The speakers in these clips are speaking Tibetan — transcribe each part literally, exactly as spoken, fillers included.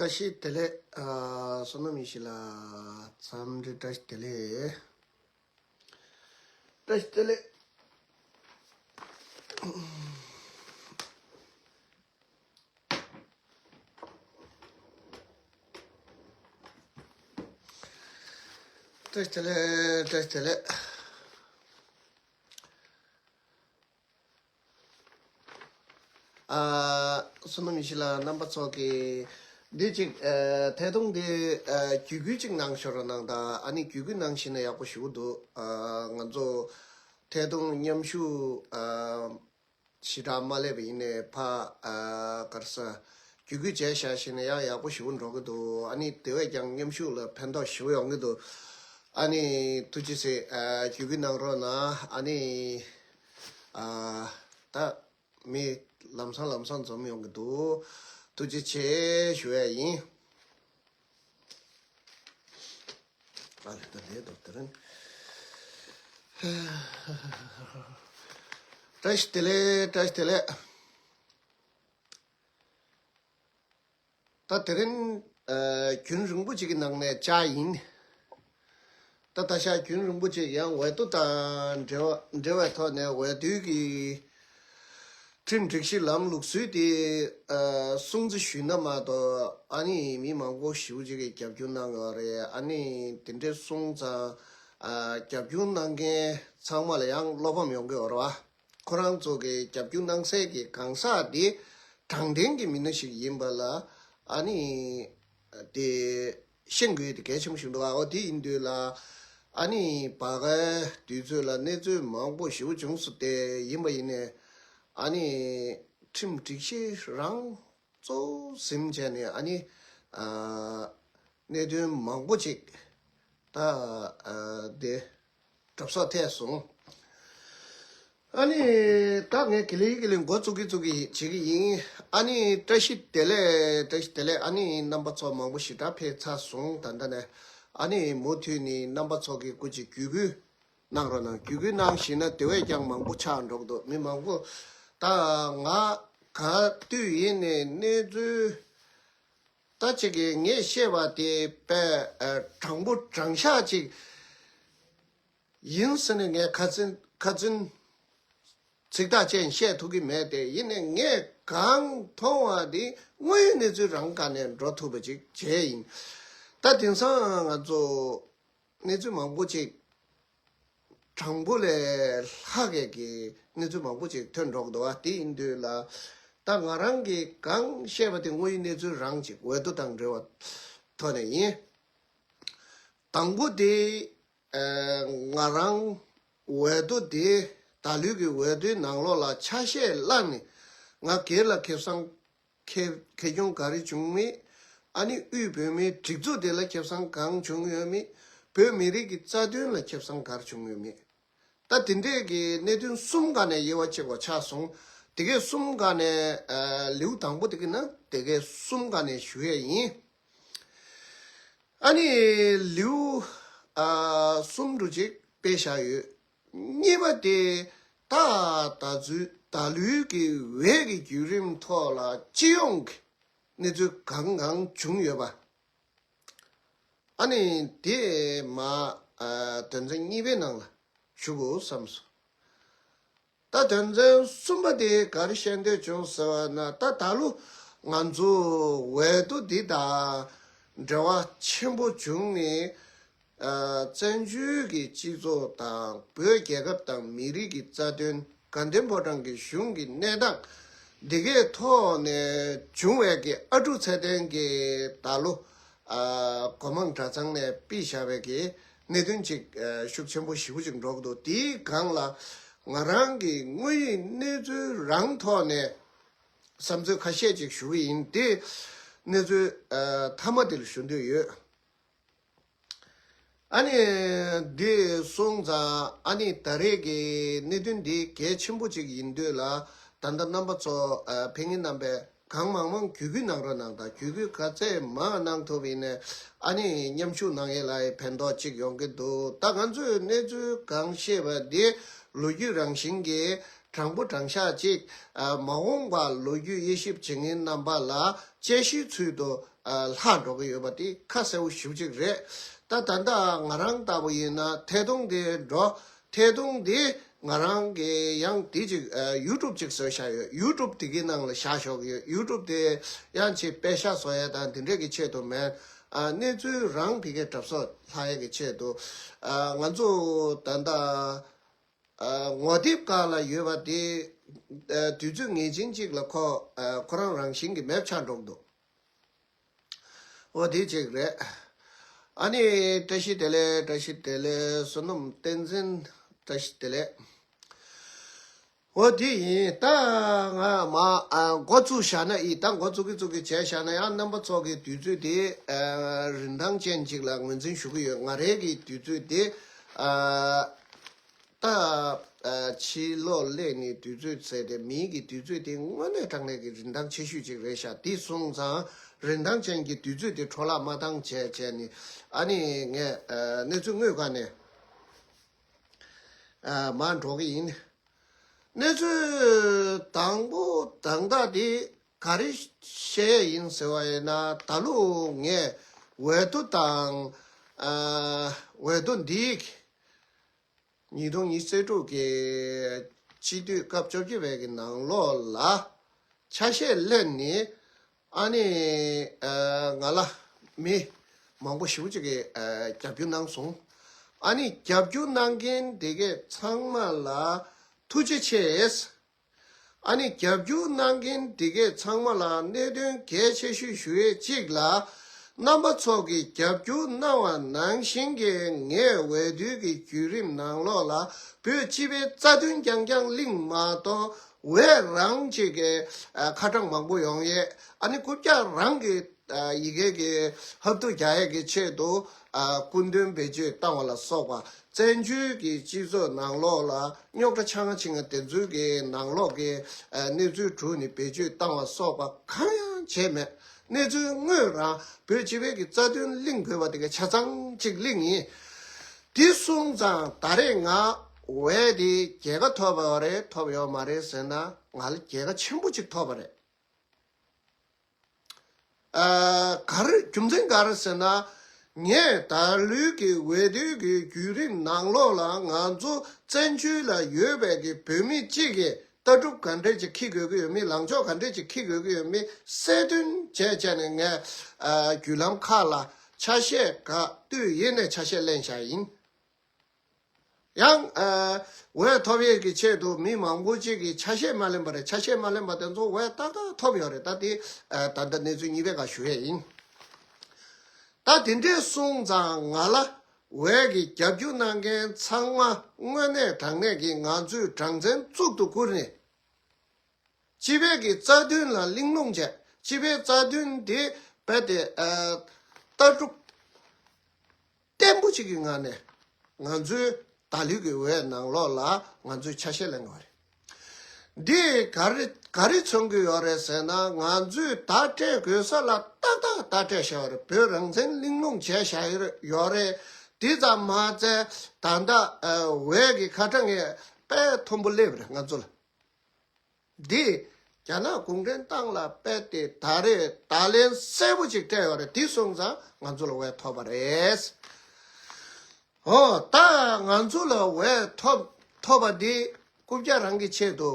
བཀྲ་ཤིས་བདེ་ལེགས། ཨ། བསོད་ནམས་ཡེ་ཤེས་ལགས། འཚམས་འདྲི། བཀྲ་ཤིས་བདེ་ལེགས། བཀྲ་ཤིས་བདེ་ལེགས། བཀྲ་ཤིས་བདེ་ལེགས། བཀྲ་ཤིས་བདེ་ལེགས། ཨ། བསོད་ནམས་ཡེ་ཤེས་ལགས། རྣམ་པ་ཚོ་གིས་འདི་གཅིག་ཨ། ཐད་གཏོང་འདི་ཨ། བརྒྱུད་སྐུལ་གཅིག་གནང་ཤོག་རོགས་གནང་དང་། ཨ་ནི་བརྒྱུད་སྐུལ་གནང་ཤེས་ན་ཡག་པོ་ཞེ་པོ་འདུག་ཨ། ང་ཚོ་ཐད་གཏོང་མཉམ་ཞུགས་ཨ། ཞེ་དྲག་མ་སླེབས་པ་ཡིན་ནའི་ཕ། ཨ། ག་རེ་ཟེར། བརྒྱུད་སྐུལ་བྱས་བཞག་ཤེས་ན་ཡང་ཡག་པོ་ཞེ་པོ་འགྲོ་གི་འདུག་ཨ་ནི་དེ་བས་ཀྱང་མཉམ་ཞུགས་ལ་ཕན་ཐོགས་ཞེ་པོ་ཡོང་གི་འདུག་ཨ་ནི་ཐུགས་རྗེ་ཆེ། ཨ། བརྒྱུད་སྐུལ་གནང་རོགས་གནང་། ཨ་ནི། ཨ། ད་མི་ལམ་སང་ལམ་སང་འཛོམས་ཡོང་གི་འདུག་ཐུགས་རྗེ་ཆེ་ཞུ་ཡ་ཡིན། ཨ་ལེ། ད་ལས་འདུག་དེ་རིང་། བཀྲ་ཤིས་བདེ་ལེགས། བཀྲ་ཤིས་བདེ་ལེགས། ད་དེ་རིང་ཨ། རྒྱུན་རིང་པོ་ཅིག་གི་ནང་ནས་བཅར་ཡིན། ད་ད་ཆ་རྒྱུན་རིང་པོ་ཅིག་ཡང་འོས་བསྡུ་དང་འབྲེལ་བ་འབྲེལ་བའི་ཐོག་ནས་འོས་བསྡུའི་གི་ཁྲིམས་སྒྲིག་གཞི་ལམ་ལུགས་སྲོལ་དེ་ཨ། སྲུང་བརྩི་ཞུས་ན་མ་གཏོགས། ཨ་ནི་མི་མང་པོ་ཞེ་པོ་ཅིག་གིས་རྒྱབ་སྐྱོར་གནང་ཡོད་རེད། ཨ་ནི་དེ་འདྲའི་སོང་ཙང་ཨ། རྒྱབ་སྐྱོར་གནང་མཁན་ཚང་མ་ལ་ཡང་བློ་ཕམ་ཡོང་གི་ཡོད་རེད་བ། ཁོ་རང་ཚོ་གིས་རྒྱབ་སྐྱོར་གནང་སའི་གི་གང་ཟག་དེ་དྲང་བདེན་གྱི་མི་སྣ་ཞིག་ཡིན་པ་ལ། ཨ་ནི་དེ་ཤེས་དགོས་དེ་གལ་ཆེན་པོ་ཞིག་འདུག་ཨ། འོ་དེ་ཡིན་དུས་ལ། ཨ་ནི་བར་སྐབས་དུས་ཚོད་ལ་གནས་ཚུལ་མང་པོ་ཞེ་པོ་བྱུང་སོང་སྟེ། ཡིན་པ་ཡིན་ནའི་ཨ་ནི་ཁྲིམས་སྒྲིག་གཞི་རང་གཙོ་བོ་ཟིན་བྱས་ནས། ཨ་ནི་ཨ། གནད་དོན་མང་པོ་ཅིག་ད་ཨ། དེ་གྲབས་གསོག་ཐེབས་སོང་། ཨ་ནི་ད་ངས་གི་ལི་གི་ལི་འགོ་བཙུགས་ཀྱི་བཙུགས་ཀྱི་བྱེད་ཀྱི་ཡིན། ཨ་ནི་བཀྲ་ཤིས་བདེ་ལེགས། བཀྲ་ཤིས་བདེ་ལེགས། ཨ་ནི་རྣམ་པ་ཚོ་མང་པོ་ཞེ་དྲག་ཕེབས་ཚར་སོང་། ད་ལྟ་ནས་ཨ་ནི་མུ་མཐུད་ནས་རྣམ་པ་ཚོ་གིས་སྐུ་མཁྱེན་བརྒྱུད་སྐུལ་གནང་རོགས་གནང་། བརྒྱུད་སྐུལ་གནང་ཤེས་ན་དེ་བས་ཀྱང་མང་པོ་ཆགས་འགྲོ་གི་འདུག་མི་མང་པོ། ད་ང་ག་དུས་ཡིན་ནའི་གནས་ཚུལ་ད་ཅིག་གིས་ངས་བཤད་པ་དེ་དཔེ་ཨ། དྲང་པོ་དྲང་བཞག་ཅིག་ཡིན་ཟེར་ནས་ངས་ཁ་ཚིག་ཁ་ཚིག་ཚིག་ཐག་བཅད་བཤད་ཐུབ་ཀྱི་མེད་དེ། ཡིན་ནའི་ངས་གང་མཐོང་བ་དེ་དངོས་ཡོད་གནས་ཚུལ་རང་སྒང་ནས་འགྲོ་ཐུབ་པ་ཅིག་བྱས་ཡིན། ད་དེང་སང་ང་ཚོ་གནས་ཚུལ་མང་པོ་ཅིག་དྲང་པོ་ལས་ལྷག་གི་གི་གནས་ཚུལ་མང་པོ་ཅིག་ཐོན་འགྲོ་གི་འདུག་བ། དེ་ཡིན་དུས་ལ་ད་ང་རང་གིས་གང་བཤད་པ་དེ་དངོས་ཡོད་གནས་ཚུལ་རང་ཅིག་འོས་བསྡུ་དང་འབྲེལ་བ་ཐོག་ནས་ཡིན། དང་པོ་དེ་ཨ། ང་རང་འོས་བསྡུ་དེ་ད་ལོའི་གི་འོས་བསྡུའི་ནང་ལོགས་ལ་ཆ་ཤས་བླངས་ནས། ང་སྒེར་ལ་ཁེ་བཟང་ཁེ་ཁེ་གྱོང་ག་རེ་བྱུང་མེད། ཨ་ནི་དབུས་བོད་མིའི་སྒྲིག་འཛུགས་དེ་ལ་ཁེ་བཟང་གང་བྱུང་ཡོད་མེད། བོད་མི་རིགས་ཀྱི་རྩ་དོན་ལ་ཁེ་བཟང་ག་རེ་བྱུང་ཡོད་མེད། ད་དེ་འདྲས་ཀྱི་གནད་དོན་གསུམ་སྒང་ནས་དབྱེ་བ་ཕྱེ་དགོས་ཆགས་སོང་། དེ་གའི་གསུམ་སྒང་ནས་ཨ། ལེའུ་དང་པོ་དེ་གི་ནང་དེ་གའི་གསུམ་སྒང་ནས་ཞུ་ཡས་ཡིན། ཨ་ནི་ལེའུ་ཨ། གསུམ་དུ་ཅིག་དཔེ་བཞག་ཡོད། གཉིས་པ་དེ་ད་ད་ཚོད་ད་ལོའི་གི་འོས་ཀྱི་བརྒྱུད་རིམ་ཐོག་ལ་སྤྱི་ཡོངས་ཀྱི་གནས་ཚུལ་གང་གང་བྱུང་ཡོད་པ། ཨ་ནི་དེ་མ་ཨ། དོན་ཚན་གཉིས་པའི་ནང་ལ་ཞུ་དགོས་བསམ་སོང་། ད་དོན་ཚན་གསུམ་པ་དེ་ག་རེ་བཤད་འདོད་བྱུང་ཟེར་བ་ན། ད་ད་ལོ་ང་ཚོ་འོས་བསྡུ་འདི་དང་འབྲེལ་བ་ཆེན་པོ་བྱུང་ནས། ཨ། བཙན་བྱོལ་གྱི་སྤྱི་ཚོགས་དང་བོད་རྒྱལ་ཁབ་དང་མི་རིགས་ཀྱི་རྩ་དོན། དགའ་ལྡན་ཕོ་བྲང་གི་གཞུང་གི་གནས་སྟངས་འདི་གའི་ཐོག་ནས་བྱུང་བའི་གི་ཨ་འབྲུག་ཚེ་བརྟན་གྱིས་ད་ལོ་ཨ། སྒོ་མང་གྲྭ་ཚང་ནས་ཕུལ་བཞག་པའི་གི་གནད་དོན་ཅིག་ཨ། ཤུགས་ཆེན་པོ་ཞེ་པོ་ཅིག་འགྲོ་གི་འདུག་དེའི་སྒང་ལ་ང་རང་གི་དངོས་ཡོད་གནས་ཚུལ་རང་ཐོག་ནས་བསམ་ཚུལ་ཁ་ཤས་ཅིག་ཞུ་གི་ཡིན། དེ་གནས་ཚུལ་ཨ། མཐའ་མ་དེ་ལ་ཞུ་འདོད་ཡོད། ཨ་ནི་འདི་སོང་ཙང་ཨ་ནི་ད་རེས་ཀྱི་གནད་དོན་འདི་གལ་ཆེན་པོ་ཅིག་ཡིན་དུས་ལ། ད་ལྟ་རྣམ་པ་ཚོ་ཨ། ཕེབས་མཁན་རྣམ་པས་གང་མང་མང་བརྒྱུད་སྐུལ་གནང་རོགས་གནང་དང་། བརྒྱུད་སྐུལ་ག་ཚད་མང་གནང་ཐུབ་ཡིན་ནའི་ཨ་ནི་མཉམ་ཞུགས་གནང་ཡས་ལ་ཕན་ཐོགས་ཅིག་ཡོང་གི་འདུག་ད་ང་ཚོས་གནས་ཚུལ་གང་ཤེས་པ་འདི་ལོ་རྒྱུས་རང་བཞིན་གྱི་དྲང་པོ་དྲང་བཞག་ཅིག་ཨ། མ་འོངས་པ་ལོ་རྒྱུས་དབྱེ་ཞིབ་བྱེད་མཁན་རྣམ་པ་ལ་དཔྱད་གཞིའི་ཚུལ་དུ་ ཨ་ལྷག་འགྲོ་གི་ཡོད་པ་དེ་ཁ་གསལ་པོ་ཞེ་པོ་ཅིག་རེད། ད་ད་ལྟ་ང་རང་ལྟ་བུ་ཡིན་ན་ཐད་གཏོང་དེ་འགྲོ། ཐད་གཏོང་དེ་ང་རང་གི་ཡང་དེ་ཅིག་ཨ་ཡུ་ཊུབ་ཅིག་བཟོས་བཞག་ཡོད། ཡུ་ཊུབ་དེ་གི་ནང་ལ་བཞག་ཞོག་གི་ཡོད། ཡུ་ཊུབ་དེ་ཡང་ཅིག་པེ་ཤག་བཟོ་ཡ་དང་དེ་འདྲས་ཀྱི་ཆེད་དུ་མིན། ཨ་གནས་ཚུལ་རང་ཕ་གིར་གྲབས་གསོག་ལྷག་ཡ་གི་ཆེད་དུ། ཨ་ང་ཚོ་ད་ལྟ་ཨ་ངོ་དེབ་སྒང་ལ་ཡོད་པ་དེ། ཨ་དུས་ཚོད་ངེས་ཅན་ཅིག་ལ་ཁོ་ཨ་ཁོ་རང་རང་བཞིན་གྱིས་མེད་པ་ཆགས་འགྲོ་གི་འདུག། འོ་དེ་གཅིག་རེད། ཨ་ནི་བཀྲ་ཤིས་བདེ་ལེགས། བཀྲ་ཤིས་བདེ་ལེགས། བསོད་ནམས་བསྟན་འཛིན། བཀྲ་ཤིས་བདེ་ལེགས། འོ་དེ་ཡིན། ད་ང་མ་ཨ་འགོ་བཙུགས་བཞག་ན་ཡིན། ད་འགོ་བཙུགས་ཀྱི་བཙུགས་ཀྱི་བྱས་བཞག་ན་ཡང་རྣམ་པ་ཚོ་གི་དུས་ཚོད་དེ་ཨ་རིན་ཐང་ཅན་ཅིག་ལ་ངོས་འཛིན་ཞུ་གི་ཡོད། ང་རའི་གི་དུས་ཚོད་དེ་ཨ་ད་ཨ་ཕྱི་ལོགས་སླེབས་ནས་དུས་ཚོད་ཟེར་ཏེ་མིའི་གི་དུས་ཚོད་དེ་དངོས་གནས་དྲང་གནས་ཀྱི་རིན་ཐང་ཆེ་ཤོས་ཅིག་རེད་ཤག། དེ་སོང་ཙང་རིན་ཐང་ཅན་གྱི་དུས་ཚོད་དེ་འཕྲོ་བརླག་མ་བཏང་བྱས་བྱས་ནས་ཨ་ནི་ངས་ཨ་གནས་ཚུལ་དངོས་སྒང་ནས་ཨ་མར་འགྲོ་གི་ཡིན། གནས་ཚུལ་དང་པོ་དང་ད་དེ་ག་རེ་བཤད་ཡིན་ཟེར་བ་ཡིན་ན། ད་ལོ་ངས་འོས་བསྡུ་དང་ཨ་འོས་བསྡུ་འདི་ཉིས་སྟོང་ཉི་ཤུ་རྩ་དྲུག་གི་སྤྱི་འཐུས་སྐབས་བཅོ་བརྒྱད་པའི་གི་ནང་ལོགས་ལ་ཆ་ཤས་ལེན་ནས་ཨ་ནི་ཨ་ང་ལ་མི་མང་པོ་ཞེ་པོ་ཅིག་གིས་ཨ་རྒྱབ་སྐྱོར་གནང་སོང་། ཨ་ནི་རྒྱབ་སྐྱོར་གནང་མཁན་དེ་གས་ཚང་མ་ལ་ཐུགས་རྗེ་ཆེ། ཨ་ནི་རྒྱབ་སྐྱོར་གནང་མཁན་དེ་གས་ཚང་མ་ལ་གནད་དོན་གལ་ཆེ་ཤོས་ཞུ་ཡས་གཅིག་ལ། རྣམ་པ་ཚོ་གིས་རྒྱབ་སྐྱོར་གནང་བ་ནང་བཞིན་གྱི་ངས་འོས་བསྡུའི་གི་བརྒྱུད་རིམ་ནང་ལོགས་ལ་བོད་སྤྱི་པའི་རྩ་དོན་རྐྱང་རྐྱང་གླེང་མ་གཏོགས། འོས་རང་གཅིག་གི་ཨ་ཁ་གྲངས་མང་པོ་ཡོང་ཡས། ཨ་ནི་རྐུབ་བཀྱག་རང་གི་ཨ་ཡི་གེ་གི་ཧབ་ཐུག་རྒྱག་ཡས་ཀྱི་ཆེད་དུ་ཨ་སྐུ་མདུན་བེད་སྤྱོད་བཏང་བ་ལ་སོགས་པ། བཙན་བྱོལ་གྱི་སྤྱི་ཚོགས་ནང་ལོགས་ལ་རྙོག་དྲ་ཆང་ཆིང་དེ་ཚོའི་གི་ནང་ལོགས་ཀྱི་ཨ་གནས་ཚུལ་དྲུག་ནས་བེད་སྤྱོད་བཏང་བ་སོགས་པ་གང་ཡང་བྱས་མེད། གནས་ཚུལ་དངོས་རང་བོད་སྤྱི་པའི་གི་རྩ་དོན་གླེང་དགོས་པ་དེ་ག་ཆ་ཚང་གཅིག་གླེང་ཡིན། དེ་སོང་ཙང་ད་རེས་ང་འོས་དེ་རྒྱལ་ཁ་ཐོབ་པ་རེད་ཐོབ་ཡོད་མ་རེད་ཟེར་ན། ང་ལ་རྒྱལ་ཁ་ཆེན་པོ་གཅིག་ཐོབ་པ་རེད། ཨ་ག་རེ་རྒྱུ་མཚན་ག་རེ་ཟེར་ན། ངས་ད་ལོའི་གི་འོས་བསྡུའི་གི་བརྒྱུད་རིམ་ནང་ལོགས་ལ་ང་ཚོ་བཙན་བྱོལ་ལ་ཡོད་པའི་གི་བོད་མི་གཅིག་གིས་ལྟ་གྲུབ་ག་འདྲས་ཅིག་འཁྱེར་དགོས་ཀྱི་ཡོད་མེད། ལངས་ཕྱོགས་ག་འདྲས་ཅིག་འཁྱེར་དགོས་ཀྱི་ཡོད་མེད་གསལ་སྟོན་བྱས་བྱས་ནས། ངས་ཨ་བརྒྱུད་ལམ་ཁག་ལ་ཆ་ཤས་ག་དུས་ཡིན་ནས་ཆ་ཤས་ལེན་བཞག་ཡིན། ཡང་ཨ་འོས་ཐོབ་ཡས་ཀྱི་ཆེད་དུ་མི་མང་པོ་ཅིག་གིས་ཆ་ཤས་མ་ལེན་པ་རེད། ཆ་ཤས་མ་ལེན་པ་དེ་ཚོ་འོས་ཏག་ཏག་ཐོབ་ཡོད་རེད། ད་དེ་ཨ་ད་ལྟ་གནས་ཚུལ་གཉིས་པའི་སྐོར་ཞུ་ཡས་ཡིན། ད་དེ་འདྲས་སོང་ཙང་ང་ལ་འོས་ཀྱི་རྒྱབ་སྐྱོར་གནང་མཁན་ཚང་མ་དངོས་གནས་དྲང་གནས་ཀྱི་ང་ཚོའི་གྲངས་འཛིན་གཙུག་ཏུ་བཀུར་ནས། སྤྱི་པའི་གི་རྩ་དོན་ལ་གླེང་སློང་བྱས། སྤྱི་པའི་རྩ་དོན་དེ་རྦད་དེ་ཨ་ལྟ་གྲུབ་བརྟན་པོ་ཅིག་གི་ངང་ནས་ང་ཚོའི་ད་ལོའི་གི་འོས་ནང་ལོགས་ལ་ང་ཚོས་ཆ་ཤས་ལེན་དགོས་རེད། འདི་ག་རེ་ག་རེ་མཚོན་གྱི་ཡོད་རེད་ཟེར་ན། ང་ཚོས་བརྡ་སྤྲད་དགོས་ས་ལ་ཏག་ཏག་བརྡ་སྤྲད་བཞག་པ་རེད། བོད་རང་བཙན་གླེང་སློང་བྱས་བཞག་ཡོད་རེད། དེ་ཙམ་མ་ཚད་ད་ལྟ་ཨ་འོས་ཀྱི་ཁ་གྲངས་ངས་དཔེ་མཐོན་པོ་སླེབས་རེད་ང་ཚོ་ལ། འདི་རྒྱ་ནག་གུང་ཁྲན་ཏང་ལ་རྦད་དེ་ད་རེས་བརྡ་ལན་གསལ་པོ་ཅིག་སྤྲད་ཡོད་རེད། འདི་སོང་ཙང་ང་ཚོ་ལ་འོས་ཐོབ་པ་རེད། འོ་ད་ང་ཚོ་ལ་འོས་ཐོབ་ཐོབ་པ་འདི་རྐུབ་བཀྱག་རང་གི་ཆེད་དུ་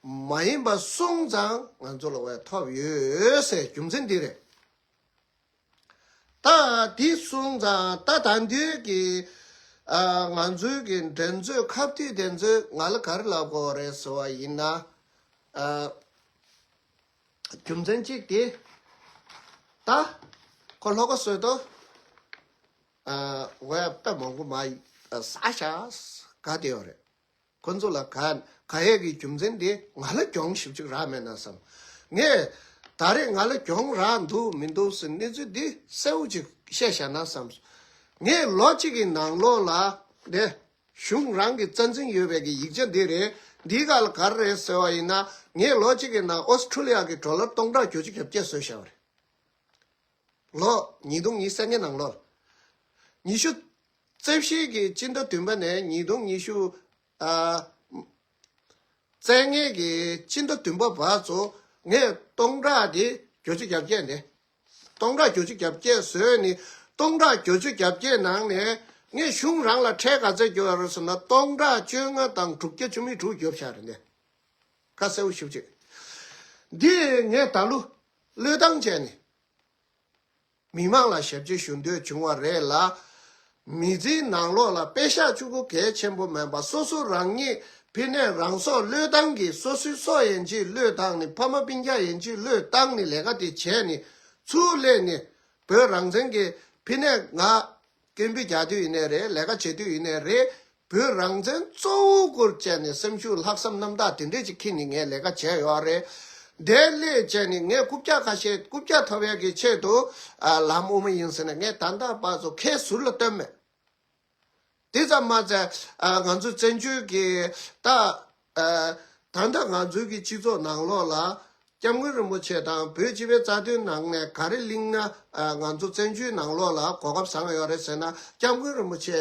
མ་ཡིན་པ་སོང་ཙང་ང་ཚོ་ལ་འོས་ཐོབ་ཡོད་ཟེར་རྒྱུ་མཚན་འདི་རེད། ད་འདི་སོང་ཙང་ད་ད་འདིའི་གི་ཨ་ང་ཚོའི་གི་འགྲན་རྩོད་ཁ་གཏད་དེ་ཚོས་ང་ལ་ག་རེ་ལབ་དགོས་རེད་ཟེར་བ་ཡིན་ན། ཨ་རྒྱུ་མཚན་གཅིག་དེ་ད་ཁོ་ལྷོ་ཁ་བཟོས་ཏོ། ཨ་འོས་དཔེ་མང་པོ་མ་ཟ་ཤ་ག་དེ་ཡོད་རེད། ཁོ་ཚོ་ལ་ག་ག་ཡས་ཀྱི་རྒྱུ་མཚན་དེ་ང་ལ་གྱོང་ཞིབ་ཅིག་རག་མེད་ན་བསམ། ངས་ད་རེས་ང་ལ་གྱོང་རག་འདུག་མི་འདུག་ཟེར་གནས་ཚུལ་འདི་གསལ་བོ་ཅིག་བཤད་བཞག་ན་བསམ། ངས་ལོ་གཅིག་གི་ནང་ལོགས་ལ་ནས་གཞུང་རང་གི་རྩ་འཛིན་ཡོད་པའི་གི་ཡིག་ཆ་འདི་རེད། འདིའི་སྒང་ལ་ག་རེ་རེད་ཟེར་བ་ཡིན་ན། ངས་ལོ་གཅིག་གི་ནང་ཨོ་སི་ཁྲུ་ལི་ཡ་གི་ཌོ་ལར་སྟོང་ཕྲག་བརྒྱད་ཅུ་གྱ་བརྒྱད་བཟོས་བཞག་པ་རེད། ལོ་ཉིས་སྟོང་ཉི་ཤུ་རྩ་ལྔའི་ནང་ལོགས་ལ། ཉི་ཤུ་རྩ་བཞི་གི་སྤྱི་ཟླ་བདུན་པ་ནས་ཉིས་སྟོང་ཉི་ཤུ་ཨ་རྩ་ལྔའི་གི་སྤྱི་ཟླ་བདུན་པ་བར་ཚོ་ངས་སྟོང་ཕྲག་དེ་བརྒྱད་ཅུ་གྱ་བརྒྱད་ནས་ སྟོང་ཕྲག་བརྒྱད་ཅུ་གྱ་བརྒྱད་བཟོས་ནས་སྟོང་ཕྲག་བརྒྱད་ཅུ་གྱ་བརྒྱད་ནང་ནས་ངས་གཞུང་རང་ལ་ཁྲལ་ག་ཚད་བསྐྱོན་ཡོད་རེད་ཟེར་ན་སྟོང་ཕྲག་བཅོ་ལྔ་དང་དྲུག་བརྒྱ་བཅུ་མེད་དྲུག་བསྐྱོན་བཞག་རེད་འདི། ཁ་གསལ་པོ་ཞུ་ཅིག་འདི་ངས་ད་ལོ་བློས་བཏང་བྱས་ནས། མི་མང་ལ་ཞབས་ཕྱི་ཞུ་འདོད་བྱུང་བ་རེད་ལ། མི་ཚེའི་ནང་ལོགས་ལ་པེ་ཤག་གཅིག་པོ་གལ་ཆེན་པོ་མིན་པ་སོ་སོ་རང་ཉིད་ཕི་ནས་རང་སྲོག་བློས་བཏང་གིས་སོ་སོའི་སྲོག་ཡན་ཆད་བློས་བཏང་ནས་ཕ་མ་སྤུན་ཀྱག་ཡན་ཆད་བློས་བཏང་ནས་ལས་ཀ་དེ་བྱས་ནས་ཚུར་སླེབས་ནས་བོད་རང་བཙན་གྱི་ཕི་ནས་ང་སྐད་འབོད་རྒྱག་དུས་ཡིན་ནའི་རེད། ལས་ཀ་བྱེད་དུས་ཡིན་ནའི་རེད། བོད་རང་བཙན་གཙོ་བོ་སྐོར་བྱས་ནས་སེམས་ཤུགས་ལྷག་བསམ་རྣམ་དག་དེ་འདྲས་ཅིག་འཁྱེར་ནས་ངས་ལས་ཀ་བྱས་ཡོད་རེད། དེ་སླེབས་བྱས་ནས་ངས་རྐུབ་བཀྱག་ཁ་ཤས་རྐུབ་བཀྱག་ཐོབ་ཡག་གི་ཆེད་དུ་ཨ་ལམ་དབུ་མ་ཡིན་ཟེར་ནས་ངས་ད་ལྟ་བར་དུ་ཁའི་ཟུར་ལ་བཏོན་མེད། དེ་ཙམ་མ་ཟད་ཨ་ང་ཚོ་བཙན་བྱོལ་གྱི་ད་ཨ་ད་ལྟ་ང་ཚོའི་གི་སྤྱི་ཚོགས་ནང་ལོགས་ལ་སྐྱབས་མགོན་རིན་པོ་ཆེ་དང་བོད་སྤྱི་པའི་རྩ་དོན་ནང་ནས་ག་རེ་གླེང་ན་ཨ་ང་ཚོ་བཙན་བྱོལ་ནང་ལོགས་ལ་གོ་སྐབས་བཟང་ཡོད་རེད་ཟེར་ན་སྐྱབས་མགོན་རིན་པོ་ཆེ་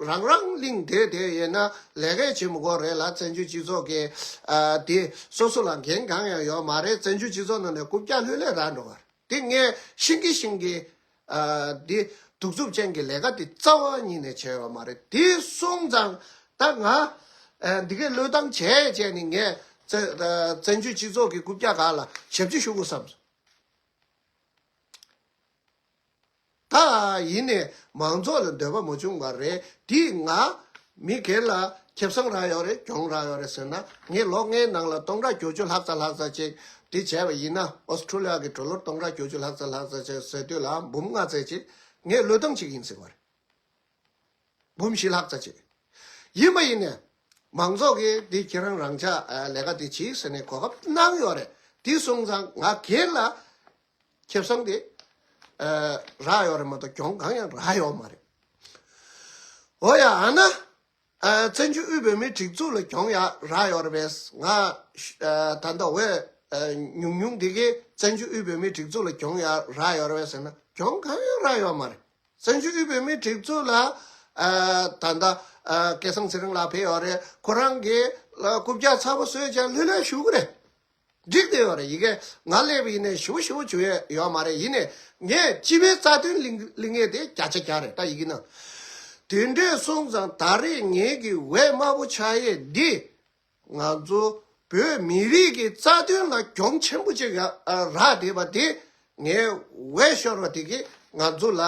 རང་རང་གླེང་བསྡད་བསྡད་ཡོད་ན་ལས་ཀ་བྱེད་མི་དགོས་རེད་ལ། བཙན་བྱོལ་སྤྱི་ཚོགས་ཀྱི་ཨ་དེ་སོ་སོ་ལ་འགན་གང་ཡང་ཡོད་མ་རེད། བཙན་བྱོལ་སྤྱི་ཚོགས་ནང་ནས་རྐུབ་བཀྱག་ལྷོད་ལྷོད་རག་འགྲོ་བ་རེད། དེ་ངས་ཤེས་ཀྱི་ཤེས་ཀྱི་ཨ་དེ་གདུག་རྩུབ་ཅན་གྱི་ལས་ཀ་དེ་རྩ་བ་ཉིད་ནས་བྱས་ཡོད་མ་རེད། དེ་སོང་ཙང་ད་ང་ཨ་འདི་གའི་བློས་བཏང་བྱས་བྱས་ནས་ངས་བཙན་ཨ་བཙན་བྱོལ་སྤྱི་ཚོགས་ཀྱི་རྐུབ་བཀྱག་སྒང་ལ་ཞབས་ཕྱི་ཞུ་དགོས་བསམ་སོང་། ད་ཡིན་ནས་མང་ཚོགས་ལ་འདོད་པ་མ་བྱུང་བ་རེད། དེས་ང་མི་སྒེར་ལ་ཁེ་བཟང་རག་ཡོད་རེད་གྱོང་རག་ཡོད་རེད་ཟེར་ན་ངས་ལོ་ལྔའི་ནང་ལ་སྟོང་ཕྲག་བརྒྱད་ཅུ་ལྷག་ཙམ་ལྷག་ཙམ་ཅིག་དེ་བྱས་པ་ཡིན་ན་ཨོ་སི་ཁྲུ་ལི་ཡ་གི་ཌོ་ལར་སྟོང་ཕྲག་བརྒྱད་ཅུ་ལྷག་ཙམ་ལྷག་ཙམ་ཅིག་ཟེར་དུས་ལ་འབུམ་ལྔ་ཙམ་ཅིག་ངས་བློས་བཏང་བྱེད་ཀྱི་ཡིན་ཟེར་བ་རེད། འབུམ་བཞི་ལྷག་ཙམ་ཅིག་ཡིན་པ་ཡིན་ནས་མང་ཚོགས་ཀྱིས་འདི་ཁྱེད་རང་རང་ཅག་ལས་ཀ་འདི་བྱེད་ཟེར་ནས་གོ་སྐབས་གནང་ཡོད་རེད། དེ་སོང་ཙང་ང་སྒེར་ལ་ཁེ་བཟང་དེ་རག་ཡོད་རེད་མ་གཏོགས་གྱོང་གང་ཡང་རག་ཡོད་མ་རེད། འོ་ཡ་ཨ་ན་བཙན་བྱོལ་དབུས་བོད་མིའི་སྒྲིག་འཛུགས་ལ་གྱོང་ཡག་རག་ཡོད་རེད་པས། ང་ད་ལྟ་འོས་ཉུང་ཉུང་འདི་གས་བཙན་བྱོལ་དབུས་བོད་མིའི་སྒྲིག་འཛུགས་ལ་གྱོང་ཡག་རག་ཡོད་རེད་པས་ཟེར་ན་གྱོང་གང་ཡང་རག་ཡོད་མ་རེད། བཙན་བྱོལ་དབུས་བོད་མིའི་སྒྲིག་འཛུགས་ལ་ཨ་ད་ལྟ་ཨ་སྐལ་བཟང་ཚེ་རིང་ལགས་ཕེབས་ཡོད་རེད། ཁོ་རང་གིས་ཨ་རྐུབ་བཀྱག་ཚ་པོ་བཟོས་ཀྱང་ལྷོད་ལྷོད་བཞུགས་ཀྱི་རེད། འགྲིག་བསྡད་ཡོད་རེད། ཡི་གེ་ང་སླེབས་པ་ཡིན་ནའི་ཞུ་བ་ཞུ་བ་བྱུང་ཡོད་ཡོད་མ་རེད། ཡིན་ནའི་ངས་སྤྱི་པའི་རྩ་དོན་གླེང་གླེང་ཡས་དེ་བརྒྱ་ཆ་བརྒྱ་རེད། ད་ཡི་གེ་ནང་དེ་འདྲས་སོང་ཙང་ད་རེས་ངེད་ཀྱི་འོས་དམའ་པོ་ཆགས་ཡས་འདི། ང་ཚོ་བོད་མི་རིགས་ཀྱི་རྩ་དོན་ལ་གྱོང་ཆེན་པོ་ཅིག་ཡ་ཨ་རག་བསྡད་པ་དེ་ངའི་འོས་ཤོར་བ་དེ་གིས་ང་ཚོ་ལ་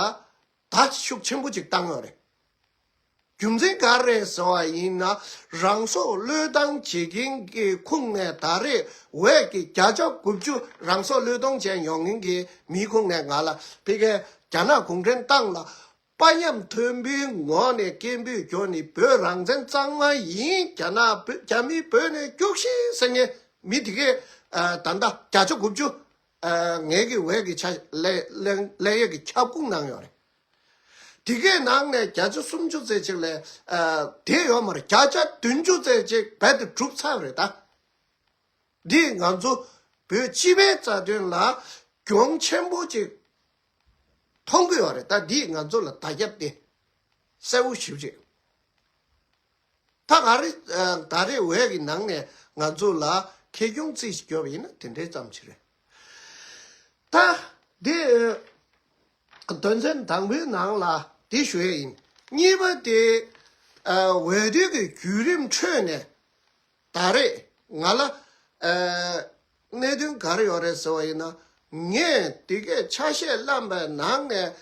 ད་ཤུགས་ཆེན་པོ་ཅིག་བཏང་ཡོད་རེད། རྒྱུ་མཚན་ག་རེ་རེད་ཟེར་བ་ཡིན་ན་རང་སྲོག་བློས་བཏང་བྱེད་མཁན་གྱི་ཁོངས་ནས་ད་རེས་འོས་ཀྱི་བརྒྱ་ཆ་དགུ་བཅུ་རང་སྲོག་བློས་གཏོང་བྱས་ཡོང་མཁན་གྱི་མིའི་ཁོངས་ནས་ང་ལ་ཕ་གིའི་རྒྱ་ནག་གུང་ཁྲན་ཏང་ལ། དཔའ་ཉམས་མཐོན་པོའི་ངོས་ནས་སྐད་འབོད་བརྒྱབ་ནས་བོད་རང་བཙན་གཙང་མ་ཡིན། རྒྱ་ནག་བོད་རྒྱ་མི་བོད་ནས་རྒྱུགས་ཤིག་ཟེར་མཁན་མི་དེ་གས་ཨ་ད་ལྟ་བརྒྱ་ཆ་དགུ་བཅུ་ཨ་ངེད་ཀྱི་འོས་ཀྱི་ཆ་ལས་ལས་ལས་ཡས་ཀྱི་ཁྱབ་ཁོངས་ནང་ཡོད་རེད། དེ་གས་ནང་ནས་བརྒྱ་ཆ་སུམ་ཅུ་ཙམ་ཅིག་ལས་ཨ་དེ་ཡོད་མ་རེད། བརྒྱ་ཆ་བདུན་ཅུ་ཙམ་ཅིག་རྦད་དེ་གྲུབ་ཚར་བ་རེད་ད། འདིས་ང་ཚོ་བོད་སྤྱི་པའི་རྩ་དོན་ལ་གྱོང་ཆེན་པོ་ཅིག་མཐོང་གི་ཡོད་རེད། ད་འདིས་ང་ཚོ་ལ་བརྡ་ཁྱབ་སྟེ་གསལ་པོ་ཞེ་པོ་ཅིག་ད་ག་རེ་ཨ་ད་རེས་འོས་ཀྱི་ནང་ནས་ང་ཚོ་ལ་ཁེ་གྱོང་རྩིས་ཤིག་བརྒྱབ་པ་ཡིན་ན་དེ་འདྲའི་ཙམ་ཞིག་རེད། ད་འདི་དོན་ཚན་དང་པོའི་ནང་ལ་འདི་ཞུ་ཡས་ཡིན། གཉིས་པ་དེ་ཨ་འོས་བསྡུ་གི་བརྒྱུད་རིམ་ཁྲོད་ནས། ད་རེས་ང་ལ་ཨ་གནད་དོན་ག་རེ་ཡོད་རེད་ཟེར་བ་ཡིན་ན། ངས་དེ་གའི་ཆ་ཤས་བླངས་པའི་ནང་ནས་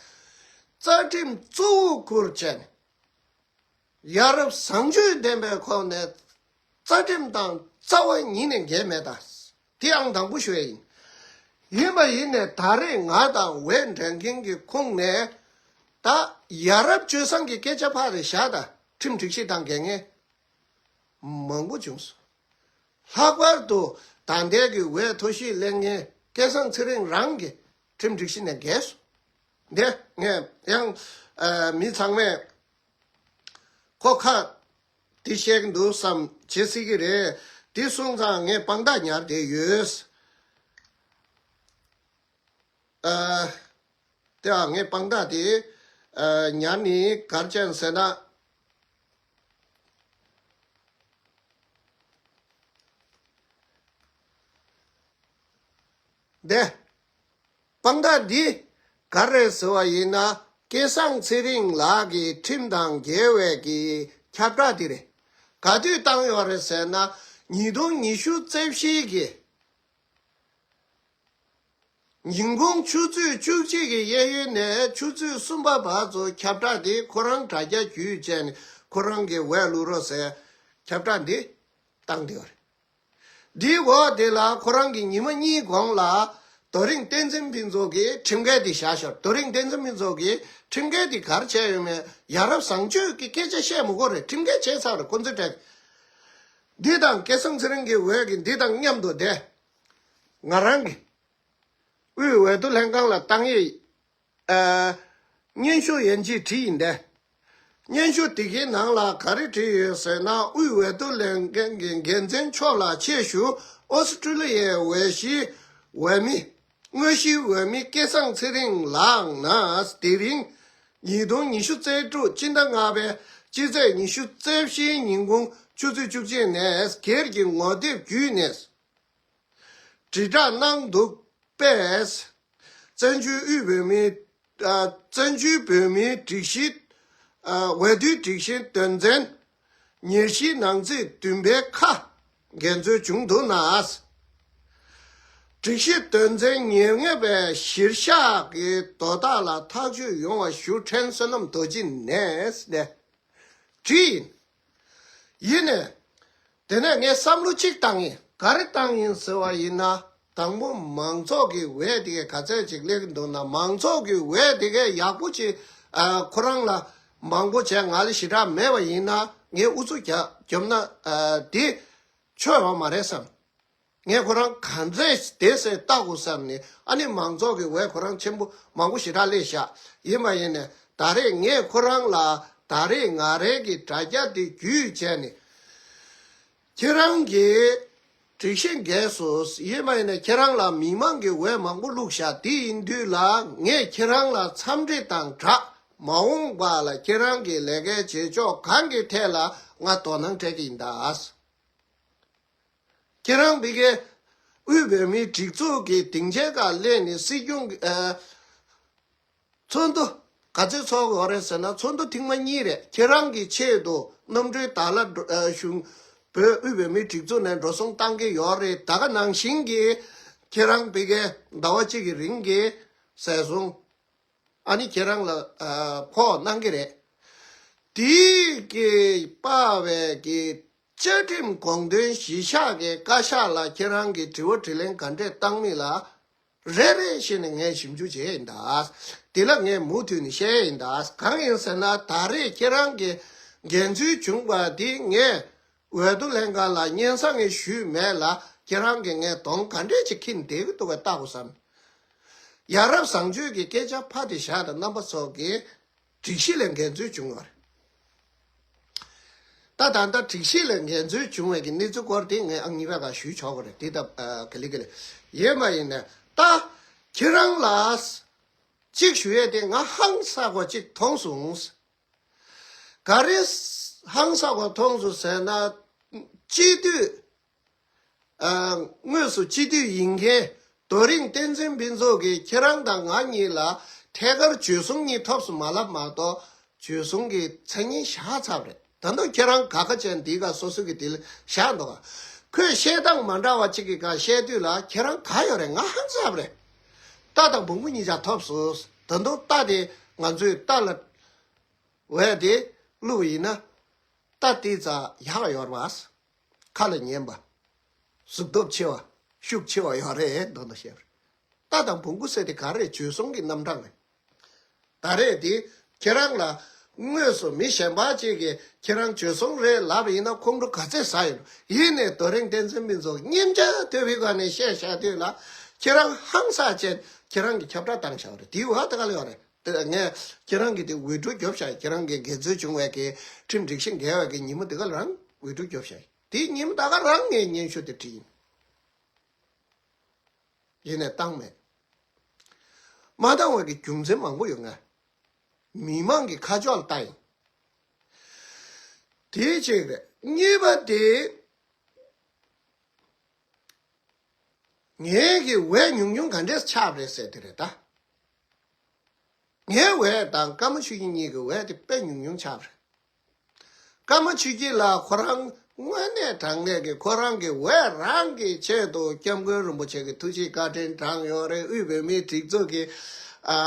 རྩ་ཁྲིམས་གཙོ་བོ་བཀུར་བྱས་ནས་ཡ་རབས་བཟང་སྤྱོད་ལྡན་པའི་ཁོངས་ནས་རྩ་ཁྲིམས་དང་རྩ་བ་ཉིད་ནས་འགལ་མེད་ད། དེ་ཨང་དང་པོ་ཞུ་ཡས་ཡིན། ཡིན་པ་ཡིན་ནས་ད་རེས་ང་དང་འོས་འབྲི་མཁན་གྱི་ཁོངས་ནས་ད་ཡ་རབས་སྤྱོད་བཟང་གི་སྐད་ཆ་ཕར་རེ་བཞག་ད་ཁྲིམས་སྒྲིག་གཞི་དང་འགལ་མཁན། མང་པོ་བྱུང་སོང་། ལྷག་པར་དུ་ད་ལྟའི་གི་འོས་ཐོ་གཞིས་ལེན་མཁན་སྐལ་བཟང་ཚེ་རིང་རང་གིས་ཁྲིམས་སྒྲིག་གཞི་ནས་འགལ་སོང་། འདི་ངས་ཡང་ཨ་མི་ཚང་མས་ཁོ་ཁ་འདི་བཤད་ཀྱི་འདུག་བསམ་བྱེད་སྲིད་ཀྱི་རེད། འདི་སོང་ཙང་ངས་དཔང་རྟགས་ཉར་བསྡད་ཡོད། ཨ། དེ་ཡང་ངས་དཔང་རྟགས་དེ་ཨ་ཉར་ནས་ག་རེ་བྱས་ཟེར་ན། དེ། དཔང་རྟགས་འདི་ ག་རེ་ཟེར་བ་ཡིན་ན། སྐལ་བཟང་ཚེ་རིང་ལགས་ཀྱི་ཁྲིམས་དང་འགལ་བའི་གི་ཁྱབ་བསྒྲགས་དེ་རེད། ག་དུས་བཏང་ཡོད་རེད་ཟེར་ན། ཉིས་སྟོང་ཉི་ཤུ་རྩ་བཞིའི་གི་ཉིན་གུང་ཆུ་ཚོད་བཅུ་གཅིག་གི་གཡས་གཡོན་ནས་ཆུ་ཚོད་གསུམ་པ་བར་དུ་ཁྱབ་བསྒྲགས་དེ་ཁོ་རང་དྲ་རྒྱ་བརྒྱུད་བྱས་ནས་ཁོ་རང་གི་འོས་བླུག་རོགས་ཟེར་ཁྱབ་བསྒྲགས་འདི་བཏང་བསྡད་ཡོད་རེད། འདིའི་འོག་དེ་ལ་ཁོ་རང་གིས་ཉི་མ་གཉིས་གོང་ལ་རྡོ་རིང་བསྟན་འཛིན་ཕུན་ཚོགས་ཀྱིས་ཁྲིམས་འགལ་དེ་བཞག་ཤོག་རྡོ་རིང་བསྟན་འཛིན་ཕུན་ཚོགས་ཀྱིས་ཁྲིམས་འགལ་དེ་ག་རེ་བྱས་ཡོད་མེད་ཡ་རབས་བཟང་སྤྱོད་ཀྱི་སྐད་ཆ་བཤད་མི་དགོས་རེད། ཁྲིམས་འགལ་བྱས་ཚར་རེད། ཁོ་ཚོའི་གྲས་འདི་དང་སྐལ་བཟང་ཚེ་རིང་གི་འོས་ཀྱི་འདི་དང་མཉམ་དུ་དེ་ང་རང་གི་དབུས་འོས་བསྡུ་ལྷན་ཁང་ལ་བཏང་ཡིག་ཨ། སྙན་ཞུ་ཡན་ཆད་བྲིས་ཡིན་ཏེ། སྙན་ཞུ་དེ་གའི་ནང་ལ་ག་རེ་བྲིས་ཡོད་ཟེར་ན། དབུས་འོས་བསྡུ་ལྷན་ཁང་གི་འགན་འཛིན་མཆོག་ལ་ཆེད་ཞུ་ཨོ་སི་ཀྲི་ལི་ཡའི་འོས་གཞིའི་འོས་མི། དངོས་གཞིའི་འོས་མི་སྐལ་བཟང་ཚེ་རིང་ལགས་ནས། དེ་རིང་ཉིས་སྟོང་ཉི་ཤུ་རྩ་དྲུག་སྤྱི་ཟླ་ལྔ་པའི་སྤྱི་ཚེས་ཉི་ཤུ་རྩ་བཞིའི་ཉིན་གུང་ཆུ་ཚོད་བཅུ་གཅིག་ནས་སྒེར་གྱི་ངོ་དེབ་བརྒྱུད་ནས། དྲིལ་བསྒྲགས་གནང་འདུག་པས། བཙན་བྱོལ་དབུས་བོད་མིའི། ཨ། བཙན་བྱོལ་བོད་མིའི་སྒྲིག་གཞི། ཨ། འོས་བསྡུའི་སྒྲིག་གཞིའི་དོན་ཚན་ཉེར་བཞིའི་ནང་ཚིག་བདུན་པའི་ཁ་འགལ་འཛོལ་བྱུང་འདུག་ན། སྒྲིག་གཞི་དོན་ཚན་ཉེར་ལྔ་པའི་གཞིར་བཞག་གི་དོ་བདག་ལ་ཐག་གཅོད་ཡོང་བ་ཞུ། ཕྲན་བསོད་ནམས་རྡོ་རྗེ་ནས་ནས། བྲིས་ཡིན། ཡིན་ནས། དེ་ནས་ངས་བསམ་བློ་གཅིག་བཏང་ཡིན། ག་རེ་བཏང་ཡིན་ཟེར་བ་ཡིན་ན། དང་པོ་མང་ཚོགས་ཀྱི་འོས་དེ་གས་ག་ཚད་ཅིག་སླེབས་ཀྱི་འདུག་ན། མང་ཚོགས་ཀྱི་འོས་དེ་གས་ཡག་པོ་ཅིག་ཨ། ཁོ་རང་ལ་མང་པོ་བྱས་ང་ལ་ཞེ་དྲག་མེད་པ་ཡིན་ན། ངས་ཨུ་ཚུགས་རྒྱབ་རྒྱོབ་ན། ཨ། དེ་ཆོག་ཡོད་མ་རེད་བསམ། ངས་ཁོ་རང་ག་འདྲས་བསྡད་སའི་ལྟ་དགོས་བསམ་ནས། ཨ་ནི་མང་ཚོགས་ཀྱི་འོས་ཁོ་རང་ཆེན་པོ་མང་པོ་ཞེ་དྲག་སླེབས་ཤག་ཡིན་པ་ཡིན་ནས། ད་རེས་ངས་ཁོ་རང་ལ་ད་རེས་ང་རང་གི་དྲ་རྒྱ་དེ་བརྒྱུད་བྱས་ནས། ཁྱེད་རང་གིས་སྒྲིག་གཞི་འགལ་སོང་། ཡིན་པ་ཡིན་ནས་ཁྱེད་རང་ལ་མི་མང་གི་འོས་མང་པོ་བླུགས་ཤག་དེ་ཡིན་དུས་ལ་ངས་ཁྱེད་རང་ལ་འཚམས་འདྲི་དང་སྦྲགས། མ་འོངས་པ་ལ་ཁྱེད་རང་གི་ལས་ཀའི་བྱེད་ཕྱོགས་གང་གི་ཐད་ལ་ང་དོ་སྣང་སྤྲད་ཀྱི་ཡིན་ད། ཁྱེད་རང་བི་གའི་དབུས་བོད་མིའི་སྒྲིག་འཛུགས་ཀྱི་སྡིངས་ཆའི་ཁ་སླེབས་ནས་སྲིད་སྐྱོང་གི་ཨ། ཚོགས་འདུ་ག་ཚོད་ཚོགས་ཡོད་རེད་ཟེར་ན། ཚོགས་འདུ་ཐེངས་མ་གཉིས་རེད། ཁྱེད་རང་གི་ཆེད་དུ་གནམ་གྲུའི་དར་ལ་འགྲོ་ཨ། གཞུང་བོད་དབུས་བོད་མིའི་སྒྲིག་འཛུགས་ནས་འགྲོ་སོང་བཏང་གི་ཡོད་རེད། ད་ག་ནང་བཞིན་གྱི་ཁྱེད་རང་བི་གའི་ཟླ་བ་གཅིག་གི་རིང་གི་ཟས་བཟུང་། ཨ་ནི་ཁྱེད་རང་ལ་ཨ། ཕོགས་གནང་གི་རེད། དེའི་གི་དཔའ་བའི་གི་བཅའ་ཁྲིམས་དགོངས་དོན་གཞི་བཞག་གི་བཀའ་ཤག་ལ་ཁྱེད་རང་གི་དྲི་བ་དྲིས་ལན་ག་འདྲས་བཏང་མིན་ལ་རེ་རེ་བཞིན་ནས་ངས་ཞིབ་འཇུག་བྱས་ཡིན་ད། དེ་ལ་ངས་མུ་མཐུད་ནས་བཤད་ཡིན་ད། གང་ཡིན་ཟེར་ན། ད་རེས་ཁྱེད་རང་གི་འགན་འཛོལ་བྱུང་བ་དེ་ངས་འོས་བསྡུ་ལྷན་ཁང་ལ་སྙན་སེང་ངས་ཞུས་མེད་ལ། ཁྱེད་རང་གིས་ངས་གདོང་ག་འདྲས་ཅིག་ཁྱེར་བསྡད་ཀྱི་འདུག་གས་ལྟ་དགོས་བསམ། ཡ་རབས་བཟང་སྤྱོད་ཀྱི་སྐད་ཆ་ཕར་དེ་བཞག་དང་། རྣམ་པ་ཚོ་གིས་སྒྲིག་གཞི་ལ་འགལ་འཛོལ་བྱུང་བ་རེད། ད་ད་ལྟ་སྒྲིག་གཞི་ལ་འགལ་འཛོལ་བྱུང་བའི་གི་གནས་ཚུལ་སྐོར་དེ་ངས་ཨང་གཉིས་པའི་སྒང་ཞུས་ཆོག་གི་རེད། དེ་ད་ཨ། ག་ལེ་ག་ལེ་ཡིན་པ་ཡིན་ནས། ད་ཁྱེད་རང་ལ་གཅིག་ཞུ་ཡས་དེ་ང་ཧང་སངས་པ་གཅིག་མཐོང་སོང་། ག་རེ་ཧང་སངས་པ་མཐོང་སོང་ཟེར་ན། སྤྱི་འཐུས་ཨ། དངོས་སུ་སྤྱི་འཐུས་ཡིན་མཁན་རྡོ་རིང་བསྟན་འཛིན་ཕུན་ཚོགས་ཀྱིས་ཁྱེད་རང་དང་ང་གཉིས་ལ་ཐད་ཀར་བྱོལ་སོང་གཉིས་ཐོབ་སོང་མ་ལབ་མ་གཏོགས། བྱོལ་སོང་གི་མཚན་སྙན་བཞག་ཚར་བ་རེད། ད་དུང་ཁྱེད་རང་ག་ཁ་ཅན་དེའི་སྒང་སོ་སོ་གི་དེ་ལ་བཞག་འདུག་ག་ཁོས་བཤད་སྟངས་མ་འདྲ་བ་གཅིག་གི་སྒང་བཤད་དུས་ལ། ཁྱེད་རང་ག་ཡོད་རེད། ང་ཧང་སངས་པ་རེད། རྟ་དང་བོང་བུ་གཉིས་ཆ་ཐོབ་སོང་། ད་དུང་རྟ་དེ་ང་ཚོས་རྟ་ལ་འོས་དེ་བླུགས་པ་ཡིན་ན། རྟ་དེ་ཙ་ཡག་ཡོད་རེད་པ། ཁ་ལ་ཉན་པ། གཟུགས་སྟོབས་ཆེ་བ། ཤུགས་ཆེ་བ་ཡོད་རེད་མདོག་མདོག་བཤད་པ་རེད། རྟ་དང་བོང་བུ་ཟེར་དེ་ག་རེ་རེད། བྱོལ་སོང་གི་རྣམ་གྲངས་རེད། ད་རེས་དེ་ཁྱེད་རང་ལ་དངོས་སུ་མི་གཞན་པ་ཅིག་གིས་ཁྱེད་རང་བྱོལ་སོང་རེད་ལབ་པ་ཡིན་ན་ཁོང་ཁྲོ་ག་ཚད་ཟ་ཡོད། ཡིན་ནའི་རྡོ་རིང་བསྟན་འཛིན་ཕུན་ཚོགས་སྙིང་རྗེ་དོད་པའི་སྒང་ནས་བཤད་བཞག་དུས་ལ། ཁྱེད་རང་ཧང་སངས་བྱས་ཁྱེད་རང་གི་ཁྱབ་བསྒྲགས་བཏང་བཞག་པ་རེད། དེའི་འོག་ད་ག་ལ་ཡོད་རེད། དེ་ངས་ཁྱེད་རང་གི་དེ་འོས་སྒྲུབ་རྒྱོབ་བཞག་ཡིན། ཁྱེད་རང་གི་འགལ་འཛོལ་བྱུང་བའི་གི་ཁྲིམས་སྒྲིག་གཞི་འགལ་བའི་གི་ཉིན་མོ་དེ་ག་ལ་རང་འོས་སྒྲུབ་རྒྱོབ་བཞག་ཡིན། དེའི་ཉིན་མོ་ད་ག་རང་ངས་སྙན་ཞུ་དེ་བྲིས་ཡིན། ཡིན་ནས་བཏང་མེད། མ་བཏང་བའི་གི་རྒྱུ་མཚན་མང་པོ་ཡོད། ང་མི་མང་གི་ཁ་ཕྱོགས་ལ་ལྟ་ཡིན། དེ་གཅིག་རེད། གཉིས་པ་དེ། ངའི་གི་འོས་ཉུང་ཉུང་ག་འདྲས་ཆགས་པ་རེད་ཟེར་དེ་རེད་ད། ངའི་འོས་དང་ཀརྨ་ཆོས་སྐྱིད་གཉིས་ཀྱི་འོས་དེ་དཔེ་ཉུང་ཉུང་ཆགས་པ་རེད། ཀརྨ་ཆོས་སྐྱིད་ལགས་ཁོ་རང་དངོས་གནས་དྲང་གནས་ཀྱི་ཁོ་རང་གི་འོས་རང་གི་ཆེད་དུ་སྐྱབས་མགོན་རིན་པོ་ཆེ་གི་ཐུགས་རྗེ་བཀའ་དྲིན་དྲངས་ཡོད་རེད། དབུས་བོད་མིའི་སྒྲིག་འཛུགས་ཀྱི་ཨ་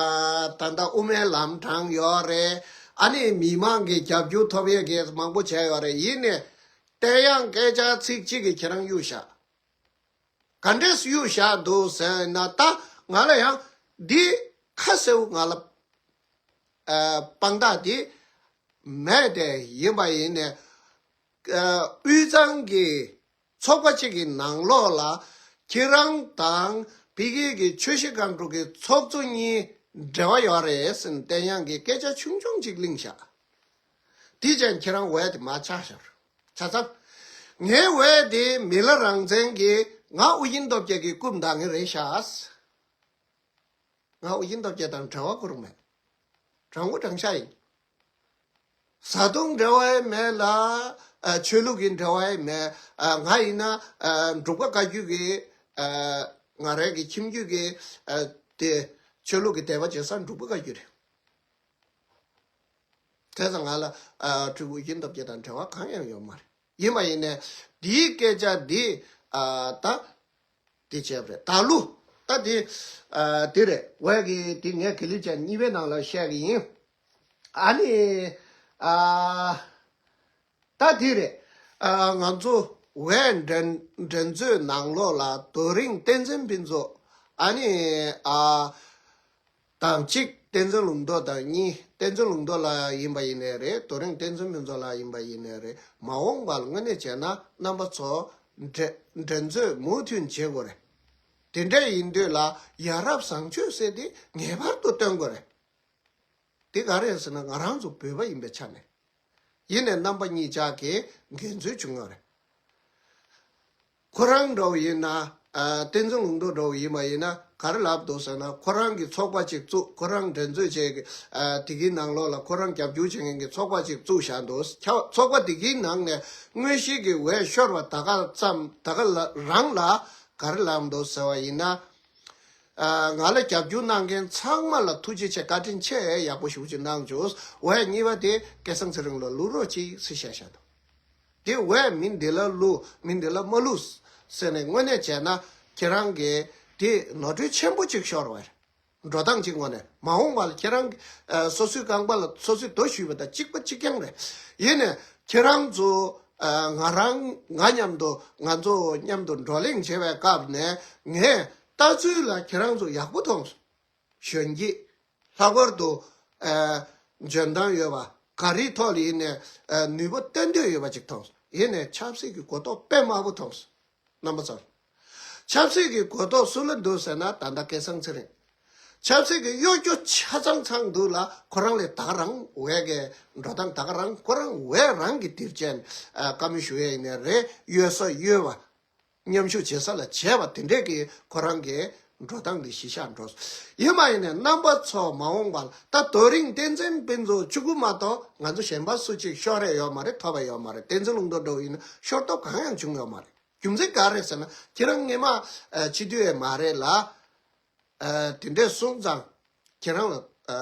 ད་ལྟ་དབུ་མའི་ལམ་དྲངས་ཡོད་རེད། ཨ་ནི་མི་མང་གི་རྒྱབ་སྐྱོར་ཐོབ་ཡས་ཀྱི་མང་པོ་བྱས་ཡོད་རེད། ཡིན་ནའི་བསྟན་དབྱངས་སྐད་ཆ་ཚིག་གཅིག་གིས་ཁྱེད་རང་གཡུག་བཞག་ག་འདྲས་གཡུག་བཞག་འདུག་ཟེར་ན། ད་ང་ལ་ཡང་འདི་ཁ་གསལ་པོ་ང་ལ་ཨ་དཔང་རྟགས་འདི་མེད་དེ། ཡིན་པ་ཡིན་ནས་ཨ་དབུས་གཙང་གི་ཚོགས་པ་གཅིག་གི་ནང་ལོགས་ལ་ཁྱེད་རང་དང་ཕ་གི་གི་ཆོས་གཞིས་སྒང་དྲུག་གི་ཚོགས་གཙོ་གཉིས་འབྲེལ་བ་ཡོད་རེད་ཟེར་ནས་བསྟན་དབྱངས་ཀྱིས་སྐད་ཆ་ཆུང་ཆུང་གཅིག་གླེང་བཞག་དེ་ཅན་ཁྱེད་རང་འོས་དེ་མར་ཆག་ཤོར། ཆ་ཚང་། ངའི་འོས་དེ་མི་ལ་རང་བཙན་གྱི་ང་ཨོ་རྒྱན་སྟོབས་རྒྱལ་གྱི་རྐུབ་འདེགས་ངེས་རེད་ཤག་ང་ཨོ་རྒྱན་སྟོབས་རྒྱལ་དང་འབྲེལ་བ་ཁོ་རང་མེད། དྲང་པོ་དྲང་བཞག་ཡིན། བཟའ་བཏུང་འབྲེལ་བ་ཡང་མེད་ལ། ཨ་ཆོས་ལུགས་ཀྱི་འབྲེལ་བ་ཡང་མེད། ཨ་ང་ཡིན་ན་ཨ་འབྲུག་པ་བཀའ་བརྒྱུད་ཀྱི་ཨ་ང་རང་གི་ཁྱིམ་རྒྱུད་ཀྱི་ཨ་དེ་ཆོས་ལུགས་ཀྱི་དད་པ་བྱེད་ས་འབྲུག་པ་བཀའ་བརྒྱུད་རེད། དེ་ཙང་ང་ལ་ཨ་སྤྲུལ་སྐུ་ཨོ་རྒྱན་སྟོབས་རྒྱལ་དང་འབྲེལ་བ་གང་ཡང་ཡོད་མ་རེད། ཡིན་པ་ཡིན་ནའི་འདིའི་སྐད་ཆ་འདི་ཨ་ད་འདི་བྱས་པ་རེད། ད་ལུ་ད་འདི་ཨ་འདི་རེད། འོས་ཀྱི་འདི་ངས་ག་ལེར་ཅན་གཉིས་པའི་ནང་ལ་བཤད་ཀྱི་ཡིན། ཨ་ནི་ཨ་ད་འདི་རེད། ཨ་ང་ཚོ་འོས་འགྲན་འགྲན་རྩོད་ནང་ལོགས་ལ་རྡོ་རིང་བསྟན་འཛིན་ཕུན་ཚོགས། ཨ་ནི་ཨ་དང་གཅིག་བསྟན་འཛིན་ལུང་རྟོགས་དང་གཉིས། བསྟན་འཛིན་ལུང་རྟོགས་ལགས་ཡིན་པ་ཡིན་ནའི་རེད། རྡོ་རིང་བསྟན་འཛིན་ཕུན་ཚོགས་ལགས་ཡིན་པ་ཡིན་ནའི་རེད། མ་འོངས་པ་ལ་དངོས་གནས་བྱས་ན་རྣམ་པ་ཚོ་འགྲན་འགྲན་རྩོད་མུ་མཐུད་བྱེད་དགོས་རེད། དེ་འདྲ་ཡིན་དུས་ལ་ཡ་རབས་བཟང་སྤྱོད་ཟེར་དེ་ངེས་པར་དུ་སྟོན་དགོས་རེད། དེ་ག་རེད་ཟེར་ན་ང་རང་ཚོ་བོད་པ་ཡིན་པའི་ཆ་ནས། ཡིན་ནའི་རྣམ་པ་གཉིས་ཆ་གི་འགལ་འཛོལ་བྱུང་ཡོད་རེད། ཁོ་རང་འདྲ་བོ་ཡིན་ན་ཨ་བསྟན་འཛིན་ལུང་རྟོགས་འདྲ་བོ་ཡིན་པ་ཡིན་ན་ག་རེ་ལབ་འདུག་ཟེར་ན། ཁོ་རང་གི་ཚོགས་པ་ཅིག་བཙུགས། ཁོ་རང་འགྲན་རྩོད་བྱེད་ཀྱི་ཨ་དེ་གི་ནང་ལོགས་ལ་ཁོ་རང་རྒྱབ་སྐྱོར་བྱེད་མཁན་གྱི་ཚོགས་པ་ཅིག་བཙུགས་བཞག་འདུག་ཚོགས་པ་དེ་གི་ནང་ནས་དངོས་གཞི་གི་འོས་ཤོར་བ་ད་ག་ཙམ་ད་ག་ལ་རང་ལ་ག་རེ་ལབ་འདུག་ཟེར་བ་ཡིན་ན། ཨ་ང་ལ་རྒྱབ་སྐྱོར་གནང་མཁན་ཚང་མ་ལ་ཐུགས་རྗེ་ཆེ། བཀའ་དྲིན་ཆེ། ཡག་པོ་ཞེ་པོ་ཅིག་གནང་བྱུང་། འོས་གཉིས་པ་དེ་སྐལ་བཟང་ཚེ་རིང་ལ་བླུག་རོགས་གྱིས་ཟེར་བཤད་བཞག་འདུག་དེ་འོས་མི་འདི་ལ་བླུག་མི་འདི་ལ་མ་བླུག་ཟེར་ནས་དངོས་གནས་བྱས་ན་ཁྱེད་རང་གིས་དེ་ནོར་འཁྲུལ་ཆེན་པོ་ཅིག་ཤོར་བ་རེད། འགྲོ་སྟངས་ཅིག་ངོས་ནས་མ་འོངས་པ་ལ་ཁྱེད་རང་གི་ཨ་སོ་སོའི་རྐང་པ་ལ་སོ་སོས་རྡོ་གཞུས་པ་དང་གཅིག་པ་གཅིག་རྐྱང་རེད། ཡིན་ནའི་ཁྱེད་རང་ཚོ་ཨ་ང་རང་ང་མཉམ་དུ་ང་ཚོ་མཉམ་དུ་བགྲོ་གླེང་བྱེད་པའི་སྐབས་ནས་ངས་ལྟ་ཚུལ་ལ་ཁྱེད་རང་ཚོ་ཡག་པོ་མཐོང་སོང་། གཞོན་སྐྱེས་ལྷག་པར་དུ་ཨ་འཇོན་ཐང་ཡོད་པ། ག་རེའི་ཐོག་ལ་ཡིན་ནའི་ཨ་ནུས་པ་བཏོན་འདོད་ཡོད་པ་ཅིག་མཐོང་སོང་། ཡིན་ནའི་ཆབ་སྲིད་ཀྱི་གོ་རྟོགས་དཔེ་དམའ་པོ་མཐོང་སོང་། རྣམ་པ་ཚོར། ཆབ་སྲིད་ཀྱི་གོ་རྟོགས་སུ་ལ་འདུག་ཟེར་ན་ད་ལྟ་སྐལ་བཟང་ཚེ་རིང་། ཆབ་སྲིད་ཀྱི་གཡོ་སྒྱུ་ཆ་ཚང་ཚང་འདུག་ལ། ཁོ་རང་ལས་ད་ག་རང་འོས་ཀྱི་འགྲོ་སྟངས་ད་ག་རང་། ཁོ་རང་འོས་རང་གི་དེར་ཅན་ཨ་བཀའ་མོལ་ཞུ་ཡས་ཡིན་ནའི་རེད། གཡོ་ས་གཡོ་བ། མཉམ་ཞུགས་བྱེད་ས་ལ་བྱས་པ་དེ་འདྲས་ཀྱི་ཁོ་རང་གི་འགྲོ་སྟངས་འདི་གཞི་བཞག་འགྲོ། ཡིན་མ་ཡིན་ནས་རྣམ་པ་ཚོ་མ་འོངས་པ་ལ་ད་རྡོ་རིང་བསྟན་འཛིན་ཕུན་ཚོགས་གཅིག་པུ་མ་གཏོགས་ང་ཚོ་གཞན་པ་སུ་གཅིག་ཤོར་ཡས་ཡོད་མ་རེད། ཐོབ་པ་ཡོད་མ་རེད། བསྟན་འཛིན་ལུང་རྟོགས་འདྲ་བོ་ཡིན་ན་ཤོར་ཐོབ་གང་ཡང་བྱུང་ཡོད་མ་རེད། རྒྱུ་མཚན་ག་རེ་ཟེར་ན་ཁྱེད་རང་སྔས་མ་ཨ་སྤྱི་འཐུས་ཡས་མ་རེད་ལ། ཨ་དེ་འདྲས་སོང་ཙང་ཁྱེད་རང་ལ་ཨ་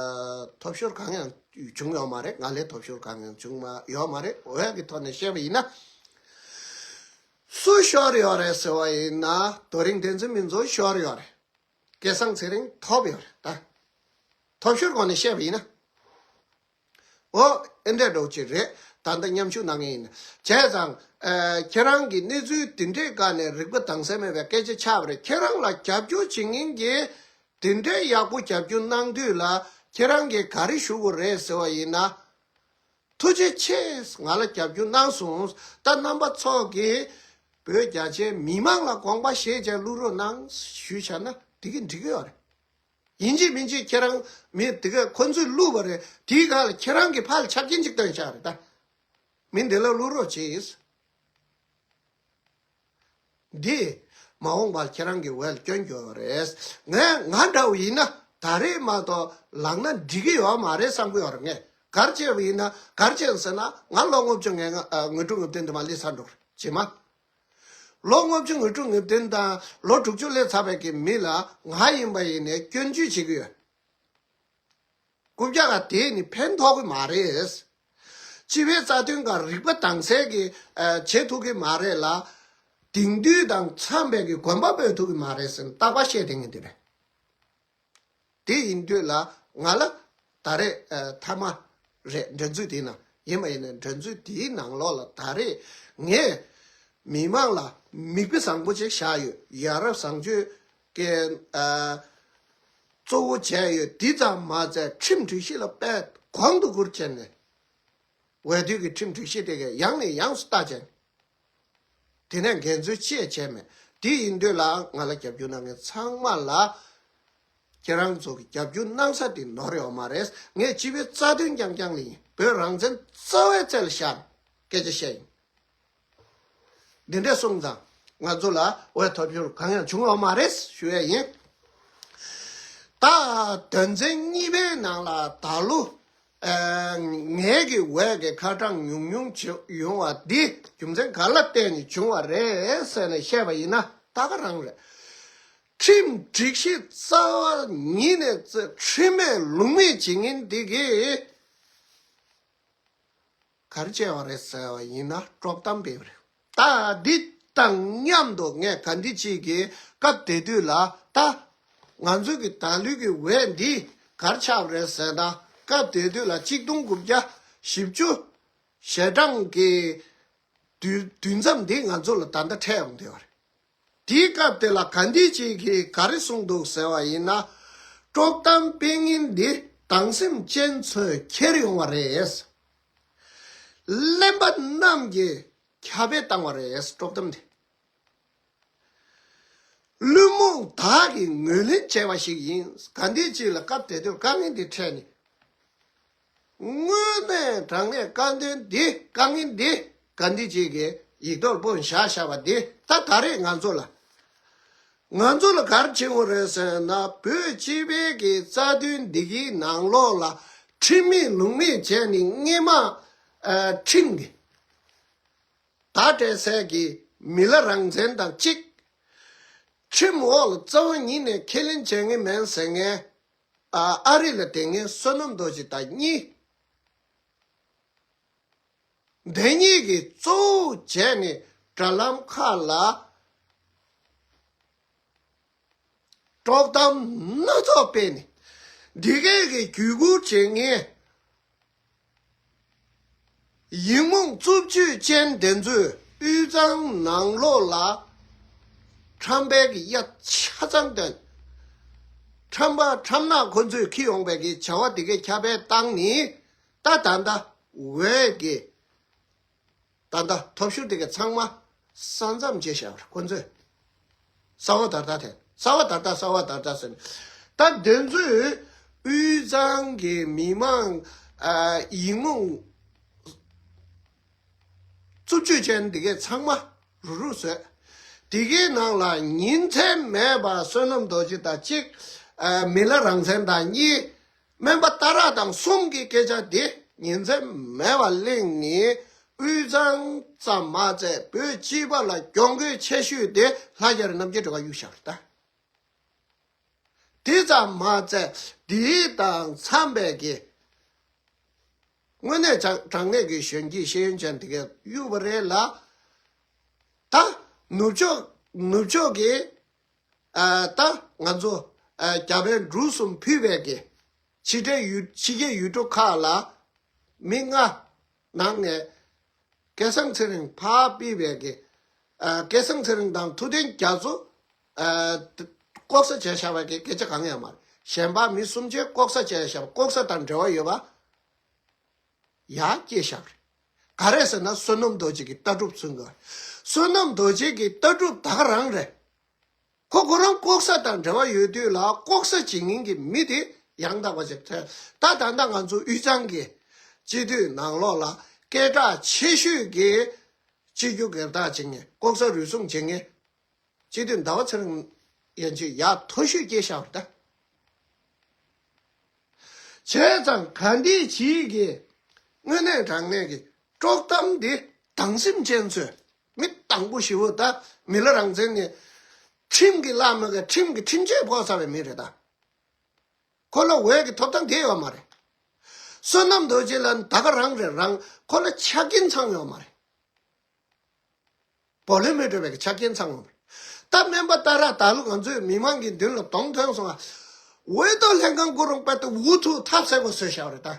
ཐོབ་ཤོར་གང་ཡང་བྱུང་ཡོད་མ་རེད། ང་ལས་ཐོབ་ཤོར་གང་ཡང་བྱུང་མ་ཡོད་མ་རེད། འོས་ཀྱི་ཐོག་ནས་བཤད་པ་ཡིན་ན། སུ་ཤོར་ཡོད་རེད་ཟེར་བ་ཡིན་ན་རྡོ་རིང་བསྟན་འཛིན་ཕུན་ཚོགས་ཤོར་ཡོད་རེད། སྐལ་བཟང་ཚེ་རིང་ཐོབ་ཡོད་རེད་ད། ཐོབ་ཤོར་སྒོ་ནས་བཤད་པ་ཡིན་ན། འོ་ཨེ་འདྲས་འདྲ་བོ་ཅིག་རེད། ད་ལྟ་མཉམ་ཞུགས་གནང་མཁན་ཡིན་ན། བྱས་ཙང་ཨ་ཁྱེད་རང་གི་གནས་ཚུལ་དེ་འདྲའི་སྒང་ནས་རིག་པ་དྭངས་གསལ་མེད་པའི་སྐད་ཆ་ཆགས་པ་རེད། ཁྱེད་རང་ལ་རྒྱབ་སྐྱོར་བྱེད་མཁན་གྱིས་དེ་འདྲའི་ཡག་པོ་རྒྱབ་སྐྱོར་གནང་དུས་ལ་ཁྱེད་རང་གིས་ག་རེ་ཞུ་དགོས་རེད་ཟེར་བ་ཡིན་ན། ཐུགས་རྗེ་ཆེ། ང་ལ་རྒྱབ་སྐྱོར་གནང་སོང་། ད་རྣམ་པ་ཚོ་གིས་བོད་རྒྱ་ཆེའི་མི་མང་ལ་དགོངས་པ་བཞེས་བྱས་བླུག་རོགས་གནང་ཞུས་བྱས་ན་དེ་གི་འགྲིག་གི་ཡོད་རེད། ཡིན་གཅིག་མིན་གཅིག་ཁྱེད་རང་མི་དེ་ག་ཁོ་ཚོས་བླུགས་པ་རེད། དེའི་སྒང་ལ་ཁྱེད་རང་གི་ཕར་ལ་ཆ་རྐྱེན་ཅིག་བཏོན་བཞག་རེད་ད། མི་འདི་ལ་བླུག་རོགས་གྱིས། འདི་མ་འོངས་པར་ཁྱེད་རང་གི་འོས་ལ་སྐྱོན་གྱི་ཡོད་རེད། ངས་ང་འདྲ་བོ་ཡིན་ན་ད་རེས་མ་གཏོགས་ལངས་ན་འགྲིག་གི་ཡོད་མ་རེད་བསམ་གི་ཡོད་རེད། ངས་ག་རེ་བྱས་པ་ཡིན་ན་ག་རེ་བྱས་ཟེར་ན་ང་ལོ་ལྔ་བཅུ་ང་ལྔ་ཨ་ང་དྲུག་ངུ་བསྟན་དུ་མ་སླེབས་ཚར་འགྲོ་རེད་ཇི་མ། ལོ་ལྔ་བཅུ་ང་དྲུག་ངུ་བསྟན་དང་ལོ་དྲུག་ཅུ་སླེབས་ཚར་བའི་གི་མི་ལ་ང་ཡིན་པ་ཡིན་ནའི་སྐྱོན་བརྗོད་བྱེད་ཀྱི་ཡོད། རྐུབ་བཀྱག་ག་དེ་ནི་ཕན་ཐོགས་ཀྱི་མ་རེད། སྤྱི་པའི་རྩ་དོན་ག་རིག་པ་དྭངས་གསལ་གྱི་ཨ་བྱེད་ཐུབ་ཀྱི་མ་རེད་ལ། དེང་དུས་དང་འཚམས་པའི་གི་གོམ་པ་སྤོས་ཐུབ་ཀྱི་མ་རེད་ཟེར་ནས་རྟག་པར་བཤད་བསྡད་མཁན་དེ་རེད། དེ་ཡིན་དུས་ལ་ང་ལ་ད་རེས་ཨ་མཐའ་མ་རེད། འགྲན་རྩོད་དེའི་ནང་ཡིན་པ་ཡིན་ན། འགྲན་རྩོད་དེའི་ནང་ལོགས་ལ་ད་རེས་ངས་མི་མང་ལ་མིག་དཔེ་བཟང་པོ་ཅིག་བཞག་ཡོད། ཡ་རབས་བཟང་སྤྱོད་ཀྱི་ཨ་གཙོ་བོ་བྱས་ཡོད། དེ་ཙམ་མ་ཟད་ཁྲིམས་སྒྲིག་གཞི་ལ་དཔེ་གོང་དུ་བཀུར་བྱས་ནས། འོས་བསྡུ་གི་ཁྲིམས་སྒྲིག་གཞི་དེ་གས་ཡང་ནས་ཡང་དུ་ལྟ་བྱས། དེ་ནས་འགན་འཛོལ་ཅི་ཡང་བྱས་མེད། དེ་ཡིན་དུས་ལ་ང་ལ་རྒྱབ་སྐྱོར་གནང་མཁན་ཚང་མ་ལ་ཁྱེད་རང་ཚོ་གི་རྒྱབ་སྐྱོར་གནང་ས་དེ་ནོར་ཡོད་མ་རེད། ངས་སྤྱི་པའི་རྩ་དོན་རྐྱང་རྐྱང་ལ་ཡིན། བོད་རང་བཙན་རྩ་བའི་རྩེ་ལ་བཞག་སྐད་ཆ་བཤད་ཡིན། འདི་འདྲས་སོང་ཙང་ང་ཚོ་ལ་འོས་ཐོབ་ཤོར་གང་ཡང་བྱུང་ཡོད་མ་རེད་ཞུ་ཡས་ཡིན། ད་དོན་ཚན་གཉིས་པའི་ནང་ལ་ད་ལོ་ཨ་ངེད་ཀྱི་འོས་ཀྱི་ཁ་གྲངས་ཉུང་ཉུང་བྱུང་ཡོང་བ་འདི་རྒྱུ་མཚན་ག་ལ་བརྟེན་ནས་བྱུང་བ་རེད་ཟེར་ནས་བཤད་པ་ཡིན་ན། ད་ག་རང་རེད། ཁྲིམས་སྒྲིག་གཞི་རྩ་བ་ཉིད་ནས་ཁྲིམས་མེད་ལུགས་མེད་བྱེད་མཁན་འདི་གིས་ག་རེ་བྱས་པ་རེད་ཟེར་བ་ཡིན་ན་དཀྲོག་གཏམ་སྤེལ་བ་རེད། ད་འདི་དང་མཉམ་དུ་ངས་ག་འདི་གཅིག་གི་སྐབས་དེ་དུས་ལ་ད་ང་ཚོའི་གི་ད་ལོའི་གི་འོས་འདི་ག་རེ་ཆགས་པ་རེད་ཟེར་ན། སྐབས་དེ་དུས་ལ་གཅིག་སྟོང་དགུ་བརྒྱ་བཞི་བཅུ་ཞེ་གྲངས་ཀྱི་དུས་དུས་མཚམས་འདི་ང་ཚོ་ལ་ད་ལྟ་འཕྲད་ཡོང་བསྡད་པ་རེད། དེའི་སྐབས་དེ་ལ་ག་འདི་གཅིག་གིས་ག་རེ་གསུངས་འདུག་ཟེར་བ་ཡིན་ན། དཀྲོག་གཏམ་སྤེལ་མཁན་འདི་སྡང་སེམས་ཅན་ཚོས་འཁྱེར་ཡོང་བ་རེད། གླེན་པ་རྣམས་ཀྱིས་ཁྱབ་སྤེལ་བཏང་བ་རེད། དཀྲོག་གཏམ་འདི་བླུན་རྨོངས་དག་གིས་ངོས་ལེན་བྱས་པ་ཞིག་ཡིན། ག་འདི་གཅིག་ལ་སྐབས་དེ་དུས་དཀའ་ངལ་འདི་འཕྲད་ནས། དངོས་གནས་དྲང་གནས་དཀའ་དོན་འདི་དཀའ་ངལ་འདི་ག་འདི་གཅིག་གིས་ཡིག་ཐོག་སྤུངས་བཞག་བཞག་པ་འདི་ད་ད་རེས་ང་ཚོ་ལ། ང་ཚོ་ལ་ག་རེ་བྱེད་དགོས་རེད་ཟེར་ན། བོད་སྤྱི་པའི་གི་རྩ་དོན་འདི་གི་ནང་ལོགས་ལ་ཁྲིམས་མེད་ལུགས་མེད་བྱས་ནས་སྔས་མ་ཨ་ཁྲིམས་ཀྱི་བརྡ་སྤྲད་སའི་གི་མི་ལ་རང་བཙན་དང་གཅིག་ཁྲིམས་འོག་ལ་རྩ་བ་ཉིད་ནས་ཁས་ལེན་བྱེད་མཁན་མེད་ཟེར་མཁན། ཨ་ཨ་རི་ལ་བསྡད་མཁན་བསོད་ནམས་རྡོ་རྗེ་དང་གཉིས། འདི་གཉིས་ཀྱིས་གཙོ་བོ་བྱས་ནས་དྲ་ལམ་ཁག་ལ་དཀྲོག་གཏམ་སྣ་ཚོགས་སྤེལ་ནས། འདི་གའི་གི་བརྒྱུད་སྐུར་བྱེད་མཁན་ཡིག་རྨོངས་རྩུབ་སྤྱོད་ཅན་དེ་ཚོས་དབུས་གཙང་ནང་ལོགས་ལ་ཁྲམ་པའི་གི་གཡའ་ཆ་ཚང་བཏོན། ཁྲམ་པ་ཁྲམ་ནག་ཁོ་ཚོས་འཁྱེར་ཡོང་པའི་གི་བྱ་བ་དེ་གའི་ཁྱབ་སྤེལ་བཏང་ནས། ད་ད་ལྟ་འོས་ཀྱི་ད་ལྟ་ཐོབ་ཤོར་དེ་གའི་ཚང་མ་ས་མཚམས་བཅད་བཞག་པ་རེད། ཁོ་ཚོས་ས་འོག་ད་ལྟ་དེ་ས་འོག་ད་ལྟ་ས་འོག་ད་ལྟ་ཟེར་ནས། ད་དེ་ཚོས་དབུས་གཙང་གི་མི་མང་ཨ་ཡིག་རྨོངས་རྩུབ་སྤྱོད་ཅན་དེ་གའི་ཚང་མ་རུག་རུག་བཟོས། དེ་གའི་ནང་ལ་ཉིན་མཚན་མེད་པར་བསོད་ནམས་རྡོ་རྗེ་དང་གཅིག་ཨ་མི་ལ་རང་བཙན་དང་གཉིས། སྨན་པ་སྟག་ར་དང་གསུམ་གྱི་སྐད་ཆ་དེ་ཉིན་མཚན་མེད་པར་གླེང་ནས། དབུས་གཙང་ཙམ་མ་ཟད་བོད་སྤྱི་པ་ལ་གྱོང་གུད་ཆེ་ཤོས་དེ་ལྷ་རྒྱ་རི་རྣམ་རྒྱལ་སྒྲོལ་དཀར་གཡུགས་བཞག་རེད་ད། དེ་ཙམ་མ་ཟད་དེ་དང་འཚམས་པའི་གི་དངོས་གནས་དྲང་དྲང་གནས་ཀྱི་གཞོན་སྐྱེས་ཤེས་ཡོན་ཅན་དེ་གས་གཡུགས་པ་རེད་ལ། ད་ནུབ་ཕྱོགས་ནུབ་ཕྱོགས་ཀྱི་ཨ་ད་ང་ཚོ་ཨ་རྒྱ་བལ་འབྲུག་གསུམ་ཕུད་པའི་གི་ཕྱི་འབྲེལ་ཡུལ་ཕྱི་རྒྱལ་ཡུལ་གྲུ་ཁག་ལ་མི་ལྔ་ནང་ནས་སྐལ་བཟང་ཚེ་རིང་ཕར་ཕུད་པའི་གི་ཨ་སྐལ་བཟང་ཚེ་རིང་དང་ཐུབ་བསྟན་རྒྱ་མཚོ་ཨ་ལྐོག་ཟ་བྱས་བཞག་པའི་གི་སྐད་ཆ་གང་ཡང་མ་རེད། གཞན་པ་མི་གསུམ་ཆའི་ལྐོག་ཟ་བྱས་བཞག་ལྐོག་ཟ་དང་འབྲེལ་བ་ཡོད་པ་ཡར་སྐྱེས་བཞག་རེད། ག་རེ་ཟེར་ན་བསོད་ནམས་རྡོ་རྗེ་གི་ལྟ་གྲུབ་ཚུན་དགོས། བསོད་ནམས་རྡོ་རྗེ་གི་ལྟ་གྲུབ་ད་ག་རང་རེད། ཁོ་ཁོ་རང་ལྐོག་ཟ་དང་འབྲེལ་བ་ཡོད་དུས་ལ་ལྐོག་ཟ་བྱེད་མཁན་གྱི་མི་དེ་ཡང་དག་པ་ཅིག་ཐོན། ད་ད་ལྟ་ང་ཚོ་དབུས་གཙང་གི་སྤྱི་འཐུས་ནང་ལོགས་ལ་སྐད་གྲགས་ཆེ་ཤོས་ཀྱི་སྤྱི་རྒྱུ་སྒེར་བདག་བྱེད་མཁན་ལྐོག་ཟ་རུལ་སུངས་བྱེད་མཁན་སྤྱི་འཐུས་ཟླ་བ་ཚེ་རིང་ཡན་ཆད་ཡག་མཐོ་ཤོས་སྐྱེས་བཞག་པ་རེད་ད། བྱས་ཙང་ག་འདི་ཞིག་གིས་དངོས་གནས་དྲང་གནས་ཀྱི་དཀྲོག་གཏམ་འདི་སྡང་སེམས་ཅན་ཚོས། མི་དང་པོ་ཞེ་པོ་ད་མི་ལ་རང་བཙན་ནི་ཁྲིམས་ཀྱི་བླ་མ་གི་ཁྲིམས་ཀྱི་ཁྲིམས་ཆད་ཕོག་ཚར་བའི་མི་རེད་ད། ཁོ་ལ་འོས་ཀྱི་ཐོབ་ཐང་དེ་ཡོད་མ་རེད། བསོད་ནམས་རྡོ་རྗེ་ལ་ད་ག་རང་རེད། རང་ཁོ་ལ་ཆ་རྐྱེན་ཚང་ཡོད་མ་རེད། བོ་ལོན་མེ་ཏྲོ་བའི་ཆ་རྐྱེན་ཚང་ཡོད་མ་རེད། ད་སྨན་པ་ཏཱ་ར་ད་ལོ་ང་ཚོའི་མི་མང་གི་མདུན་ལ་གདོང་ཐོན་སོང་ང་། འོས་ཐོག་ལྷན་ཁང་སྐུ་རོང་དཔལ་དུ་འུ་ཐུག་ཐབས་ཟད་པ་བཟོས་བཞག་རེད་ད།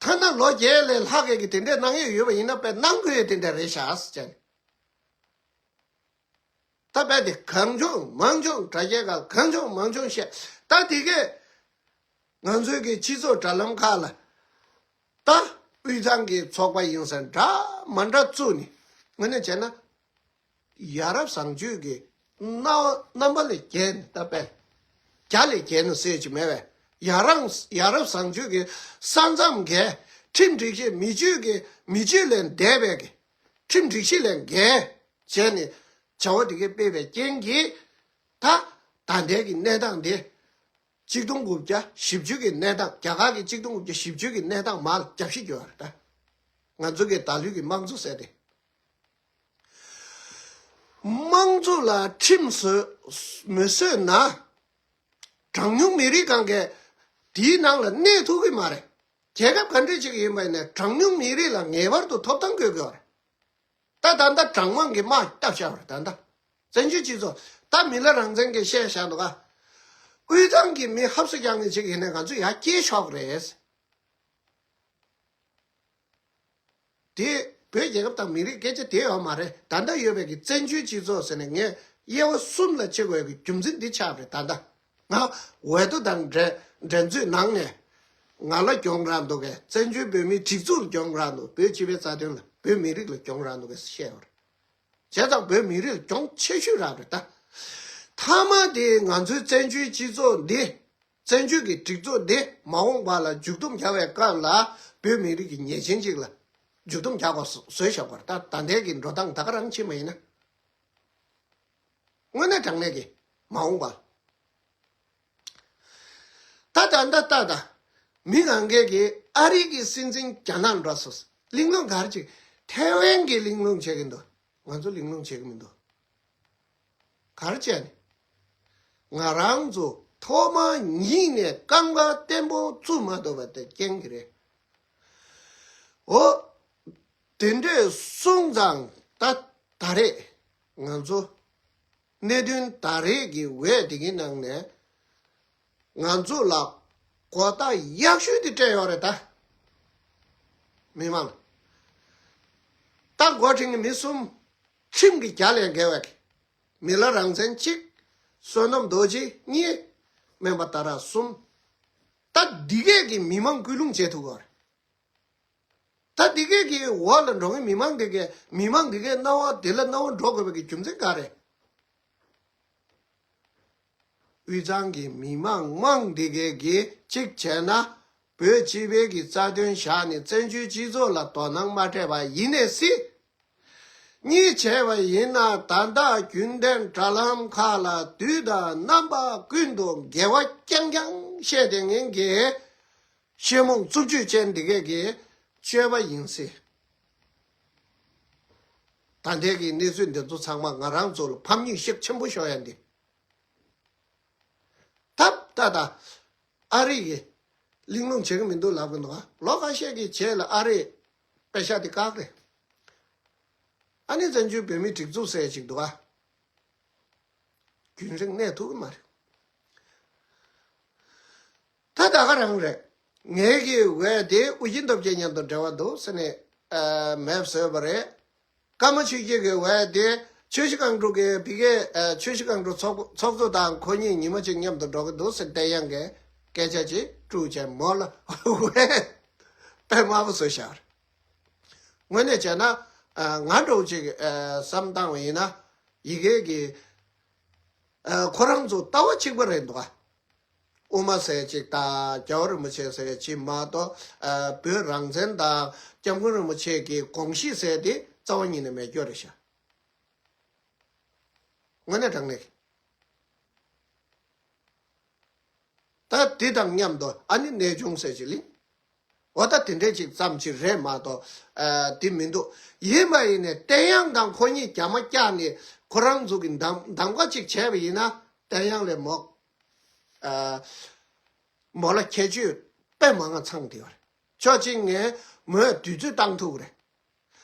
ཐ་ན་ལོ་བརྒྱད་ལས་ལྷག་གི་དེ་འདྲའི་གནང་ཡས་ཡོད་པ་ཡིན་ན་དཔེ་གནང་དགོས་ཡས་དེ་འདྲ་རེད་ཤག་ཟེར་ནས། ད་དཔེ་དེ་གང་བྱུང་མང་བྱུང་དྲ་རྒྱའི་སྒང་གང་བྱུང་མང་བྱུང་བཤད། ད་དེ་གས་ང་ཚོའི་གི་སྤྱི་ཚོགས་དྲ་ལམ་ཁག་ལ་ད་དབུས་གཙང་གི་ཚོགས་པ་ཡིན་ཟེར་འདྲ་མ་འདྲ་བཙུགས་ནས། དངོས་གནས་བྱས་ན་ཡ་རབས་བཟང་སྤྱོད་ཀྱི་རྣམ་པ་ལས་བརྒལ་ནས། ད་དཔེ་རྒྱ་ལས་བརྒལ་ནས་ཟེར་གྱི་མེད་པས། ཡ་རང་ཡ་རབས་བཟང་སྤྱོད་ཀྱི་ས་མཚམས་བརྒལ། ཁྲིམས་སྒྲིག་གཞི་མི་སྤྱོད་ཀྱི་མི་སྤྱོད་ལས་འདས་པའི་གི་ཁྲིམས་སྒྲིག་གཞི་ལས་འགལ་བྱས་ནས་བྱ་བ་དེ་གས་སྤེལ་བའི་རྐྱེན་གྱིས། ད་ད་ལྟའི་གི་གནས་སྟངས་དེ་གཅིག་སྟོང་དགུ་བརྒྱ་བཞི་བཅུ་གི་གནས་སྟངས། རྒྱ་གར་གི་གཅིག་སྟོང་དགུ་བརྒྱ་བཞི་བཅུ་གི་གནས་སྟངས་མར་རྒྱབ་བཤིག་རྒྱུ་བ་རེད་ད། ང་ཚོ་གི་ད་ལོའི་གི་དམངས་གཙོ་ཟེར་དེ། དམངས་གཙོ་ལ་ཁྲིམས་བཟོས་མི་བཟོས་ན། གྲངས་ཉུང་མི་རིགས་གང་གས་དེའི་ནང་ལ་གནས་ཐུབ་ཀྱི་མ་རེད། རྒྱལ་ཁབ་ག་འདྲ་ཅིག་ཡིན་པ་ཡིན་ནའི་གྲངས་ཉུང་མི་རིགས་ལ་ངེས་པར་དུ་ཐོབ་ཐང་དགོས་ཀྱི་ཡོད་རེད། ད་ད་ལྟ་གྲངས་མང་གི་དམག་བཏབ་བཞག་པ་རེད་ད་ལྟ། བཙན་བྱོལ་སྤྱི་ཚོགས་ད་མི་ལ་རང་བཙན་གྱི་བཤད་བཞག་འདུག་ག། དབུས་གཙང་གི་མི་ཧབ་སུ་རྒྱག་མཁན་ཅིག་ཡིན་ནའི་ང་ཚོ་ཡར་སྐྱེལ་ཆོག་གི་རེད། དེ་བོད་རྒྱལ་ཁབ་དང་མི་རིགས་སྐད་ཆ་དེ་ཡོད་མ་རེད། ད་ལྟ་ཡོད་པའི་གི་བཙན་བྱོལ་སྤྱི་ཚོགས་ཟེར་ནས་ངས་དབྱེ་བ་གསུམ་ལ་ཕྱེ་དགོས་ཀྱི་རྒྱུ་མཚན་འདི་ཆགས་པ་རེད་ད་ལྟ། ང་འོས་བསྡུ་དང་འགྲན་འགྲན་རྩོད་ནང་ནས་ང་ལ་གྱོང་རག་འདུག་གས། བཙན་བྱོལ་བོད་མིའི་སྒྲིག་འཛུགས་ལ་གྱོང་རག་འདུག་བོད་སྤྱི་པའི་རྩ་དོན་ལ། བོད་མི་རིགས་ལ་གྱོང་རག་འདུག་གས་བཤད་པ་རེད། བྱས་ཙང་བོད་མི་རིགས་ལ་གྱོང་ཆེ་ཤོས་རག་རེད་ད། མཐའ་མ་དེ་ང་ཚོའི་བཙན་བྱོལ་སྤྱི་ཚོགས་འདི། བཙན་བྱོལ་གྱི་སྒྲིག་འཛུགས་འདི་མ་འོངས་པ་ལ་མཇུག་སྡོམ་རྒྱག་པའི་སྐབས་ལ་བོད་མི་རིགས་ཀྱི་ཉེས་ཅན་ཅིག་ལ་མཇུག་སྡོམ་རྒྱག་པ་བཟོས་བཞག་པ་རེད་ད། ད་ལྟའི་གི་འགྲོ་སྟངས་ད་ག་རང་ཕྱིན་པ་ཡིན་ན། དངོས་གནས་དྲང་གནས་ཀྱི་མ་འོངས་པ། ད་ད་ད་ད་ད། མི་གང་གས་ཀྱིས་ཨ་རི་གི་སྲིད་འཛིན་རྒྱ་ནག་འགྲོ་སོང་། གླེང་སློང་ག་རེ་ཅིག་ཐེ་ཝན་གྱིས་གླེང་སློང་བྱེད་ཀྱི་འདུག་ང་ཚོ་གླེང་སློང་བྱེད་ཀྱི་མི་འདུག་ག་རེ་བྱས་ནས། ང་རང་ཚོ་ཐོག་མ་ཉིད་ནས་རྐང་པ་བརྟན་པོ་བཙུགས་མ་ཐུབ་པ་དེ་རྐྱེན་གྱིས་རེད། འོ། དེ་འདྲས་སོང་ཙང་ད་ད་རེས་ང་ཚོ་གནད་དོན་ད་རེས་ཀྱི་འོས་དེ་གི་ནང་ནས་ང་ཚོ་ལ་གོ་བརྡ་ཡག་ཤོས་དེ་སྤྲད་ཡོད་རེད་ད། མི་མང་ད་འགོ་ཁྲིད་མཁན་མི་གསུམ། ཁྲིམས་ཀྱི་རྒྱ་ལས་འགལ་བའི་མི་ལ་རང་བཙན་གཅིག་བསོད་ནམས་རྡོ་རྗེ་གཉིས། སྨན་པ་ཏཱ་ར་གསུམ། ད་འདི་གས་ཀྱིས་མི་མང་སྐུལ་སློང་བྱེད་ཐུབ་ཀྱི་ཡོད་རེད། ད་འདི་གས་ཀྱི་འོག་ལ་འགྲོ་མཁན་མི་མང་འདི་གས། མི་མང་འདི་གས་སྣང་བ་དེ་ལ་སྣང་བ་འགྲོ་དགོས་པའི་གི་རྒྱུ་མཚན་ག་རེ། དབུས་གཙང་གི་མི་མང་མང་འདི་གས་ཀྱིས་གཅིག་བྱས་ན། བོད་སྤྱི་པའི་གི་རྩ་དོན་བཞག་ནས་བཙན་བྱོལ་སྤྱི་ཚོགས་ལ་དོ་སྣང་མ་སྤྲད་པ་ཡིན་ནའི་སྲིད། གཉིས་བྱས་པ་ཡིན་ན་ད་ལྟ་རྒྱུན་ལྡན་དྲ་ལམ་ཁག་ལ་དུས་དང་རྣམ་པ་ཀུན་ཏུ་འགལ་བ་རྐྱང་རྐྱང་བཤད་བསྡད་མཁན་གྱི་ཤེས་མོང་རྩུབ་སྤྱོད་ཅན་འདི་གས་ཀྱི་སྤྱོད་པ་ཡིན་སྲིད། ད་ལྟའི་གི་གནས་ཚུལ་འདི་ཚོ་ཚང་མ་ང་རང་ཚོ་ལ་ཕམ་ཉེས་ཤུགས་ཆེན་པོ་ཤོར་ཡ་འདི། ཐབས་ད་ད། ཨ་རི་གི་གླེང་སློང་བྱེད་ཀྱི་མི་འདུག་ལབ་ཀྱི་འདུག་ག་ལོ་ཁ་ཤས་ཀྱི་རྗེས་ལ་ཨ་རི་པེ་ཤ་དེ་བཀག་རེད། ཨ་ནི་བཙན་བྱོལ་བོད་མིའི་སྒྲིག་འཛུགས་ཟེར་ཅིག་འདུག་ག་རྒྱུན་རིང་གནས་ཐུབ་ཀྱི་མ་རེད། ད་ད་ག་རང་རེད། ངའི་གི་འོས་དེ་ཨུ་རྒྱན་སྟོབས་རྒྱལ་མཉམ་དུ་འབྲེལ་བ་འདུག་ཟེར་ནས་ཨ་མེབ་བཟོས་པ་རེད། ཀརྨ་ཆོས་རྒྱལ་གྱི་འོས་དེ་ཆུ་བཞི་སྒང་དྲུག་གི་བི་ཀེ་ཨ་ཆུ་བཞི་སྒང་དྲུག་ཚོགས་ཚོགས་གཙོ་དང་ཁོ་གཉིས་ཉི་མ་གཅིག་མཉམ་དུ་འགྲོ་གི་འདུག་ཟེར་བསྟན་ཡང་གི་སྐད་ཆ་ཅིག་དཀྲུགས་བྱས་མོ་ལ་འོས་དཔེ་དམའ་པོ་བཟོས་བཞག་རེད། དངོས་གནས་བྱས་ན་ཨ་ང་འདྲ་བོ་ཅིག་ཨ་བསམ་བཏང་བ་ཡིན་ན་ཡི་གེ་གི་ཨ་ཁོ་རང་ཚོ་ལྟ་བ་གཅིག་པ་རེད་འདུག་ག་དབུ་མ་ཟེར་གཅིག་དང་རྒྱལ་བ་རིན་པོ་ཆེ་ཟེར་གཅིག་མ་གཏོགས། ཨ་བོད་རང་བཙན་དང་སྐྱབས་མགོན་རིན་པོ་ཆེ་གི་དགོངས་གཞི་ཟེར་དེ་རྩ་བ་ཉིད་ནས་མེད་སྐྱོ་རེད་ཤག་དངོས་གནས་དྲང་གནས་ཀྱི། ད་དེ་དང་མཉམ་དུ་ཨ་ནི་གནས་ཆུང་ཟེར་གཅིག་གླེང་། འོ་ད་དེ་འདྲས་ཅིག་ཙམ་ཅིག་རེད་མ་གཏོགས་ཨ་དེ་མི་འདུག་ཡིན་པ་ཡིན་ནས་བསྟན་ཡང་དང་ཁོ་གཉིས་རྒྱ་མ་བཀྱགས་ནས་ཁོ་རང་ཚོ་གི་གདམ་གདམ་ག་ཅིག་བྱས་པ་ཡིན་ན་བསྟན་ཡང་ལས་མོ། ཨ་མོ་ལ་ཁྱད་ཆོས་ དཔེ་མང་ང་ཚང་དེ་ཡོད་རེད། ཕྱོགས་གཅིག་ནས་མོས་དུས་ཚོད་བཏང་ཐུབ་རེད།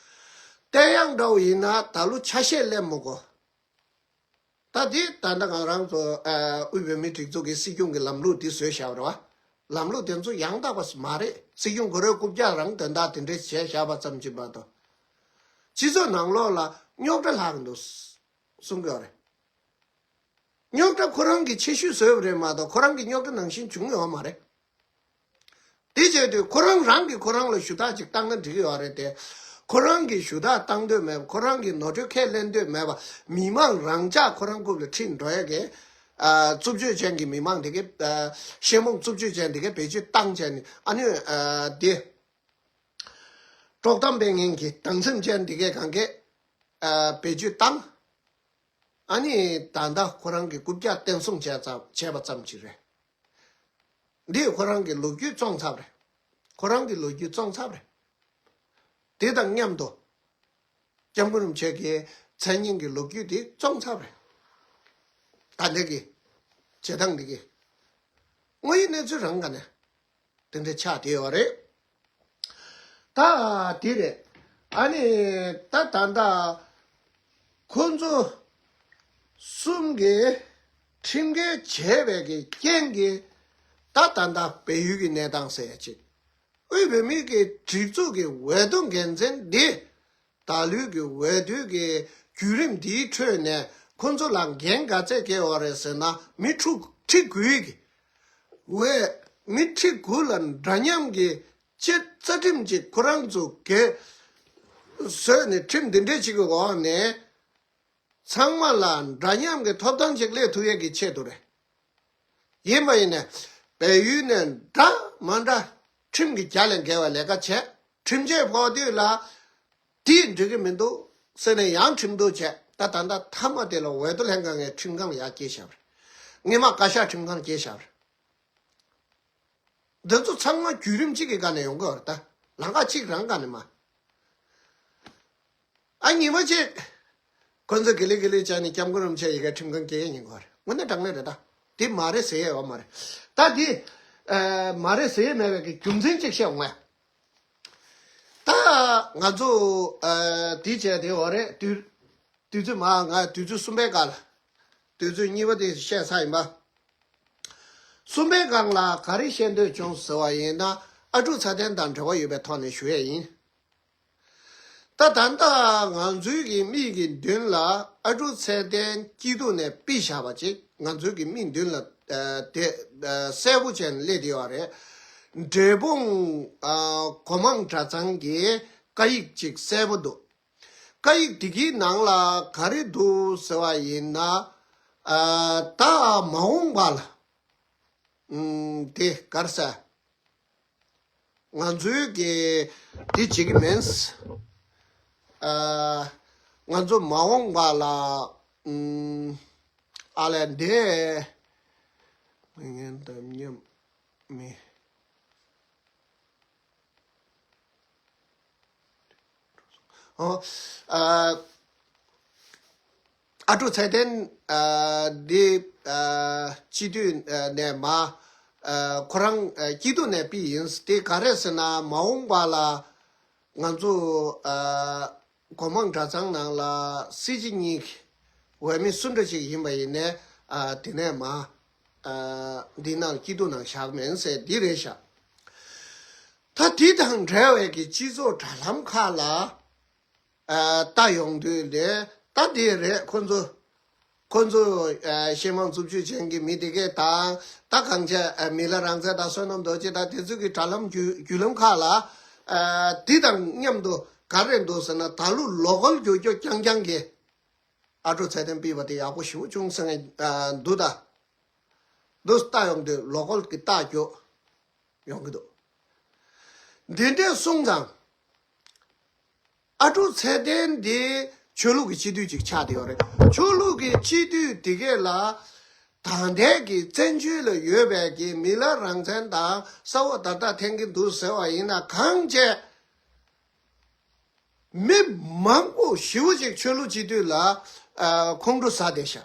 བསྟན་ཡག་འདྲ་བོ་ཡིན་ན་ད་ལོ་ཆ་ཤས་སླེབས་མི་དགོས། ད་འདི་ད་ལྟ་ང་རང་ཚོ་ཨ་དབུས་བོད་མིའི་སྒྲིག་འཛུགས་ཀྱི་སྲིད་སྐྱོང་གི་ལམ་ལུགས་འདི་བཟོས་བཞག་པ་རེད་བ། ལམ་ལུགས་དེ་ཚོ་ཡང་དག་པ་མ་རེད། སྲིད་སྐྱོང་གུ་རུ་རྐུབ་བཀྱག་རང་དོན་དག་དེ་འདྲས་བྱས་བཞག་པ་ཙམ་གྱིས་མ་གཏོགས། སྤྱི་ཚོགས་ནང་ལོགས་ལ་རྙོག་དྲ་ལྷག་གི་འདུག་གསུང་གི་ཡོད་རེད། རྙོག་དྲ་ཁོ་རང་གིས་ཆེ་ཤོས་བཟོས་པ་རེད་མ་གཏོགས་ཁོ་རང་གི་རྙོག་དྲ་ནང་བཞིན་བྱུང་ཡོད་མ་རེད། དེ་བྱས་དུས་ཁོ་རང་རང་གིས་ཁོ་རང་ལ་ཞུ་དག་ཅིག་བཏང་ན་འགྲིག་གི་ཡོད་རེད་དེ། ཁོ་རང་གིས་ཞུ་དག་བཏང་འདོད་མེད་པ། ཁོ་རང་གིས་ནོར་འཁྲུལ་ཁས་ལེན་འདོད་མེད་པ། མི་མང་རང་འཇགས་ཁོ་རང་རྐུབ་ལ་ཁྲིད་འགྲོ་ཡ་གི་ཨ་རྩུབ་སྤྱོད་ཅན་གྱི་མི་མང་དེ་གས་ཨ་ཤེས་རྨོངས་རྩུབ་སྤྱོད་ཅན་དེ་གས་བེད་སྤྱོད་བཏང་བྱས་ནས་ཨ་ནི་ཨ་དེ་དཀྲོག་གཏམ་སྤེལ་མཁན་གྱི་སྡང་སེམས་ཅན་དེ་གས་གང་གས་ཨ་བེད་སྤྱོད་བཏང་། ཨ་ནི་ད་ལྟ་ཁོ་རང་གི་རྐུབ་བཀྱག་བསྟན་སྲུང་བྱས་ཙམ་བྱས་པ་ཙམ་ཅིག་རེད། འདིས་ཁོ་རང་གི་ལོ་རྒྱུས་བཙོང་ཚར་བ་རེད། ཁོ་རང་གི་ལོ་རྒྱུས་བཙོང་ཚར་བ་རེད། དེ་དང་མཉམ་དུ་སྐྱབས་མགོན་རིན་པོ་ཆེ་གི་མཚན་སྙན་གྱི་ལོ་རྒྱུས་དེ་བཙོང་ཚར་བ་རེད། ད་ལྟ་གི་བྱེད་སྟངས་འདི་གི་དངོས་ཡོད་གནས་ཚུལ་རང་ག་ནས་དེ་འདྲ་ཆགས་བསྡད་ཡོད་རེད། ད་དེ་རེད། ཨ་ནི་ད་ད་ལྟ་ཁོ་ཚོ་གསུམ་གྱིས་ཁྲིམས་འགལ་བྱས་པའི་གི་རྐྱེན་གྱིས་ད་ད་ལྟ་བལ་ཡུལ་གྱི་གནས་སྟངས་ཟེར་ཡ་ཅིག་དབུས་བོད་མིའི་གི་སྒྲིག་འཛུགས་ཀྱི་འོས་བསྡུ་འགན་འཛིན་འདི་ད་ལོའི་གི་འོས་བསྡུ་གི་བརྒྱུད་རིམ་འདིའི་ཁྲོད་ནས་ཁོ་ཚོ་ལ་འགན་ག་ཚད་བཀལ་བ་རེད་ཟེར་ན་མི་ཁྲི་ཁྲི་དགུའི་གི་འོས། མི་ཁྲི་དགུ་ལ་འདྲ་མཉམ་གྱི་སྤྱི་རྩ་ཁྲིམས་ཅིག་ཁོ་རང་ཚོ་གིས་བཟོས་ནས་ཁྲིམས་འདི་འདྲས་ཅིག་གི་འོག་ནས་ཚང་མ་ལ་འདྲ་མཉམ་གྱི་ཐོབ་ཐང་ཅིག་སླེབས་ཐུབ་ཡས་ཀྱི་ཆེད་དུ་རེད། ཡིན་པ་ཡིན་ནས་བལ་ཡུལ་ནས་འདྲ་མ་འདྲ་ཁྲིམས་ཀྱི་རྒྱ་ལས་འགལ་བའི་ལས་ཀ་བྱས། ཁྲིམས་ཆད་ཕོག་དུས་ལ་དེས་འགྲིག་གི་མི་འདུག་ཟེར་ནས་ཡང་ཁྲིམས་གཏུག་བྱས། ད་ད་ལྟ་མཐའ་མ་དེ་ལ་འོས་བསྡུ་ལྷན་ཁང་ནས་ཁྲིམས་ཁང་ལ་ཡར་སྐྱེལ་བཞག་པ་རེད། སྔོན་མ་བཀའ་ཤག་ཁྲིམས་ཁང་ལ་སྐྱེལ་བཞག་པ་རེད། འདི་ཚོ་ཚང་མ་བརྒྱུད་རིམ་གཅིག་གི་སྒང་ནས་ཡོང་གི་ཡོད་རེད། ད་ལམ་ཁ་གཅིག་རང་སྒང་ནས་མ། ཨ་ཉི་མ་གཅིག་ཁོ་ཚོ་གི་ལི་གི་ལི་བྱས་ནས་སྐྱབས་མགོན་རིན་པོ་ཆེ་ཡི་གེ་ཁྲིམས་ཁང་སྐྱེལ་ཡས་ཡིན་གོ་རེད། དངོས་གནས་དྲང་གནས་རེད་ད། དེ་མ་རེད་ཟེར་ཡས་ཡོད་མ་རེད། ད་དེ་ཨ་མ་རེད་ཟེར་ཡས་མེད་པའི་གི་རྒྱུ་མཚན་གཅིག་བཤད་འོང་ངས། ད་ང་ཚོ་ཨ་དེ་བྱས་དེ་འོ་རེད། དུས་དུས་ཚོད་མ་ང་དུས་ཚོད་གསུམ་པའི་སྐབས་ལ། དུས་ཚོད་གཉིས་པ་དེ་བཤད་ཚར་ཡིན་པ། གསུམ་པའི་སྒང་ལ་ག་རེ་བཤད་འདོད་བྱུང་ཟེར་བ་ཡིན་ན་ཨ་ཀྲུག་ཚེ་བརྟན་དང་འབྲེལ་བ་ཡོད་པའི་ཐོག་ནས་ཞུ་ཡས་ཡིན། ད་ད་ལྟ་ང་ཚོའི་གི་མིག་གི་མདུན་ལ་ཨ་ཀྲུག་ཚེ་བརྟན་སྐྱིད་སྡུག་ནས་ཕུད་བཞག་པ་ཅིག་ང་ཚོའི་གི་མིག་མདུན་ལ་ཨ་དེ་ཨ་གསལ་པོ་བྱས་ནས་སླེབས་བསྡད་ཡོད་རེད། འབྲས་སྤུངས་ཨ་སྒོ་མང་གྲྭ་ཚང་གི་བཀའ་ཡིག་ཅིག་གསལ་པོ་འདུག་བཀའ་ཡིག་འདི་གི་ནང་ལ་ག་རེ་འདུག་ཟེར་བ་ཡིན་ན། ཨ་ད་མ་འོངས་པ་ལ། ཨུམ་དེ་ག་རེ་ཟེར། ང་ཚོའི་གི་དེ་བྱེད་ཀྱི་མིན། ཨ་ང་ཚོ་མ་འོངས་པ་ལ་ཨུམ་ཨ་ལས་འདས་མི་ངན་དམ་ཉམས་མི། ཨོ། ཨ་ཨ་ཀྲུག་ཚེ་བརྟན་ཨ་འདི་ཨ་སྤྱི་འཐུས་ཨ་ནས་མ་ཨ་ཁོ་རང་ཨ་སྐྱིད་སྡུག་ནས་ཕུད་ཡིན། དེ་ག་རེ་ཟེར་ན་མ་འོངས་པ་ལ་ང་ཚོ་ཨ་སྒོ་མང་གྲྭ་ཚང་ནང་ལ་སྲིད་སྤྱི་གཉིས་འོས་མི་སུ་འདྲ་ཞིག་ཡིན་པ་ཡིན་ནའི་ཨ་དེ་ནས་མ་ཨ་འདི་ནང་སྐྱིད་སྡུག་ནང་བཞག་མིན་ཟེར་འདི་རེད་ཤག་ད་དེ་དང་འབྲེལ་བའི་གི་སྤྱི་ཚོགས་དྲ་ལམ་ཁག་ལ་ཨ་ལྟ་ཡོང་དུས་ལས་ད་དེ་རེད། ཁོ་ཚོ་ཁོ་ཚོ་ཨ་ཤེས་མང་རྩུབ་སྤྱོད་ཅན་གྱི་མི་དེ་གས་དང་ད་གང་བྱས་ཨ་མི་ལ་རང་བཙན་དང་བསོད་ནམས་རྡོ་རྗེ་དང་དེ་ཚོ་གི་དྲ་ལམ་བརྒྱུད་བརྒྱུད་ལམ་ཁག་ལ་ཨ་དེ་དང་མཉམ་དུ་ག་རེ་འདུག་ཟེར་ན་ད་ལོ་ལོ་ཀལ་རྒྱུག་རྒྱུག་རྐྱང་རྐྱང་གི་ཨ་ཀྲུག་ཚེ་བརྟན་ཕུད་པ་དེ་ཡག་པོ་ཞེ་པོ་བྱུང་ཟེར་ནས་ཨ་འདུག་ད། འདུག་ལྟ་ཡོང་དུས་ལོ་ཀལ་གྱི་རྟགས་རྒྱུག་ཡོང་གི་འདུག་འདི་འདྲས་སོང་ཙང་ཨ་ཀྲུག་ཚེ་བརྟན་འདི་ཆོས་ལུགས་ཀྱི་སྤྱི་འཐུས་ཅིག་ཆགས་བསྡད་ཡོད་རེད། ཆོས་ལུགས་ཀྱི་སྤྱི་འཐུས་འདི་གས་ལ་ད་ལྟའི་གི་བཙན་བྱོལ་ལ་ཡོད་པའི་གི་མི་ལ་རང་བཙན་དང་གསལ་བོ་ཏག་ཏག་འཐེན་གྱི་འདུག་ཟེར་བ་ཡིན་ན་གང་བྱས་མི་མང་པོ་ཞེ་པོ་ཅིག་ཆོས་ལུགས་སྤྱི་འཐུས་ལ་ཨ་ཁོང་ཁྲོ་ཟ་བསྡད་ཤག་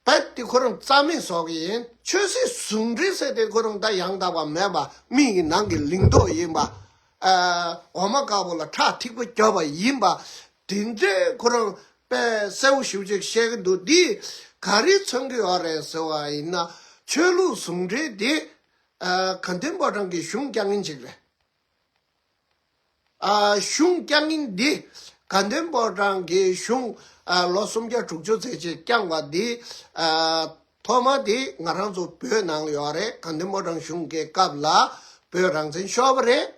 རྦད་དེ་ཁོ་རང་རྩ་མེད་བཟོ་གི་ཡིན། ཆོས་སྲིད་ཟུང་འབྲེལ་ཟེར་དེ་ཁོ་རང་ད་ཡང་དག་པ་མེད་པ། མི་ཡི་ནང་གི་ལིང་ཏོག་ཡིན་པ། ཨ། འོ་མ་དཀར་པོ་ལ་ཁྲག་ཐིགས་པ་བརྒྱབ་པ་ཡིན་པ། དེ་འདྲའི་ཁོ་རང་དཔེ་གསལ་པོ་ཞེ་པོ་ཅིག་བཤད་ཀྱི་འདུག་འདིས་ག་རེ་མཚོན་གྱི་ཡོད་རེད་ཟེར་བ་ཡིན་ན། ཆོས་ལུགས་ཟུང་འབྲེལ་འདི། ཨ། དགའ་ལྡན་ཕོ་བྲང་གི་གཞུང་བསྐྱངས་མཁན་ཅིག་རེད། ཨ། གཞུང་བསྐྱངས་མཁན་འདི། དགའ་ལྡན་ཕོ་བྲང་གི་གཞུང་། ཨ། ལོ་སུམ་བརྒྱ་དྲུག་ཅུ་ཙམ་ཅིག་བསྐྱངས་པ་འདི། ཨ། ཐོག་མ་དེ་ང་རང་ཚོ་བོད་ནང་ཡོད་རེད། དགའ་ལྡན་ཕོ་བྲང་གཞུང་གི་སྐབས་ལ་བོད་རང་བཙན་ཤོར་བ་རེད།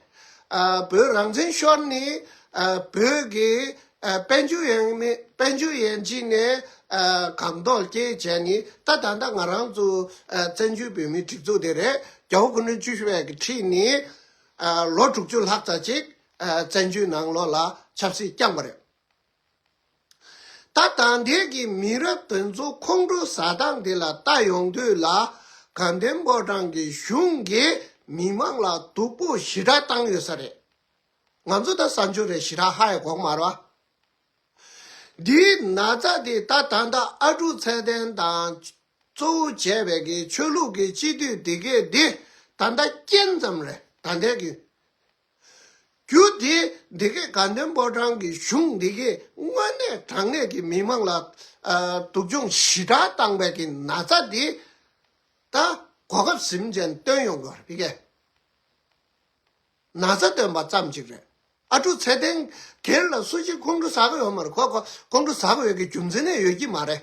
ཨ། བོད་རང་བཙན་ཤོར་ནས། ཨ། བོད་ཀྱི། ཨ། དཔལ་འབྱོར་ཡན་མི་དཔལ་འབྱོར་ཡན་ཆད་ནས། ཨ། གང་ཐོག་སྐྱེལ་བྱས་ནས། ད་ད་ལྟ་ང་རང་ཚོ། ཨ། བཙན་བྱོལ་བོད་མིའི་སྒྲིག་འཛུགས་དེ་རེད། རྒྱལ་བ་སྐུ་ཕྲེང་བཅུ་བཞི་པའི་གི་ཁྲིད་ནས། ཨ། ལོ་དྲུག་ཅུ་ལྷག་ཙམ་ཅིག་ཨ། བཙན་བྱོལ་ནང་ལོགས་ལ་ཆབ་སྲིད་བསྐྱངས་པ་རེད། ད་ད་ལྟའི་གི་མི་རབས་དེ་ཚོ་ཁོང་ཁྲོ་ཟ་སྟངས་དེ་ལ་ལྟ་ཡོང་དུས་ལ། དགའ་ལྡན་ཕོ་བྲང་གི་གཞུང་གིས་མི་མང་ལ་སྡུག་པོ་ཞེ་དྲག་བཏང་ཡོད་ས་རེད། ང་ཚོ་ད་གསར་འབྱོར་རེད། ཞེ་དྲག་ཧ་ཡང་གོ་གི་མ་རེད་བ། འདིའི་ན་ཚ་དེ་ད་ད་ལྟ་ཨ་ཀྲུག་ཚེ་བརྟན་དང་གཙོ་བོ་བྱས་པའི་གི་ཆོས་ལུགས་ཀྱི་སྤྱི་འཐུས་དེ་གས་དེ་ད་ལྟ་རྐྱེན་ཙམ་རེད། ད་ལྟའི་གི་རྒྱུ་དེ་འདི་གས་དགའ་ལྡན་ཕོ་བྲང་གི་གཞུང་འདི་གས་དངོས་གནས་དྲང་གནས་ཀྱི་མི་མང་ལ། ཨ། སྡུག་སྦྱོང་ཞེ་དྲག་བཏང་བའི་གི་ན་ཚ་དེ་ད་གོ་སྐབས་ཟིན་བྱས་སྟོན་ཡོང་གི་ཡོད་རེད། ཕ་གིའི་ན་ཚ་སྟོན་པ་ཙམ་ཅིག་རེད། ཨ་ཀྲུག་ཚེ་བརྟན་སྒེར་ལ་སུ་གཅིག་ཁོང་ཁྲོ་ཟ་གི་ཡོད་མ་རེད། ཁོ་ཁོ་ཁོང་ཁྲོ་ཟ་གི་ཡོད་ཀྱི་རྒྱུ་མཚན་ནས་ཡོད་ཀྱི་མ་རེད།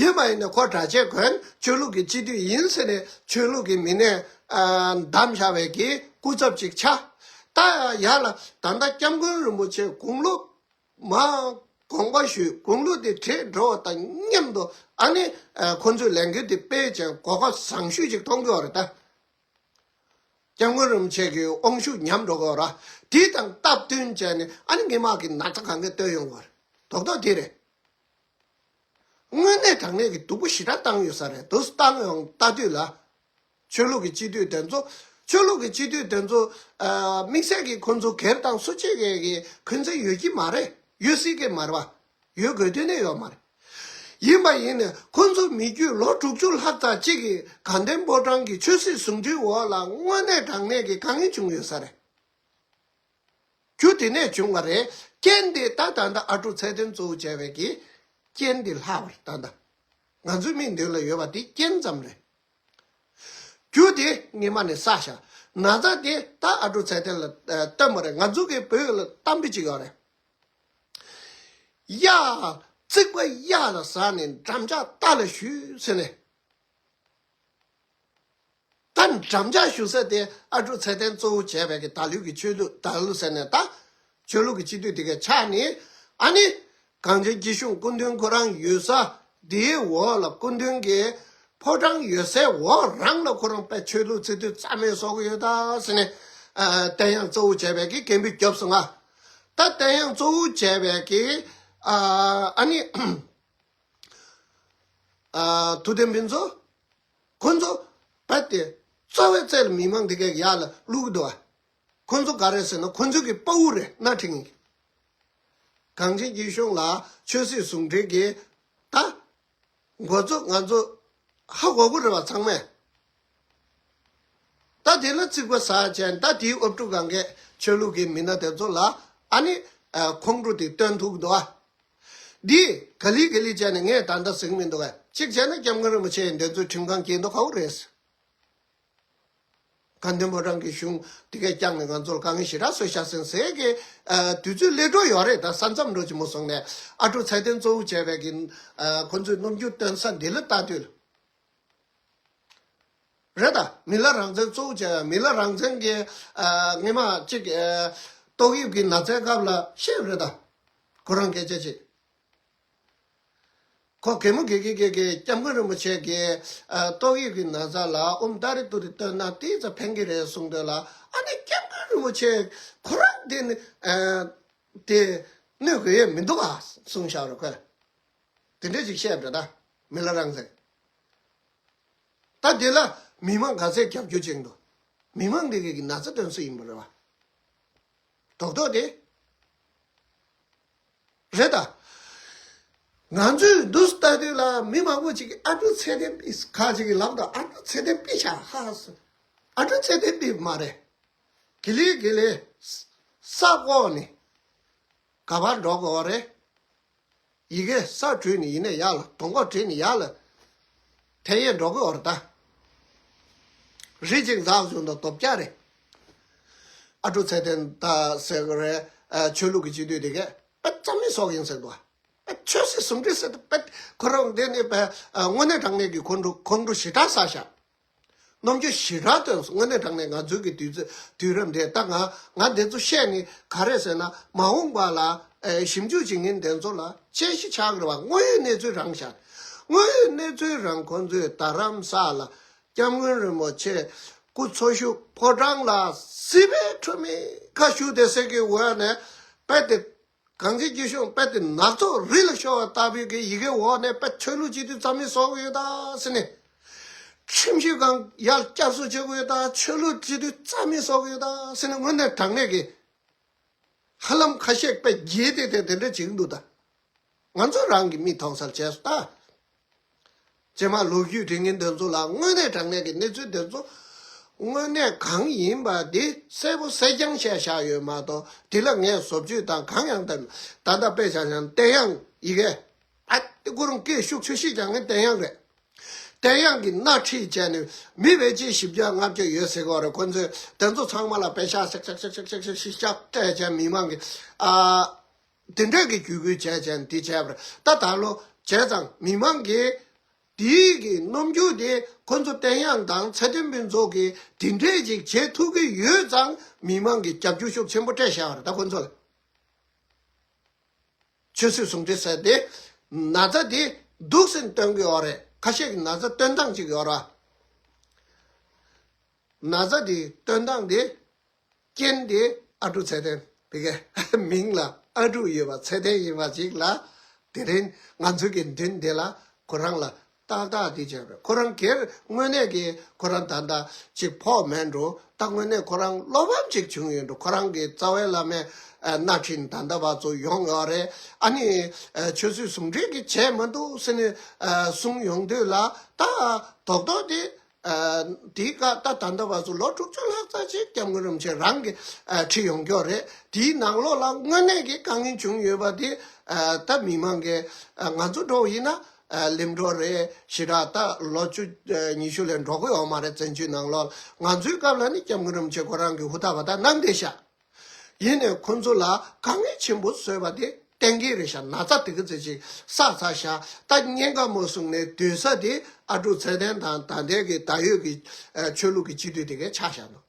ཡིན་པ་ཡིན་ན་ཁོ་གྲྭ་ཆས་གོན། ཆོས་ལུགས་ཀྱི་སྤྱི་འཐུས་ཡིན་ཟེར་ནས་ཆོས་ལུགས་ཀྱི་མི་སྣས། ཨ། བདམས་བཞག་པའི་གི་སྐུ་ཚབ་ཅིག་ཆགས། ད་ཡར་ལ་ད་ལྟ་སྐྱབས་མགོན་རིན་པོ་ཆེ་དགུང་ལོ་མར་དགོངས་པ་ཞུས། དགུང་ལོ་དེ་བགྲེས་འགྲོ་བ་དང་མཉམ་དུ། ཨ་ནི། ཨ། ཁོ་ཚོས་ལས་འགུལ་དེ་སྤེལ་བྱས་གོ་སྐབས་བཟང་ཤོས་ཅིག་མཐོང་གི་ཡོད་རེད་ད། སྐྱབས་མགོན་རིན་པོ་ཆེ་གི་དབང་ཤུགས་ཉམས་འགྲོ་གི་ཡོད་རེད། དེ་དང་སྟབས་བསྟུན་བྱས་ནས་ཨ་ནི་སྔོན་མ་གི་ན་ཚ་གང་ག་སྟོན་ཡོང་གི་ཡོད་རེད། རྡོག་རྡོག་དེ་རེད། དངོས་གནས་དྲང་གནས་ཀྱི་སྡུག་པོ་ཞེ་དྲག་བཏང་ཡོད་ས་རེད། དུ་བཏང་ཡོང་ལྟ་དུས་ལ། ཆོས་ལུགས་ཀྱི་སྤྱི་འཐུས་དེ་ཚོ། ཆོས་ལུགས་ཀྱི་སྤྱི་འཐུས་དེ་ཚོ། ཨ། དམིགས་བསལ་གྱི་ཁོང་ཚོ་སྒེར་དང་སུ་གཅིག་གི་གི་འཁོན་འཛིན་ཡོད་ཀྱི་མ་རེད། ཡོད་སྲིད་ཀྱི་མ་རེད་བ། ཡོད་དགོས་དོན་ནས་ཡོད་མ་རེད། ཡིན་པ་ཡིན་ནས་ཁོང་ཚོ་མི་རྒྱུད་ལོ་དྲུག་ཅུ་ལྷག་ཙམ་གཅིག་གི་དགའ་ལྡན་ཕོ་བྲང་གི་ཆོས་སྲིད་ཟུང་འབྲེལ་འོག་ལ་དངོས་གནས་དྲང་གནས་ཀྱི་དཀའ་ངལ་བྱུང་ཡོད་ས་རེད། རྒྱུ་དེ་ནས་བྱུང་བ་རེད། རྐྱེན་དེ་ད་ད་ལྟ་ཨ་ཀྲུག་ཚེ་བརྟན་གཙོ་བོ་བྱས་པའི་གི་རྐྱེན་དེ་ལྷག་པ་རེད། ད་ལྟ་ང་ཚོའི་མིག་མདུན་ལ་ཡོད་པ་དེ་རྐྱེན་ཙམ་རེད། རྒྱུ་དེ་སྔོན་མ་ནས་བསགས་བཞག་ན་ཚ་དེ་ད་ཨ་ཀྲུག་ཚེ་བརྟན་ལ་ཨ་བཏོན་པ་རེད། ང་ཚོ་གི་བོད་ལ་གཏམ་དཔེ་ཅིག་ཡོད་རེད། གཡག་རྩིག་པ་གཡག་ལ་ཟག་ནས་འགྲམ་ལྕག་རྟ་ལ་གཞུས་ཟེར་ནས། ད་འགྲམ་ལྕག་གཞུ་ས་དེ་ཨ་ཀྲུག་ཚེ་བརྟན་གཙོ་བོ་བྱས་པའི་གི་ད་ལོའི་གི་ཆོས་ལུགས། ད་ལོ་ཟེར་ནས་ད་ཆོས་ལུགས་ཀྱི་སྤྱི་འཐུས་དེ་ག་ཆགས་ནས། ཨ་ནི་གངས་ཅན་སྐྱིད་གཤོངས་སྐུ་མདུན་ཁོ་རང་ཡོད་ས་དེའི་འོག་ལ། སྐུ་མདུན་གྱི་ཕོ་བྲང་ཡོད་སའི་འོག་རང་ལ་ཁོ་རང་དཔེ་ཆོས་ལུགས་སྤྱི་འཐུས་རྩ་མེད་བཟོ་གི་ཡོད་ད་ཟེར་ནས། ཨ། བསྟན་དབྱངས་གཙོ་བོ་བྱས་པའི་གི་སྐད་འབོད་བརྒྱབ་སོང་ང་། ད་བསྟན་དབྱངས་གཙོ་བོ་བྱས་པའི་གི། ཨ། ཨ་ནི། ཨ། ཐུབ་བསྟན་ཕུན་ཚོགས། ཁོ་ཚོ་རྦད་དེ་རྩ་བའི་རྩལ་མི་མང་དེ་གའི་ཡར་ལ་བླུག་གི་འདུག་ཨ། ཁོ་ཚོ་ག་རེ་ཟེར་ན་ཁོ་ཚོ་གི་དཔའ་བོ་རེད། སྣ་ཁྲིད་མཁན། གངས་ཅན་སྐྱིད་གཤོངས་ལ་ཆོས་སྲིད་ཟུང་འབྲེལ་གྱི་ད་འགོ་གཙོ་ང་ཚོ་ཧ་གོ་གི་རེད་བ་ཚང་མས། ད་དེ་ལ་རྩིག་པ་ཟ་བྱས། ད་དེའི་འུབ་ཕྲུག་གང་གས་ཆོས་ལུགས་ཀྱི་མི་སྣ་དེ་ཚོ་ལ་ཨ་ནི་ཨ་ཁོང་ཁྲོ་དེ་སྟོན་ཐུབ་འདུག་ཨ། འདི་ག་ལེ་ག་ལེ་བྱས་ནས་ངས་ད་ལྟ་ཟིན་མི་འདུག་ཨ། གཅིག་བྱས་ན་སྐྱབས་མགོན་རིན་པོ་ཆེ་ཡིས་འདི་ཚོའི་ཁྲིམས་ཁང་གྱེས་མདོག་ཁ་པོ་རེད། དགའ་ལྡན་ཕོ་བྲང་གི་གཞུང་དེ་གས་བསྐྱངས་ནས་ང་ཚོར་དཀའ་ངལ་ཞེ་དྲག་བཟོས་བཞག་ཟིན་ཟེར་གི། ཨ། དུས་ཚོད་སླེབས་འགྲོ་ཡོད་རེད། ད་ས་མཚམས་འགྲོ་ཆེན་མོ་སོང་ནས་ཨ་ཀྲུག་ཚེ་བརྟན་གཙོ་བོ་བྱས་པའི་གི། ཨ། ཁོ་ཚོས་རྣམ་འགྱུར་སྟོན་ས་འདི་ལ་ལྟ་དུས། རེད་ད། མི་ལ་རང་བཙན་གཙོ་བོ་བྱས། མི་ལ་རང་བཙན་གྱི། ཨ། སྔོན་མ་གཅིག་ཨ། ཏོག་དབྱིབས་ཀྱི་ན་ཚའི་སྐབས་ལ་བཤད་རེད་ད། ཁོ་རང་སྐད་ཆ་ཅིག་ཁོ་གད་མོ་གད་གད་གད་གད། སྐྱབས་མགོན་རིན་པོ་ཆེ་གིས་ཨ། ཏོག་དབྱིབས་ཀྱི་ན་ཚ་ལ་ཨུམ་ཏ་རི་ཏུ་རི་བཏོན་ན་ཏོག་ཙམ་ཕན་གྱི་རེད་གསུངས་དུས་ལ། ཨ་ནི་སྐྱབས་མགོན་རིན་པོ་ཆེ་ཁོ་རང་དེ་ནི་ཨ། དེ་གནོད་དགོས་ཡས་མི་འདུག་ཨ་གསུངས་བཞག་རེད་ཁོས། དེ་འདྲ་ཅིག་བཤད་པ་རེད་ད། མི་ལ་རང་བཙན། ད་དེ་ལ་མི་མང་ག་ཚད་རྒྱབ་སྐྱོར་བྱེད་འདུག་མི་མང་དེ་གའི་གི་ན་ཚ་སྟོན་ས་ཡིན་པ་རེད་བ། རྡོག་རྡོག་དེ་རེད་ད། ང་ཚོས་འདུག་ལྟ་དུས་ལ་མི་མང་པོ་ཅིག་གིས་ཨ་ཀྲུག་ཚེ་བརྟན་པི་ཁ་ཅིག་གིས་ལབ་འདུག་ཨ་ཀྲུག་ཚེ་བརྟན་པི་ཤ་ཧ་ཧ་ཟེར། ཨ་ཀྲུག་ཚེ་བརྟན་པི་མ་རེད། གི་ལི་གི་ལི། ས་ཀོ་ནི། ག་པར་འགྲོ་དགོས་རེད། ཡི་གེ་ས་བྲུས་ནི་ཡིན་ནས་ཡག་ལ་དོང་གོ་བྲིས་ནི་ཡག་ལ། ཐེ་ཡེ་འགྲོ་དགོས་རེད་ད། རི་གཅིག་འཛག་བྱུང་དང་དོབ་རྒྱ་རེད། ཨ་ཀྲུག་ཚེ་བརྟན་ད་ཟེར་གི་རེད། ཆོས་ལུགས་ཀྱི་སྤྱི་འཐུས་དེ་གས་དཔེ་རྩ་མེད་སོག་ཡིན་ཟེར་འདུག་ཆོས་སྲིད་ཟུང་འབྲེལ་ཟེར་དུས་དཔེ་ཁོ་རང་འདི་ནི་དཔེ་དངོས་གནས་དྲང་གནས་ཀྱི་ཁོང་ཁྲོ་ཁོང་ཁྲོ་ཞེ་དྲག་ཟ་ཤག་རྣམ་འགྱུར་ཞེ་དྲག་སྟོན་སོང་། དངོས་གནས་དྲང་གནས་ང་ཚོའི་གི་དུས་ཚོད་དུས་རབས་འདི་ད་ང་ང་འདི་ཚོ་བཤད་ནི་ག་རེ་ཟེར་ན་མ་འོངས་པ་ལ་ཨེ་ཞིབ་འཇུག་བྱེད་མཁན་དེ་ཚོ་ལ་དཔྱད་གཞི་ཆགས་ཀྱི་རེད་བ། དངོས་ཡོད་གནས་ཚུལ་རང་བཤད། དངོས་ཡོད་གནས་ཚུལ་རང་ཁོང་ཚོས་རྡ་རམ་ས་ལ་སྐྱབས་མགོན་རིན་པོ་ཆེ་སྐུ་འཚོ་བཞུགས་ཕོ་བྲང་ལ་སྲིད་པའི་ཁྲོམ་མེ་ཁ་བཞུགས་དེ་ཟེར་གི་འོག་ནས་དཔེ་དེ། གངས་ཅན་སྐྱིད་གཤོངས་དཔེ་དེ་ནག་ཚོགས་རི་ལ་ཤོར་བ་ལྟ་བུའི་གི་ཡི་གེ་འོག་ནས་དཔེ་ཆོས་ལུགས་སྤྱི་འཐུས་རྩ་མེད་བཟོ་གི་ཡོད་ད་ཟེར་ནས། ཁྲིམས་ཞིབ་ཁང་ཡར་བསྐྱར་གསོ་བྱེད་དགོས་ཡོད་ད་ཆོས་ལུགས་སྤྱི་འཐུས་རྩ་མེད་བཟོ་གི་ཡོད་ད་ཟེར་ནས་དངོས་གནས་དྲང་གནས་ཀྱི་ཧ་ལམ་ཁ་ཤས་དཔེ་རྒྱས་ཏེ་དེ་དེ་འདྲ་བྱེད་ཀྱི་འདུག་ད། ང་ཚོ་རང་གི་མིག་མཐོང་སར་བྱས་སོ་ད། རྗེས་མ་ལོ་རྒྱུས་འབྲི་མཁན་དེ་ཚོ་ལ་དངོས་གནས་དྲང་གནས་ཀྱི་གནས་ཚུལ་དེ་ཚོ་དངོས་གནས་གང་ཡིན་པ་འདི་གསལ་པོ་གསལ་རྐྱང་བཤད་བཞག་ཡོད་མ་གཏོགས་དེ་ལ་ངས་བཟོ་བཅོས་དང་གང་ཡང་དང་ད་ལྟ་དཔེ་བཞག་ན་བསྟན་དབྱངས་ཡི་གེ་ཨ་ཏི་ཁོ་རང་སྐད་ཤུགས་ཆེ་ཤོས་རྒྱག་མཁན་བསྟན་དབྱངས་རེད། བསྟན་དབྱངས་ཀྱི་སྣ་ཁྲིད་བྱས་ནས་མི་བེད་སྤྱོད་བཞི་བརྒྱ་ལྔ་བརྒྱ་ཡོད་ཟེར་གི་ཡོད་རེད། ཁོ་ཚོས་དེ་ཚོ་ཚང་མ་ལ་པད་ཤག་ཤག་ཤག་ཤག་ཤག་ཤག་ཤག་སྤྲད་བྱས་མི་མང་གི་ཨ། དེ་འདྲ་གི་བརྒྱུད་སྐུལ་བྱས་བྱས་འདི་བྱས་པར་ད་ད་ལོ་བྱས་ཙང་མི་མང་གིས་དེའི་གི་རྣམ་འགྱུར་དེ་ཁོ་ཚོ་བསྟན་དབྱངས་དང་ཚེ་བརྟན་ཕུན་ཚོགས་ཀྱིས་དེ་འདྲས་ཅིག་བྱེད་ཐུབ་ཀྱི་ཡོད་ཙང་མི་མང་གིས་རྒྱབ་སྐྱོར་ཤུགས་ཆེན་པོ་སྤྲད་བཞག་པ་རེད། ད་ཁོ་ཚོ་ལ་ཆོས་སྲིད་ཟུང་འབྲེལ་ཟེར་ཏེ་ན་ཚ་དེ་འདུག་སེ་སྟོན་གྱི་ཡོད་རེད། ཁ་ཤས་ཀྱིས་ན་ཚ་སྟོན་སྟངས་ཅིག་ཡོད་རེད། ན་ཚ་དེ་སྟོན་སྟངས་དེ། རྐྱེན་དེ་ཨ་ཀྲུག་ཚེ་བརྟན་དེ་གའི་མིང་ལ་ཨ་ཀྲུག་ཡོད་པ་ཚེ་བརྟན་ཡིན་པ་ཅིག་ལ་དེ་རིང་ང་ཚོའི་གི་མདུན་དེ་ལ་ཁོ་རང་ལ་ཏག་ཏག་དེ་བྱས་པ་རེད། ཁོ་རང་སྒེར་དངོས་གནས་ཀྱི་ཁོ་རང་ད་ལྟ་ཅིག་ཕོག་མེད་འགྲོ། ད་དངོས་གནས་ཁོ་རང་བློ་ཕམ་ཅིག་བྱུང་ཡོད་འགྲོ། ཁོ་རང་གི་རྩ་བའི་བླ་མས་ཨ་སྣ་ཁྲིད་ད་ལྟ་བར་ཚུར་ཡོང་ཡོད་རེད། ཨ་ནི་ཨ་ཆོས་སྲིད་ཟུང་འབྲེལ་གྱི་བྱས་མ་འདུག་ཟེར་ནས་ཨ་གསུངས་ཡོང་དུས་ལ་ད་རྡོག་རྡོག་དེ། ཨ་དེའི་སྐབས་ད་ད་ལྟ་བར་དུ་ལོ་དྲུག་ཅུ་ལྷག་ཙམ་ཅིག་སྐྱབས་མགོན་རིན་པོ་ཆེ་རང་གིས་ཨ་ཁྲིད་ཡོང་མཁན་རེད། དེའི་ནང་ལོགས་ལ་དངོས་གནས་ཀྱི་དཀའ་ངལ་བྱུང་ཡོད་པ་དེ་ཨ་ད་མི་མང་གིས་ཨ་ང་ཚོ་འདྲ་བོ་ཡིན་ན་ཨ་ལིམ་འགྲོ་རེད། ཞེ་དྲག་ད་ལོ་བཅུ་ཨ་ཉི་ཤུ་ལས་འགྲོ་གི་ཡོད་མ་རེད། བཙན་བྱོལ་ནང་ལོགས་ང་ཚོའི་སྐབས་ལ་ནི་སྐྱབས་མགོན་རིན་པོ་ཆེ་ཁོ་རང་གིས་ཧུར་ཐག་པ་ད་གནང་བསྡད་ཤག་ཡིན་ནའི་ཁོ་ཚོ་ལ་དཀའ་ངལ་ཆེན་པོ་བཟོས་པ་དེ་གཏན་འཁེལ་རེད་ཤག་ན་ཚ་དེ་ག་ཚོད་ཅིག་བསགས་ཚར་ཤག་ད་གཉན་ཁ་མོ་སོང་ནས་སྡོད་ས་དེ་ཨ་ཀྲུག་ཚེ་བརྟན་དང་ད་ལྟའི་གི་ད་ཡོད་ཀྱི་ཨ་ཆོས་ལུགས་ཀྱི་སྤྱི་འཐུས་དེ་གས་ཆགས་ཤག་འདུག་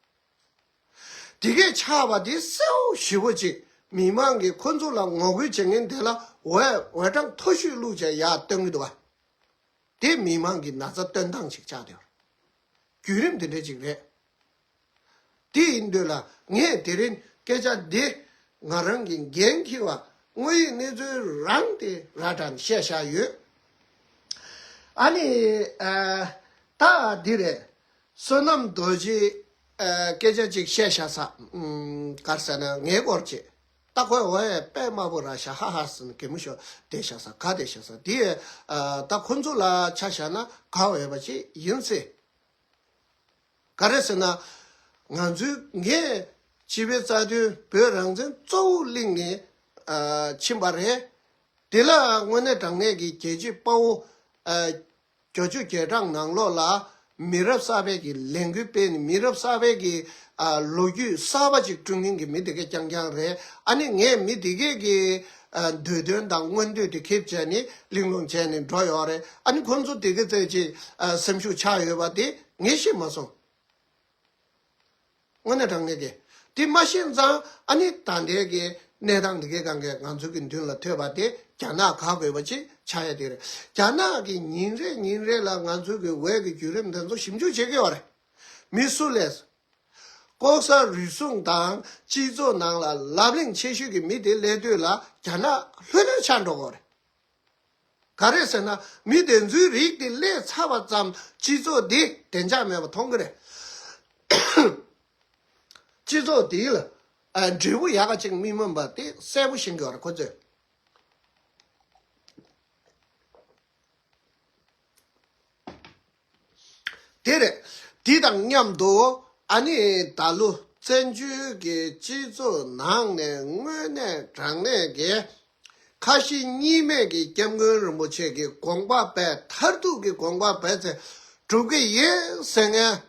དེ་གས་ཆགས་པ་དེ་གསལ་པོ་ཞེ་པོ་ཅིག་མི་མང་གིས་ཁོ་ཚོ་ལ་ངོ་རྒོལ་བྱེད་མཁན་དེ་ལ་འོད་འོད་གྲང་མཐོ་ཤོས་བླུགས་བྱས་ཡར་སྟོན་གི་འདུག་བ། དེ་མི་མང་གི་ན་ཚ་སྟོན་སྟངས་ཤིག་ཆགས་བསྡད་ཡོད་རེད། བརྒྱུད་རིམ་དེ་འདྲ་ཅིག་རེད། དེ་ཡིན་དུས་ལ་ངས་དེ་རིང་སྐད་ཆ་འདི་ང་རང་གི་འགན་འཁྱེར་བ་དངོས་ཡོད་གནས་ཚུལ་རང་དེ་ར་དྲ་ནས་བཤད་བཞག་ཡོད། ཨ་ནི་ཨ་ད་འདི་རེད། བསོད་ནམས་རྡོ་རྗེ་ཨ་སྐད་ཆ་ཅིག་བཤད་བཞག་ས་ཨུམ་ག་རེ་ཟེར་ན་ངའི་སྐོར་ཅིག་ད་ཁོས་འོ་ཡ་དཔེ་དམའ་པོ་ར་ཤ་ཧ་ཧ་ཟེར་ནས་གད་མོ་ཤོར་བསྡད་ཤག་ས་ག་བསྡད་ཤག་ས་དེ་ཨ་ད་ཁོ་ཚོ་ལ་ཆ་བཞག་ན་དགའ་འོས་པ་ཅིག་ཡིན་སྲིད། ག་རེ་ཟེར་ན། ང་ཚོའི་ངས་སྤྱི་པའི་རྩ་དོན་བོད་རང་བཙན་གཙོ་བོ་གླེང་ནས་ཨ་ཕྱིན་པ་རེད། དེ་ལ་དངོས་གནས་དྲང་གནས་ཀྱི་རྒྱལ་གཅེས་དཔའ་བོ་ཨ་བརྒྱད་ཅུ་གྱ་གྲངས་ནང་ལོགས་ལ་མི་རབས་གསར་པའི་གི་ལས་འགུལ་སྤེལ་ནས་མི་རབས་གསར་པའི་གི་ཨ་ལོ་རྒྱུས་གསར་པ་ཅིག་བསྐྲུན་མཁན་གྱི་མི་དེ་གས་རྐྱང་རྐྱང་རེད། ཨ་ནི་ངས་མི་དེ་གས་ཀྱི་ཨ་འདོད་དོན་དང་མངོན་འདོད་དེ་ཁེབས་བྱས་ནས་གླེང་སློང་བྱས་ནས་འགྲོ་ཡོད་རེད། ཨ་ནི་ཁོང་ཚོ་དེ་གས་ཙམ་ཅིག་ཨ་སེམས་ཤུགས་ཆག་ཡོད་པ་དེ་ངས་ཤེས་མ་སོང་། དངོས་གནས་དྲང་གནས་ཀྱི། དེ་མ་ཤེས་ཙང་ཨ་ནི་ད་ལྟའི་གི་གནས་སྟངས་འདི་གའི་སྒང་གའི་ང་ཚོའི་གི་མདུན་ལ་ཐོན་པ་དེ་རྒྱ་ནག་ག་དགོས་པ་ཅིག་ཆགས་ཡ་དེ་རེད། རྒྱ་ནག་གི་ཉིན་རེ་ཉིན་རེ་ལ་ང་ཚོའི་གི་འོས་ཀྱི་བརྒྱུད་རིམ་དེ་ཚོ་ཞིབ་འཇུག་བྱེད་ཀྱི་ཡོད་རེད། མི་སུ་ལས། ལྐོག་ཟ་རུལ་སུངས་དང་སྤྱི་ཚོགས་ནང་ལ་ལབ་གླེང་ཆེ་ཤོས་ཀྱི་མི་དེ་སླེབས་དུས་ལ་རྒྱ་ནག་ལྷོད་ལྷོད་ཆགས་འགྲོ་གི་ཡོད་རེད། ག་རེ་ཟེར་ན་མི་དེ་ཚོའི་རིགས་དེ་སླེབས་ཚར་བ་ཙམ་སྤྱི་ཚོགས་འདི་བདེ་འཇགས་མེད་པ་མཐོང་གི་རེད། སྤྱི་ཚོགས་འདི་ལ་ཨ་འབྲས་བུ་ཡག་ག་ཅིག་མི་སྨིན་པ་དེ་གསལ་པོ་ཤེས་ཀྱི་ཡོད་རེད་ཁོ་ཚོས། དེ་རེད། དེ་དང་མཉམ་དུ་ཨ་ནི་ད་ལོ་བཙན་བྱོལ་གྱི་སྤྱི་ཚོགས་ནང་ནས་དངོས་གནས་དྲང་གནས་ཀྱི་ཁ་ཞེ་གཉིས་མེད་ཀྱི་སྐྱབས་མགོན་རིན་པོ་ཆེ་གི་དགོངས་པ་རྦད་མཐར་ཐུག་གི་དགོངས་པ་རྦད་ཚེ་སྒྲུབ་ཀྱི་ཡིན་ཟེར་མཁན།